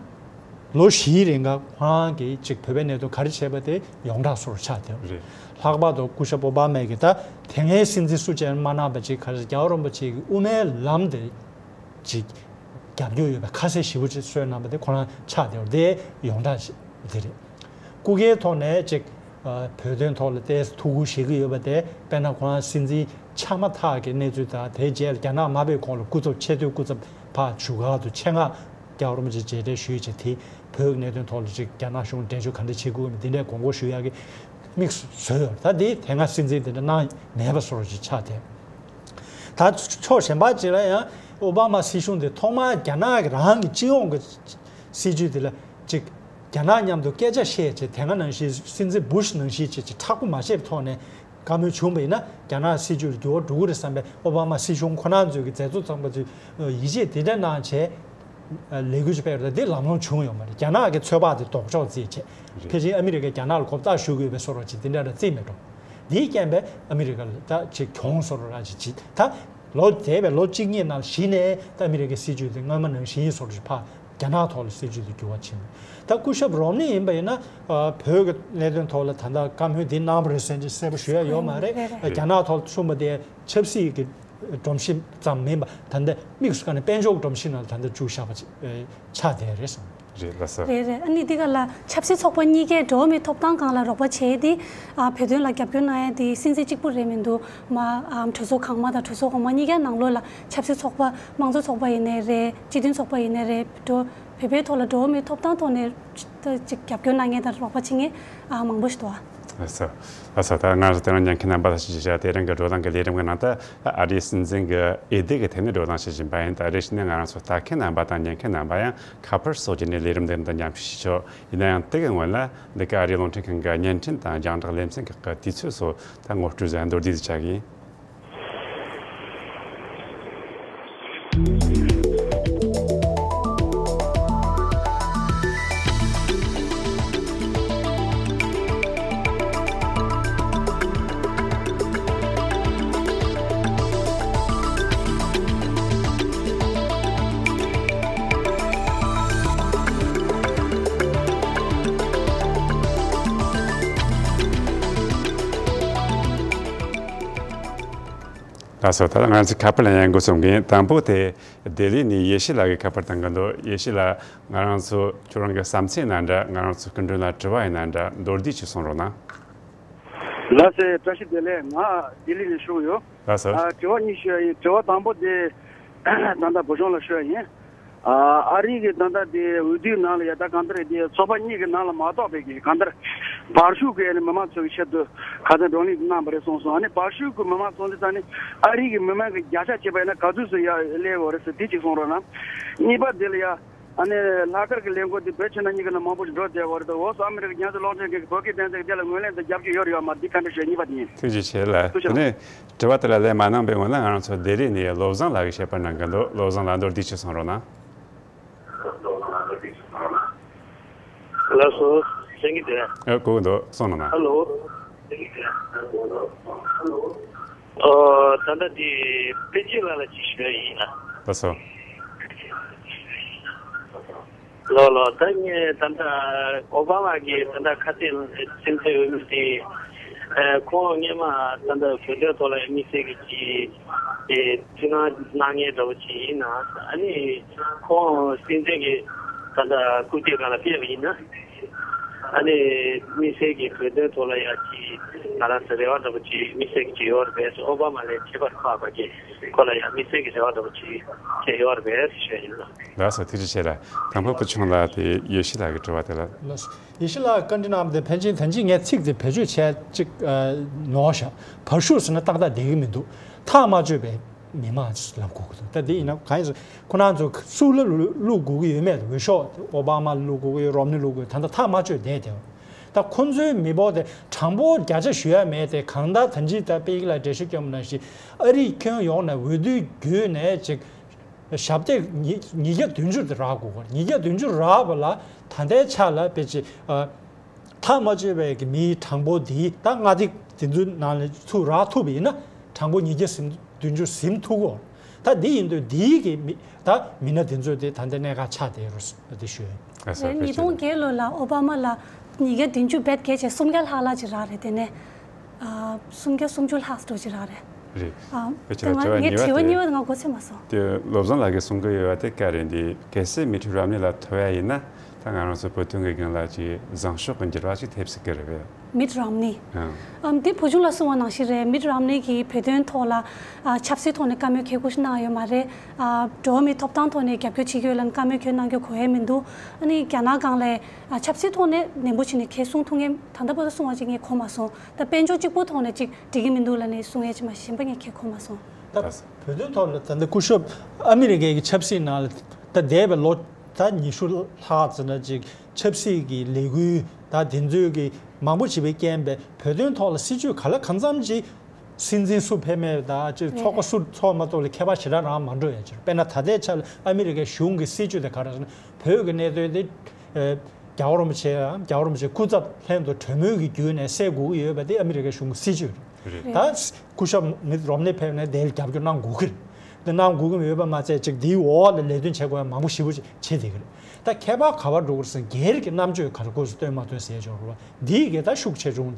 ལོ་བཞིའི་རིང་ག་ཁོ་རང་གིས་ཅིག་བོད་པའི་གནད་དོན་ག་རེ་བྱས་པ་དེ་ཡོངས་གྲགས་སུ་ཆགས་བསྡད་ཡོད་རེད། ལྷག་པར་དུ་སྐུ་ཞབས་ཨོ་བྷ་མས་ཀྱིས་ད་དེ་སྔའི་སྲིད་འཛིན་སུ་གཅིག་མ་གནང་བ་ཅིག་ག་རེ་རྒྱལ་བ་རིན་པོ་ཆེ་གི་དབུ་མའི་ལམ་དེ་ཅིག་རྒྱབ་སྐྱོར་ཡོད་པའི་ཁ་གསལ་ཞེ་པོ་ཅིག་སོན་གནང་བ་དེ་ཁོ་རང་ཆགས་བསྡད་ཡོད་རེད། དེ་ཡོངས་གྲགས་ཤིག་དེ་རེད། སྐུ་སྒེར་ཐོག་ནས་ཅིག་ཨ་བོད་དོན་ཐོག་ལ་ཏོག་ཙམ་ཐུགས་ཁུར་བཞེས་ཀྱི་ཡོད་པ་དེ། དཔེར་ན་ཁོ་རང་སྲིད་འཛིན་ཆགས་མ་ཐག་གི་གནས་ཚུལ་དང་། དེའི་རྗེས་ལ་རྒྱ་ནག་མ་ཕེབས་གོང་ལ་སྐུ་ཚབ་ཆེས་མཐོའི་སྐུ་ཚབ་ཕར་བཞུགས་སྒར་དུ་ཆེད་མངགས་རྒྱལ་བ་རིན་པོ་ཆེ་མཇལ་འཕྲད་ཞུས་བྱས། དེ་བོད་ཀྱི་གནད་དོན་ཐོག་ལ་ཅིག་རྒྱ་ནག་གཞུང་འགྲེལ་བརྗོད་ག་འདྲ་བྱེད་དགོས་མིན་འདི་འདྲའི་དགོངས་སྐོར་ཞུ་ཡག་གི་དམིགས་སུ་བཟོས་ཡོད། ད་འདི་དེ་སྔ་སྲིད་འཛིན་དེ་འདྲ་གནང་མེད་པ་བཟོ་འདྲ་ཅིག་ཆགས་བསྡད། ད་ཕྱོགས་གཞན་པ་ཅིག་ལ་ཡང་ཨོ་བྷ་མ་སྲིད་གཞུང་དེ་ཐོག་མར་རྒྱ་ནག་གི་རང་གི་སྤྱི་ཡོངས་ཀྱི་སྲིད་ཇུས་དེ་ལ་ཅིག་རྒྱ་ནག་མཉམ་དུ་སྐད་ཆ་བཤད་བྱས། དེ་སྔ་ནང་བཞིན་སྲིད་འཛིན་བུ་ཤི་ནང་བཞིན་བྱས་ཅིག་མཁྲེགས་པོ་མ་བྱས་པའི་ཐོག་ནས་བཀའ་མོལ་བྱུང་བ་ཡིན་ན་རྒྱ་ནག་སྲིད་ཇུས་ལ་འགྱུར་བ་འགྲོ་གི་རེད་བསམ་པའི་ཨོ་བྷ་མ་སྲིད་གཞུང་ཁོ་རང་ཚོའི་གི་མཛད་གཙོ་ཚང་མ་ཚོས་ཡིད་ཆེས་དེ་འདྲ་གནང་བྱས་ལས་འགུལ་ཅིག་སྤེལ་ཡོད་རེད། འདི་ལམ་ལྷོང་བྱུང་ཡོད་མ་རེད། རྒྱ་ནག་གི་ཚོད་དཔག་དེ་ལྡོག་ཕྱོགས་བརྩིས་བྱས། རེད། ཕལ་ཆེར་ཨ་མི་རི་ཀས་རྒྱ་ནག་ལ་མགོ་བཏགས་གཞུ་དགོས་པའི་བཟོ་འདྲ་ཅིག་དེ་འདྲ་ར་བརྩིས་མེད་འགྲོ། འདིའི་རྐྱེན་པས་ཨ་མི་རི་ཀ་ལ་ད་ཅིག་གྱོང་བཟོ་འདྲ་ཅིག་བྱས། ད་ལོ་འདས་པའི་ལོ་གཅིག་གཉིས་ནང་གཞི་ནས་ད་ཨ་མི་རི་ཀའི་སྲིད་ཇུས་དེ་སྔོན་མ་ནང་བཞིན་བཟོ་འདྲ་ཅིག་ཕར་རྒྱ་ནག་ཐོག་ལ་སྲིད་ཇུས་དེ་འགྱུར་བ་ཕྱིན། ད་སྐུ་ཞབས་རོམ་ནི་ཡིན་པ་ཡིན་ན་ཨ་བོད་ཀྱི་གནད་དོན་ཐོག་ལ་ད་ལྟ་བཀའ་མོལ་འདི་གནང་བ་རེད་ཟེར་ཅིག་གསལ་པོ་ཞུ་ཡ་ཡོད་མ་རེད། རེད་རེད། རྒྱ་ནག་ཐོག་ལ་གསུངས་པ་དེ་ཆབ་སྲིད་ཀྱི་སྒྲོམ་གཞི་ཙམ་མིན་པ་ད་ལྟ་དམིགས་སུ་བཀར་ནས་དཔལ་འབྱོར་གྱི་སྒྲོམ་གཞི་ནང་ལ་ད་ལྟ་བཅུག་བཞག་པ་ཅིག་ཨེ་ཆགས་བསྡད་རེད་བསམ། རེད་ལགས་སོ། རེད་རེད། ཨ་ནི་འདི་ག་ལ་ཆབ་སྲིད་ཚོགས་པ་གཉིས་ཀས་འགྲོ་བ་མིའི་ཐོབ་ཐང་སྒང་ལ་རོགས་པ་བྱས་ཏེ། ཨ་བོད་དོན་ལ་རྒྱབ་སྐྱོར་གནང་ཡ་དེ་སྲིད་འཛིན་གཅིག་པུ་རེད་མི་འདུག་མ། ཨ་གྲོས་ཚོགས་གོང་མ་དང་གྲོས་ཚོགས་འོག་མ་གཉིས་ཀའི་ནང་ལོགས་ལ་ཆབ་སྲིད་ཚོགས་པ། དམངས་གཙོ་ཚོགས་པ་ཡིན་ནའི་རེད། སྤྱི་མཐུན་ཚོགས་པ་ཡིན་ནའི་རེད། འགྲོ་བོད་པའི་ཐོག་ལ་འགྲོ་བ་མིའི་ཐོབ་ཐང་ཐོག་ནས་ཅིག་རྒྱབ་སྐྱོར་གནང་མཁན་དང་རོགས་པ་བྱེད་མཁན་ཨ་མང་པོ་ཞིག་འདུག་ཨ། ལགས་སོ། ལགས་སོ། ད་ང་ཚོ་དེ་རིང་ཉན་མཁན་རྣམ་པ་ལ་ཞུ་རྒྱུ་བྱ། དེ་རིང་གི་བགྲོ་གླེང་གི་ལས་རིམ་གྱི་ནང་དུ་ཨ་རིའི་སྲིད་འཛིན་གྱི་འོས་བསྡུ་གི་ཐད་ནས་བགྲོ་གླེང་བྱེད་བཞིན་པ་ཡིན། ད་རེས་ནས་ང་རང་ཚོ་ལྟ་མཁན་རྣམ་པ་དང་ཉན་མཁན་རྣམ་པ་ཡང་ཁ་པར་སོགས་བརྒྱུད་ནས་ལས་རིམ་འདི་མཉམ་ཞུགས་བྱེད་ཆོག་ཡིན་ན་ཡང་དེ་གི་སྔོན་ལ་འདི་ག་ཨ་རིའི་རླུང་འཕྲིན་ཁང་གི་བརྙན་འཕྲིན་དང་རྒྱང་བསྒྲགས་ལེ་ཚན་ཁག་གི་དུས་ཚོད་སོགས་ད་ངོ་སྤྲོད་བྱ་མདོར་བསྡུས་ཤིག་བྱ་གི་ཡིན། ལགས་སོ། ད་ལྟ་ང་ཚོས་ཁ་པར་ལེན་ཡང་འགོ་རྩོམ་གྱི་ཡིན། དང་པོ་དེ་ལྡི་ལི་ནས་ཡེ་ཤེས་ལགས་ཀྱིས་ཁ་པར་བཏང་གི་འདུག་ཡེ་ཤེས་ལགས། ང་རང་ཚོ་ཁྱོད་རང་གི་བསམ་ཚུལ་ཡིན་ན་འདྲ། ང་རང་ཚོ་སྐུ་མགྲོན་ལ་དྲི་བ་ཡིན་ན་འདྲ། མདོར་བསྡུས་ཅིག་གསུང་རོགས་གནང་། ལགས་སོ། བཀྲ་ཤིས་བདེ་ལེགས། ང་ལྡི་ལི་ནས་ཞུ་གི་ཡོད། ལགས་སོ། ཨ། དྲི་བ་གཉིས་ཞུ་ཡ་ཡིན། དྲི་བ་དང་པོ་དེ་ད་ལྟ་བུ་ཆུང་ལ་ཞུ་ཡ་ཡིན། ཨ། ཨ་རི་གི་ད་ལྟ་དེ་འོས་བསྡུའི་ནང་ལ་ཡ་ད་གང་ལྟར་དེ་ཚོགས་པ་གཉིས་ཀྱི་ནང་ལ་མ་གཏོགས་པའི་གི་གང་ལྟར་བར་ཤུགས་ཀྱི་ཨ་ནི་མི་མང་ཚོ་གི་ཆེད་དུ་ཁ་སང་བགྲོ་གླེང་གནང་བ་རེད་གསུངས་སོང་། ཨ་ནི་བར་ཤུགས་ཀྱི་མི་མང་ཚོ་འདི་ད་ནི་ཨ་རི་གི་མི་མང་གི་བརྒྱ་ཆ་བྱས་པ་ཡིན་ན་ག་ཚོད་ཙམ་ཡ་སླེབས་ཡོད་རེད་ཟེར་དེ་གཅིག་གསུང་རོགས་གནང་། གཉིས་པ་དེ་ལ་ཡ། ཨ་ནི་ལྷག་དཀར་གྱི་ལས་འགུལ་འདི་བོད་ཕྱི་ནང་གཉིས་ཀྱི་ནང་མང་པོ་ཞིག་འགྲོ་བསྡད་ཡོད་རེད་དོ། འོ་སོ་ཨ་མི་རི་ཀ་རྒྱལ་ས་ལོན་ཊོན་གྱི་བོད་སྐད་སྡེ་ཚན་གྱི་དེ་ལ་ངོས་ལེན་དང་རྒྱབ་སྐྱོར་ཡོད་རེད་ཡོད་མ་རེད། འདི་བཀའ་འདྲི་ཞུ་ཡ་གཉིས་པ་དེ་ཡིན། ཐུགས་རྗེ་ཆེ་ལགས། ཐུགས་རྗེ་ཆེ། དེ་ནས་དྲི་བ་དེ་ལ་ལན་མ་གནང་པའི་སྔོན་ལ་ང་རང་ཚོ་ལྡི་ལི་ནས་བློ་བཟང་ལགས་ཀྱིས་བཤད་པ་གནང་གི་འདུག། བློ་བཟང་ལགས་མདོར་བསྡུས་ཅིག་གསུང་རོགས་གནང་། ལགས་སོ། གསན་གྱི་འདུག། ཨ། གོ་གི་འདུག། གསུང་རོགས་གནང་། ཧ་ལོ། ཨོ། ད་ལྟ་དེ་པཎ་ཆེན་ལགས་ལ་ཅིག་ཞུ་ཡ་ཡིན་ན། ལགས་སོ། ལགས་ལགས། ད་ངས་ད་ལྟ་ཨོ་བྷ་མ་གི་ད་ལྟ་ཁ་གཏད་སྲིད་འཛིན་འོས་མི་དེ། ཨ། ཁོང་སྔོན་མ་ད་ལྟ་བོད་དོན་ཐོག་ལ་དམིགས་བསལ་གྱི་ཅིག་དེ་ཐུགས་སྣང་གནང་མཁན་འདྲ་བོ་ཅིག་ཡིན་ན། ཨ་ནི་ཁོང་སྲིད་འཛིན་གྱི་ད་ལྟ་སྐུ་དེབ་སྒང་ལ་ཕེབས་པ་ཡིན་ན། ཨ་ནི་དམིགས་བསལ་གྱི་བོད་དོན་ཐོག་ལ་ཡ་ཅིག་ང་རང་ཚོ་རེ་བ་འདྲ་པོ་ཅིག་དམིགས་བསལ་གྱི་ཅིག་ཡོད་རེད་པས། ཨོ་བྷ་མ་ལས་ཁྱད་པར་ཁག་པ་གི་ཁོ་ལ་ཡ་དམིགས་བསལ་གྱི་རེ་བ་འདྲ་པོ་ཅིག་ཅིག་ཡོད་རེད་པས་ཞུ་ཡ་ཡིན། ལགས་སོ། ཐུགས་རྗེ་ཆེ་ལགས། དང་པོ་བུ་ཆུང་ལགས་དེ་ཡེ་ཤེས་ལགས་ཀྱི་དྲི་བ་དེ་ལ། ལགས་སོ། ཡེ་ཤེས་ལགས་བཀའ་འདྲི་གནང་བ་དེ་ཕལ་ཆེར་ད་ཅི་ངས་ཚིག་དེ་བེད་སྤྱོད་བྱས་ཅིག་ཨ། ནོར་ཤག། བར་ཤུགས་ཟེར་ན་ཏག་ཏག་བསྡད་ཀྱི་མི་འདུག། ཐག་མ་ཆོད་པའི་མི་མང་ལབ་དགོས་ཀྱི་འདུག། ད་དེ་ཡིན་ན་གང་ཡིན་ཟེར། ཁོ་རང་ཚོ་སུ་ལ་བླུག་དགོས་ཀྱི་ཡོད་མེད། འོས་ཤོག་ཨོ་བྷ་མ་བླུག་དགོས་ཀྱི་ཡོད། རོམ་ནི་བླུག་དགོས་ཡོད། ད་ལྟ་ཐག་མ་ཆོད་བསྡད་དེ། ད་ཁོ་ཚོའི་མི་འབོར་དེ་གྲངས་འབོར་བརྒྱ་ཆ་ཞུ་ཡ་མེད་དེ། གང་ལྟར་ད་ཅི་ད་དཔེ་ཡིག་ལ་འགྲེལ་བཤད་སྐྱོན་པ་ནང་བཞིན་ཨ་རིའི་ཁྱོན་ཡོངས་ནས་འོས་བསྡུའི་བརྒྱུད་ནས་ཅིག་ཞབས་སྟེགས་ཉིས་ཉིས་བརྒྱ་བདུན་ཅུ་དེ་རག་དགོས་ཀྱི། ཉིས་བརྒྱ་བདུན་ཅུ་རག་པ་ལ་ད་ལྟའི་ཆ་ལ་དཔེ་ཅིག་ཨ། ཐག་མ་ཆོད་པའི་གི་མིའི་གྲངས་འབོར་འདི་ད་མངའ་སྡེ་འདི་ཚོའི་ནང་ལ་ཚུར་རག་ཐུབ་པ་ཡིན་ན་གྲངས་འབོར་ཉིས་བརྒྱ་ཟིན་བདུན་ཅུ་ཟིན་ཐུབ་ཀྱི་ཡོད། ད་འདི་ཡིན་དུས་འདིའི་གི་མི་ད་མི་སྣ་འདི་ཚོ་དེ་ད་ལྟ་གནད་འགག་ཆགས་བསྡད་ཡོད་རེད་ཟེར་དེ་ཞུ་ཡ་ཡིན། ལགས་སོ། རེད། ཉིས་སྟོང་བརྒྱད་ལོ་ལ་ཨོ་བྷ་མ་ལ་ཉིས་བརྒྱ་བདུན་ཅུ་བེད་བརྒལ་བྱས་སུམ་བརྒྱ་ལྷག་ལྷག་ཅིག་རག་རེད། དེ་ནས་ཨ། སུམ་བརྒྱ་སུམ་ཅུ་ལྷག་འགྲོ་ཅིག་རག་རེད། རེད། ཨ། དེ་ང་ངས་དྲི་བ་གཉིས་པ་དེ་ང་གོ་ཚོད་མ་སོང་། དེ་བློ་བཟང་ལགས་ཀྱིས་གསུང་གི་ཡོད་པ་དེ་ག་རེ་འདི་གལ་སྲིད་མི་ཊི་རོམ་ནི་ལ་ཐོབ་ཡ་ཡིན་ན། ད་ང་རང་ཚོ་བོད་དོན་གྱི་སྒང་ལ་ཅིག་བཟང་ཕྱོགས་ཀྱི་འགྱུར་བ་ཅིག་ཐེབས་སྲིད་ཀྱི་རེད་པས། མིཊ་རོམ་ནི། ཨང་། ཨམ། འདི་བུ་ཆུང་ལགས་གསུངས་པ་ནང་བཞིན་རེད། མིཊ་རོམ་ནི་གིས་བོད་དོན་ཐོག་ལ་ཨ། ཆབ་སྲིད་ཐོག་ནས་བཀའ་མོལ་གལ་ཁུ་ཞིག་གནང་ཡོད་མ་རེད། ཨ། འགྲོ་བ་མིའི་ཐོབ་ཐང་ཐོག་ནས་རྒྱབ་སྐྱོར་བྱེད་ཀྱི་ཡོད་ལབ་ནས་བཀའ་མོལ་ཁྱོན་གནང་རྒྱུ་གོ་ཡ་མི་འདུག། ཨ་ནི་རྒྱ་ནག་སྒང་ལ་ཨ། ཆབ་སྲིད་ཐོག་ནས་ནན་པོ་བྱས་ནས་ཁས་གསུང་ཐུབ་མཁན་ད་ལྟ་བར་དུ་གསུང་བ་ཅིག་ངས་གོ་མ་སོང་། ད་དཔལ་འབྱོར་གཅིག་པུ་ཐོག་ནས་ཅིག་འགྲིག་གི་མི་འདུག་ལབ་ནས་གསུང་ཡ་ཅིག་མ་གཞན་པ་ངས་གལ་གོ་མ་སོང་། ད་བོད་དོན་ཐོག་ལ་ད་ལྟ་སྐུ་ཞབས་ཨ་མི་རི་ཀའི་གི་ཆབ་སྲིད་ནང་ལ་ད་འདས་པའི་ལོ་ད་ཉི་ཤུ་ལྷག་ཙམ་ན་ཅིག་ཆབ་སྲིད་ཀྱི་ལས་འགུལ་ད་དེ་ཚོའི་གི་མང་པོ་བྱས་པའི་རྐྱེན་པས་བོད་དོན་ཐོག་ལ་སྲིད་བྱུས་ག་ལ་གང་འཚམ་ཅིག་སྲིད་འཛིན་སུ་ཕེབས་མིན་ད་ཅིག་ཚོགས་པ་སུ་ཚོགས་མ་གཏོགས་ལ་ཁྱད་པར་ཞེ་དྲག་རང་མ་འགྲོ་ཡ་ཅིག། དཔེར་ན་ད་ལྟའི་ཆ་ལ་ཨ་མི་རི་ཀའི་གཞུང་གི་སྲིད་བྱུས་དེ་ག་རེ་ཟེར་ན་བོད་ཀྱི་གནད་དོན་དེ་ཨེ། རྒྱལ་བ་རིན་པོ་ཆེའམ་རྒྱལ་བ་རིན་པོ་ཆེའི་སྐུ་ཚབ་ལྷན་དུ་གྲོས་མོལ་གྱི་བརྒྱུད་ནས་སེལ་དགོས་ཀྱི་ཡོད་པ་དེ་ཨ་མི་རི་ཀའི་གཞུང་གི་སྲིད་བྱུས་རེད། རེད། ད་སྐུ་ཞབས་མིཊ་རོམ་ནི་ཕེབས་ནས་དེ་ལ་རྒྱབ་སྐྱོར་གནང་དགོས་ཀྱི་རེད། འདི་གནང་དགོས་ཀྱི་ཡོད་པ་མ་ཚད་ཅིག་འདིའི་འོག་ལ་ལས་དོན་བྱེད་དགོས་ཡ་མང་པོ་ཞེ་པོ་ཅིག་བྱེད་བསྡད་ཀྱི་རེད། ད་ཁྱད་པར་ག་པར་འགྲོ་གི་རེད་ཟེར་ན་སྒེར་གྱི་རྣམ་དཔྱོད་ག་རེ་སྐོར་སུ་སྟོན་མ་སྟོན་ཟེར་ཡ་ཅིག་ཡོད་རེད་པ། འདིའི་སྒེར་ད་ཤུགས་ཆེ་ཆུང་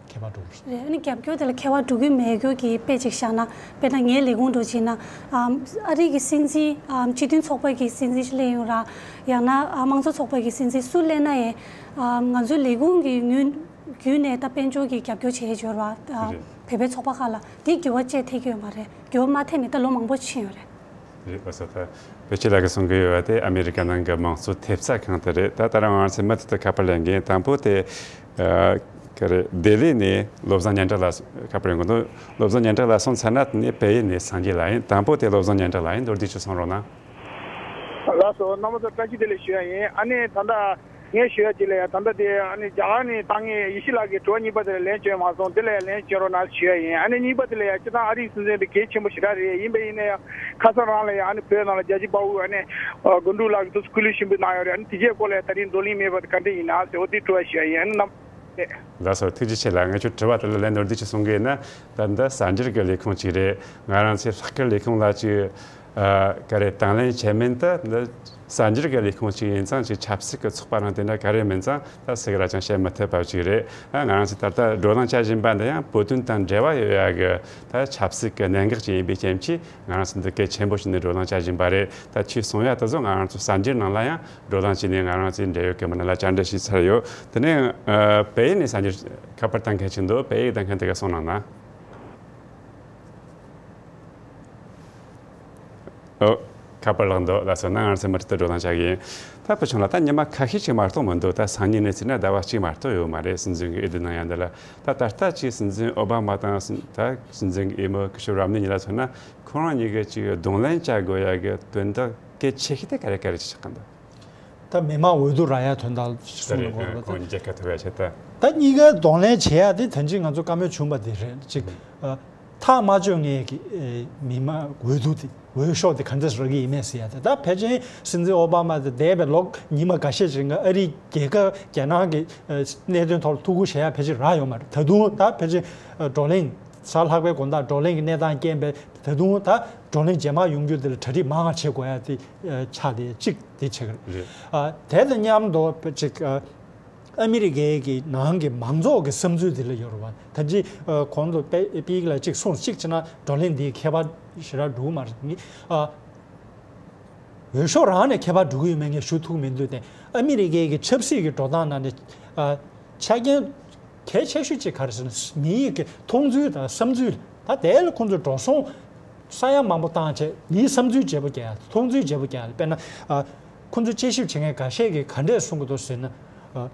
ཁྱད་པར་འགྲོ་གི་རེད། རེད། ཨ་ནི་རྒྱབ་སྐྱོར་དེ་ལ་ཁྱད་པར་འགྲོ་གི་མེད་སྐྱོར་གྱི་དཔེ་ཅིག་བཞག་ན། དཔེར་ན་ངའི་ལས་ཁུངས་འགྲོ་བྱས་ན། ཨམ། ཨ་རི་གི་སྲིད་འཛིན། ཨམ། སྤྱི་མཐུན་ཚོགས་པ་གི་སྲིད་འཛིན་ཞིག་སླེབས་ཡོང་ར། ཡང་ན་ཨ། དམངས་གཙོ་ཚོགས་པ་གི་སྲིད་འཛིན་སུ་སླེབས་ན་ཡང་། ཨམ། ང་ཚོའི་ལས་ཁུངས་ཀྱི་ངོས་བརྒྱུད་ནས་ད་དཔལ་འབྱོར་གྱི་རྒྱབ་སྐྱོར་བྱེད་ཡས་འབྱོར་བ། ཨ། རེད། བོད་པའི་ཚོགས་པ་ཁག་ལ་དེ་འགྱུར་བ་ཅིག་ཐེབས་ཀྱི་ཡོད་མ་རེད། འགྱུར་བ་མ་ཐེབས་ནས་ད་ལོ་མང་པོ་ཕྱིན་ཡོད་རེད། རེད། ལགས་སོ། ད་བེ་ཆེ་ལགས་ཀྱིས་གསུང་གི་ཡོད་པ་དེ་ཨ་མི་རི་ཀ་ནང་གི་མང་གཙོ་ཐེབས་རྩ་གང་དེ་རེད། ད་ད་རང་ང་ཚོའི་མུ་མཐུད་དུ་ཁ་པར་ལེན་མཁན་དང་པོ་དེ། ཨ། ག་རེ། ལྡི་ལི་ནས་བློ་བཟང་སྙན་གྲགས་ལགས་ཁ་པར་ཡོང་གི་འདུག། བློ་བཟང་སྙན་གྲགས་ལགས་སོང་ཚར་ན་དེ་ནས་བལ་ཡུལ་ནས་སངས་རྒྱས་ལགས་ཡིན། དང་པོ་དེ་བློ་བཟང་སྙན་གྲགས་ལགས་ཡིན། མདོར་བསྡུས་ཅིག་གསུང་རོགས་གནང་། ལགས་སོ། རྣམ་པ་ཚོ་བཀྲ་ཤིས་བདེ་ལེགས་ཞུ་ཡ་ཡིན། ཨ་ནི་ད་ལྟ་ངས་ཞུ་ཡ་ཅིག་ལ་ཡ། ད་ལྟ་དེ་ཨ་ནི་རྒྱ་གར་ནས་བཏང་མཁན་ཡེ་ཤེས་ལགས་ཀྱིས་དྲི་བ་གཉིས་པ་དེ་ལ་ལན་བྱོན་མ་སོང་། དེ་ལ་ཡ་ལན་བྱོན་རོགས་གནང་ཞུ་ཡ་ཡིན། ཨ་ནི་གཉིས་པ་དེ་ལ་ཡ་སྤྱིར་བཏང་ཨ་རིའི་སྲིད་འཛིན་དེ་གལ་ཆེན་པོ་ཞེ་དྲག་རེད། ཡིན་པ་ཡིན་ན་ཡང་ཁ་སང་རང་ལ་ཡ་ཨ་ནི་བོད་ནང་ལ་རྒྱལ་གཅེས་དཔའ་བོ་ཨ་ནི་དགུ་འབྲུག་ལགས་ཀྱིས་ཐུགས་སུ་སྐུ་ལུས་ཞུ་འབུལ་གནང་ཡོད་རེད། ཨ་ནི་དེ་གའི་སྐོར་ལ་ཡ་ད་རིང་བགྲོ་གླེང་མེད་པ་དེ་ག་འདྲ་ཡིན་ན་ཟེར། འོ་དེ་དྲི་བ་ཞུ་ཡ་ཡིན། ཨ་ནི་རྣམ། ལགས་སོ། ཐུགས་རྗེ་ཆེ་ལགས། ང་ཚོའི་དྲི་བ་དེ་ལ་ལན་མདོར་བསྡུས་ཅིག་གསུང་གི་ཡིན་ན། ད་འདི་གསར་འགྱུར་གྱི་ལས་ཁུངས་ཅིག་རེད། ང་རང་ཚོའི་ལྷག་དཀར་ལས་ཁུངས་ལ་ཅིག། ཨ། ག་རེ། དང་ལེན་བྱས་མིན་ད་འདི། གསར་འགྱུར་གྱི་ལས་ཁུངས་ཅིག་ཡིན་ཙང་ཅིག་ཆབ་སྲིད་ཀྱི་ཚོགས་པ་རང་དེ་འདྲ་ག་རེ་མིན་ཙང་ད་སུ་གིས་ར་ཅང་བཤད་མི་ཐུབ་པ་ཅིག་རེད། ཨ། ང་རང་ཚོ་ད་ལྟ་བགྲོ་གླེང་བྱ་བཞིན་པ་འདི་ཡང་བོད་དོན་དང་འབྲེལ་བ་ཡོད་ཡ་གི་ད་ཆབ་སྲིད་ཀྱི་གནད་འགག་ཅིག་ཡིན་པའི་རྐྱེན་གྱིས་ང་རང་ཚོ་འདི་གལ་ཆེན་པོ་ཞིག་ནས་བགྲོ་གླེང་བྱ་བཞིན་པ་རེད། ད་ཁྱེད་གསུང་ཡ་དེ་ཚོ་ང་རང་ཚོ་གསར་འགྱུར་ནང་ལ་ཡང་བགྲོ་གླེང་བྱས་ནས་ང་རང་ཚོའི་འབྲེལ་ཡོད་ཀྱི་མི་སྣ་ལ་བཅར་འདྲི་ཞུས་ཚར་ཡོད། དེ་ནས་ཨ། བལ་ཡུལ་ནས་གསར་འགྱུར་ཁ་པར་བཏང་མཁན་ཅིག་འདུག་བལ་ཡུལ་བཏང་མཁན་དེ་ག་གསུང་གནང་ན། ཨོ། ཁ་པར་ལག་འདུག་ལགས་སོ། ན་ང་རང་ཚོ་མུ་མཐུད་དུ་བགྲོ་གླེང་བྱ་གི་ཡིན། ད་བུ་ཆུང་ལགས། ད་ཉི་མ་ཁ་ཤས་ཅིག་མ་གཏོགས་མི་འདུག་ད་སང་ཉིན་ནས་བརྩིས་ན་ཟླ་བ་གཅིག་མ་གཏོགས་ཡོད་མ་རེད། སྲིད་འཛིན་གྱི་འོས་བསྡུ་གནང་ཡ་འདི་ལ། ད་ད་ལྟ་ཅིག་སྲིད་འཛིན་ཨོ་བྷ་མ་དང་སྲིད། ད་སྲིད་འཛིན་གྱི་འོས་མི་སྐུ་ཞབས་རོམ་ནི་གཉིས་ལ་མཚོན་ན། ཁོ་རང་གཉིས་ཀྱིས་ཅིག་གདོང་ལེན་བྱ་དགོས་ཡ་གི་དོན་དག་གལ་ཆེ་ཤོས་དེ་ག་རེ་ག་རེ་ཅིག་ཆགས་ཀྱི་འདུག་ད་མི་མང་འོས་བསྡུ་རག་ཡ་དོན་དག་ཞིག་གསུངས་ན་དགོས་རེད་པ། ཁོང་རྒྱལ་ཁ་ཐོབ་ཡ་ཆེད་དུ། ད་གཉིས་ཀ་གདོང་ལེན་བྱེད་ཡ་དེ་ད་ཅི་ང་ཚོ་བཀའ་མོལ་བྱུང་བ་དེ་རེད། ཅིག་ཨ། ཐག་མ་གཅོད་མཁན་གྱི་ཨེ། མི་མང་འོས་བསྡུ་དེ། འོས་ཤོག་དེ་ག་འདྲས་རག་གི་ཡིན་མེད་ཟེར་ཡ་དེ། ད་ཕལ་ཆེར་སྲིད་འཛིན་ཨོ་བྷ་མ་དེ་འདས་པའི་ལོ་ཉི་མ་འགའ་ཤས་ཤིག་སྔ་ཨ་རིའི་རྒྱལ་ཁབ་རྒྱལ་ནང་གི་ཨེ། གནད་དོན་ཐོག་ལ་ཐུགས་ཁུར་བཞེས་ཡ་ཕལ་ཆེར་རག་ཡོད་མ་རེད། ད་དུང་ད་ཕལ་ཆེར་ཨ། བགྲོ་གླེང་གཟའ་ལྷག་པའི་དགོང་དག་བགྲོ་གླེང་གི་གནས་སྟངས་རྐྱེན་པས་ད་དུང་ད་བགྲོ་གླེང་རྗེས་མ་ཡོང་རྒྱུ་དེ་ལ་གྲ་སྒྲིག་མང་བ་བྱེད་དགོས་ཡ་དེ་ཨ། ཆགས་བསྡད་གཅིག་དེ་བྱེད་ཀྱི་རེད། རེད། ཨ། དེ་དང་མཉམ་དུ་ཅིག་ཨ། ཨ་མི་རི་ཀའི་གི་ནང་གི་མང་ཚོགས་ཀྱི་བསམ་ཚུལ་དེ་ལ་ཡོད་རེད་པ། ད་ཅི་ཨ། གོང་དུ་པེ་པིག་ལ་ཅིག་གསུངས། གཅིག་བྱས་ན་བགྲོ་གླེང་འདིའི་ཁྱད་པར་ཞེ་དྲག་འགྲོ་གི་མ་རེད། ཨ། འོས་ཤོག་རང་ནས་ཁྱད་པར་འགྲོ་གི་ཡོད་མེད་ངས་ཞུ་ཐུབ་མི་འདུག་སྟེ། ཨ་མི་རི་ཀའི་གི་ཆབ་སྲིད་ཀྱི་འགྲོ་སྟངས་ནང་ནས་ཨ། ཆ་རྐྱེན་གལ་ཆེ་ཤོས་གཅིག་ག་རེ་ཟེར་ན། མི་ཡི་གི་མཐོང་ཚུལ་དང་བསམ་ཚུལ། ད་དེ་ལ་ཁོང་ཚོས་འགྲོ་སོང་ས་ཡ་མང་པོ་བཏང་བྱས། མིའི་བསམ་ཚུལ་བརྗེ་པོ་རྒྱག་ཡ། མཐོང་ཚུལ་བརྗེ་པོ་རྒྱག་ཡ། དཔེར་ན་ཨ། ཁོང་ཚོས་དཔྱད་ཞིབ་བྱེད་མཁན་འགའ་ཤས་ཀྱིས་ག་འདྲས་གསུང་གི་འདུག་ཟེར་ན། ཨ།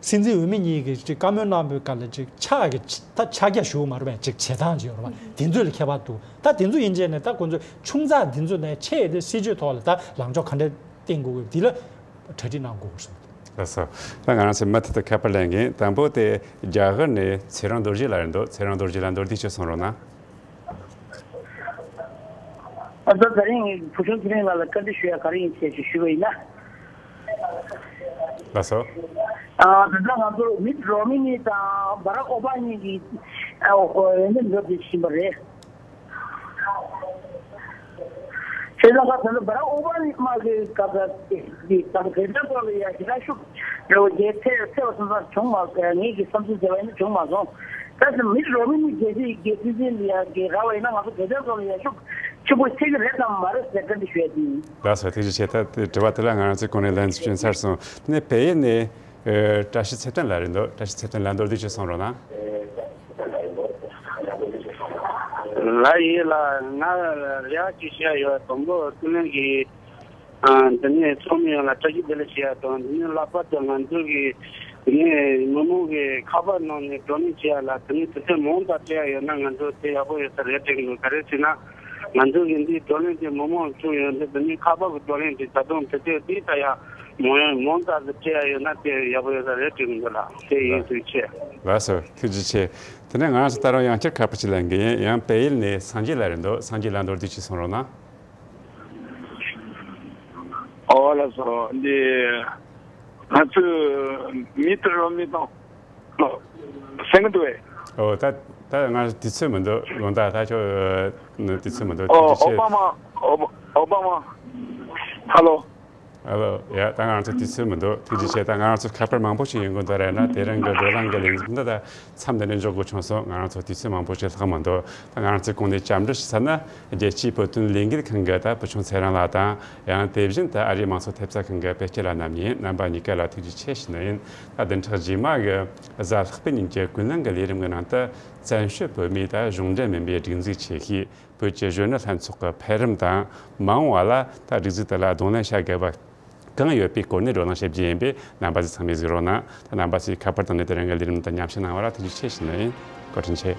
སྲིད་འཛིན་འོས་མི་གཉིས་ཀྱིས་ཅིག་བཀའ་མོལ་གནང་པའི་སྐབས་ལ་ཅིག་ཕྱག་གི་ད་ཕྱག་རྒྱ་ཞུ་བ་མ་རེད་པས། ཅིག་བྱེད་སྟངས་ཅིག་ཡོད་རེད་པ། དེ་ཚོ་ལ་ཁྱད་པར་འདུག་ད་དེ་ཚོ་ཡིན་བྱས་ནས་ད་ཁོང་ཚོས་ཆུང་ཙག་དེ་ཚོ་ནས་ཆེ་དེ་སྲིད་ཇུས་ཐོག་ལ་ད་ལངས་ཕྱོགས་ག་འདྲས་བསྟན་དགོས་ཀྱི། དེ་ལ་གྲ་སྒྲིག་གནང་དགོས་ཀྱི་རེད། ལགས་སོ། ད་ང་རང་ཚོས་མུ་མཐུད་དུ་ཁ་པར་ལེན་གྱིན། དང་པོ་དེ་རྒྱ་གར་ནས་ཚེ་རིང་རྡོ་རྗེ་ལགས་རེད་འདུག་ཚེ་རིང་རྡོ་རྗེ་ལགས། མདོར་བསྡུས་ཅིག་གསུང་རོགས་གནང་། ཨ། ད་ད་རིང་བུ་ཆུང་ཚེ་རིང་ལགས་ལ་བཀའ་འདྲི་ཞུ་ཡ་ག་རེ་ཡིན་ཞེས་ཞུ་བ་ཡིན་ན། ལགས་སོ། ཨ། ད་ལྟ་ང་ཚོ་མིད་རོ་མི་ནི་དང་བྷ་རག་ཨོ་བྷ་མ་གཉིས་ཀྱིས་ཨ། འོས་འདེམས་འགྲོ་བསྡད་བཞིན་པ་རེད། བྱས་ཙང་ཁ་སང་བྷ་རག་ཨོ་བྷ་མ་གི་སྐབས་ལ་དེ་དེ་དང་དེ་འདྲ་པོ་ལ་ཡ་ཞེ་དྲག་ཤུགས་འགྲོ་བ་རྒྱས་ཐེ་ཐེ་བ་སོང་ཙང་བྱུང་མ། ངེད་ཀྱི་བསམ་ཚུལ་ཟེར་བ་ཡིན་ན་བྱུང་མ་སོང་། ད་ལྟ་མིད་རོ་མི་ནི་རྒྱལ་སྤྱི་རྒྱལ་སྲིད་འཛིན་ལ་ཡ་གི་རག་པ་ཡིན་ན་ང་ཚོ་དེ་འདྲ་པོ་ལ་ཡ་ཤུགས་ཆེན་པོ་ཐེབས་ཀྱི་རེད་དམ་མ་རེད་ཟེར་བཀའ་འདྲི་ཞུ་ཡ་དེ་ཡིན། ལགས་སོ། ཐུགས་རྗེ་ཆེ། ད་དྲི་བ་དེ་ལ་ང་རང་ཚོའི་གོང་ནས་ལན་བྱིན་ཚར་སོང་། དེ་ནས་བལ་ཡུལ་ནས་ཨ། བཀྲ་ཤིས་ཚེ་བརྟན་ལགས་རེད་འདུག་བཀྲ་ཤིས་ཚེ་བརྟན་ལགས། མདོར་བསྡུས་ཅིག་གསུང་རོགས་གནང་། ལགས་ཡིན་ལགས། ང་རེ་བ་ཅིག་བཤད་ཡོད། དང་པོ་ཀུན་གླེང་གི་ཨ། འདི་ནས་ཚོགས་མི་ཡོངས་ལ་བཀྲ་ཤིས་བདེ་ལེགས་ཞུ་ཡ་དང་། འདི་ནས་ལྷག་པར་དུ་ང་ཚོ་གི་འདི་ནས་མི་མང་གི་ཁ་པར་ནང་ནས་བགྲོ་གླེང་བྱེད་ཡ་ལ་དེ་ནས་དུས་ཚོད་མང་དྲགས་སྤྲད་ཡ་ཡོད་ན་ང་ཚོ་དེ་ཡག་པོ་ཡོད་ས་རེད་དྲན་གི་འདུག་ག་རེ་ཟེར་ན། ང་ཚོ་གི་འདིའི་བགྲོ་གླེང་དེ་མི་མང་བྱུང་ཡོད་འདུག་དེ་ནས་ཁ་པར་གྱི་བགྲོ་གླེང་དེ་ད་དུང་དེ་ཚོས་དེ་ལྟ་ཡ་མང་མང་ཙམ་ཞིག་སྤྲད་ཡ་ཡོད་ན་དེ་ཡག་པོ་ཡོད་ས་རེད་དྲན་གྱི་འདུག་ལགས། དེ་ཡིན། ཐུགས་རྗེ་ཆེ། ལགས་སོ། ཐུགས་རྗེ་ཆེ། དེ་ནས་ང་རང་ཚོ་ད་རུང་ཡང་བསྐྱར་ཁ་པར་ཅིག་ལེན་གྱི་ཡིན། ཡང་བལ་ཡུལ་ནས་སངས་རྒྱས་ལགས་རེད་འདུག་སངས་རྒྱས་ལགས། མདོར་བསྡུས་ཅིག་གསུང་རོགས་གནང་། ཨོ་ལགས་སོ། འདི་ང་ཚོས་མིད་རོ་མི་དང་། ཨོ། གསན་གྱི་འདུག་གས། ཨོ། ད་ད་ང་དུས་ཚོད་མི་འདུག་དགོངས་དག་ད་ཁྱོད་དུས་ཚོད་མི་འདུག་ཨོ། ཐུགས་རྗེ་ཆེ། ཨོ་བྷ་མ། ཨོ་བྷ། ཨོ་བྷ་མ། ཧ་ལོ། ཧ་ལོ། ཡ། ད་ང་རང་ཚོ་དུས་ཚོད་མི་འདུག་ཐུགས་རྗེ་ཆེ། ད་ང་རང་ཚོ་ཁ་པར་མང་པོ་ཞིག་ཡོང་གི་འདུག་རེད་ན། དེ་རིང་གི་བགྲོ་གླེང་གི་ལས་འགུལ་འདི་ད་མཚམས་འདི་ནས་འཇོག་དགོས་བྱུང་སོང་། ང་རང་ཚོ་དུས་ཚོད་མང་པོ་ཞིག་ལྷག་མི་འདུག་ད་ང་རང་ཚོའི་གོང་ནས་བཅར་འདྲི་ཞུས་ཚར་ན། རྒྱལ་སྤྱིའི་བོད་དོན་ལས་འགུལ་ཁང་གི་ད་བུ་ཆུང་ཚེ་རིང་ལགས་དང་། ཡང་དེ་བཞིན་ད་ཨ་རིའི་དམངས་གཙོ་ཐེབས་རྩ་ཁང་གི་བེ་སྐྱིད་ལགས་རྣམ་གཉིས། རྣམ་པ་གཉིས་ཀ་ལ་ཐུགས་རྗེ་ཆེ་ཞུ་ནི་ཡིན། ད་བདུན་ཕྲག་རྗེས་མ་གི་གཟའ་ལྷག་པའི་ཉིན་གྱི་ཀུན་གླེང་གི་ལས་རིམ་གྱི་ནང་དུ། བཙན་བྱོལ་བོད་མིའི་ད་གཞུང་འབྲེལ་མིན་པའི་སྒྲིག་འཛུགས་ཆེ་ཤོས་བོད་ཀྱི་གཞོན་ནུ་ལྷན་ཚོགས་ཀྱི་འཕེལ་རིམ་དང་། མ་འོངས་པ་ལ་ད་སྒྲིག་འཛུགས་དེ་ལ་གདོང་ལེན་བྱ་དགོས་པ་གང་ཡོད་པའི་སྐོར་ནས་བགྲོ་གླེང་བྱེད་རྒྱུ་ཡིན་པས། རྣམ་པ་ཚོས་ཚང་མས་གཟིགས་རོགས་གནང་། ད་རྣམ་པ་ཚོས་ཁ་པར་བཏང་ནས་དེ་རིང་གི་ལས་རིམ་དང་མཉམ་ཞུགས་གནང་བ་ལ་ཐུགས་རྗེ་ཆེ་ཞུ་ནི་ཡིན། བཀའ་དྲིན་ཆེ།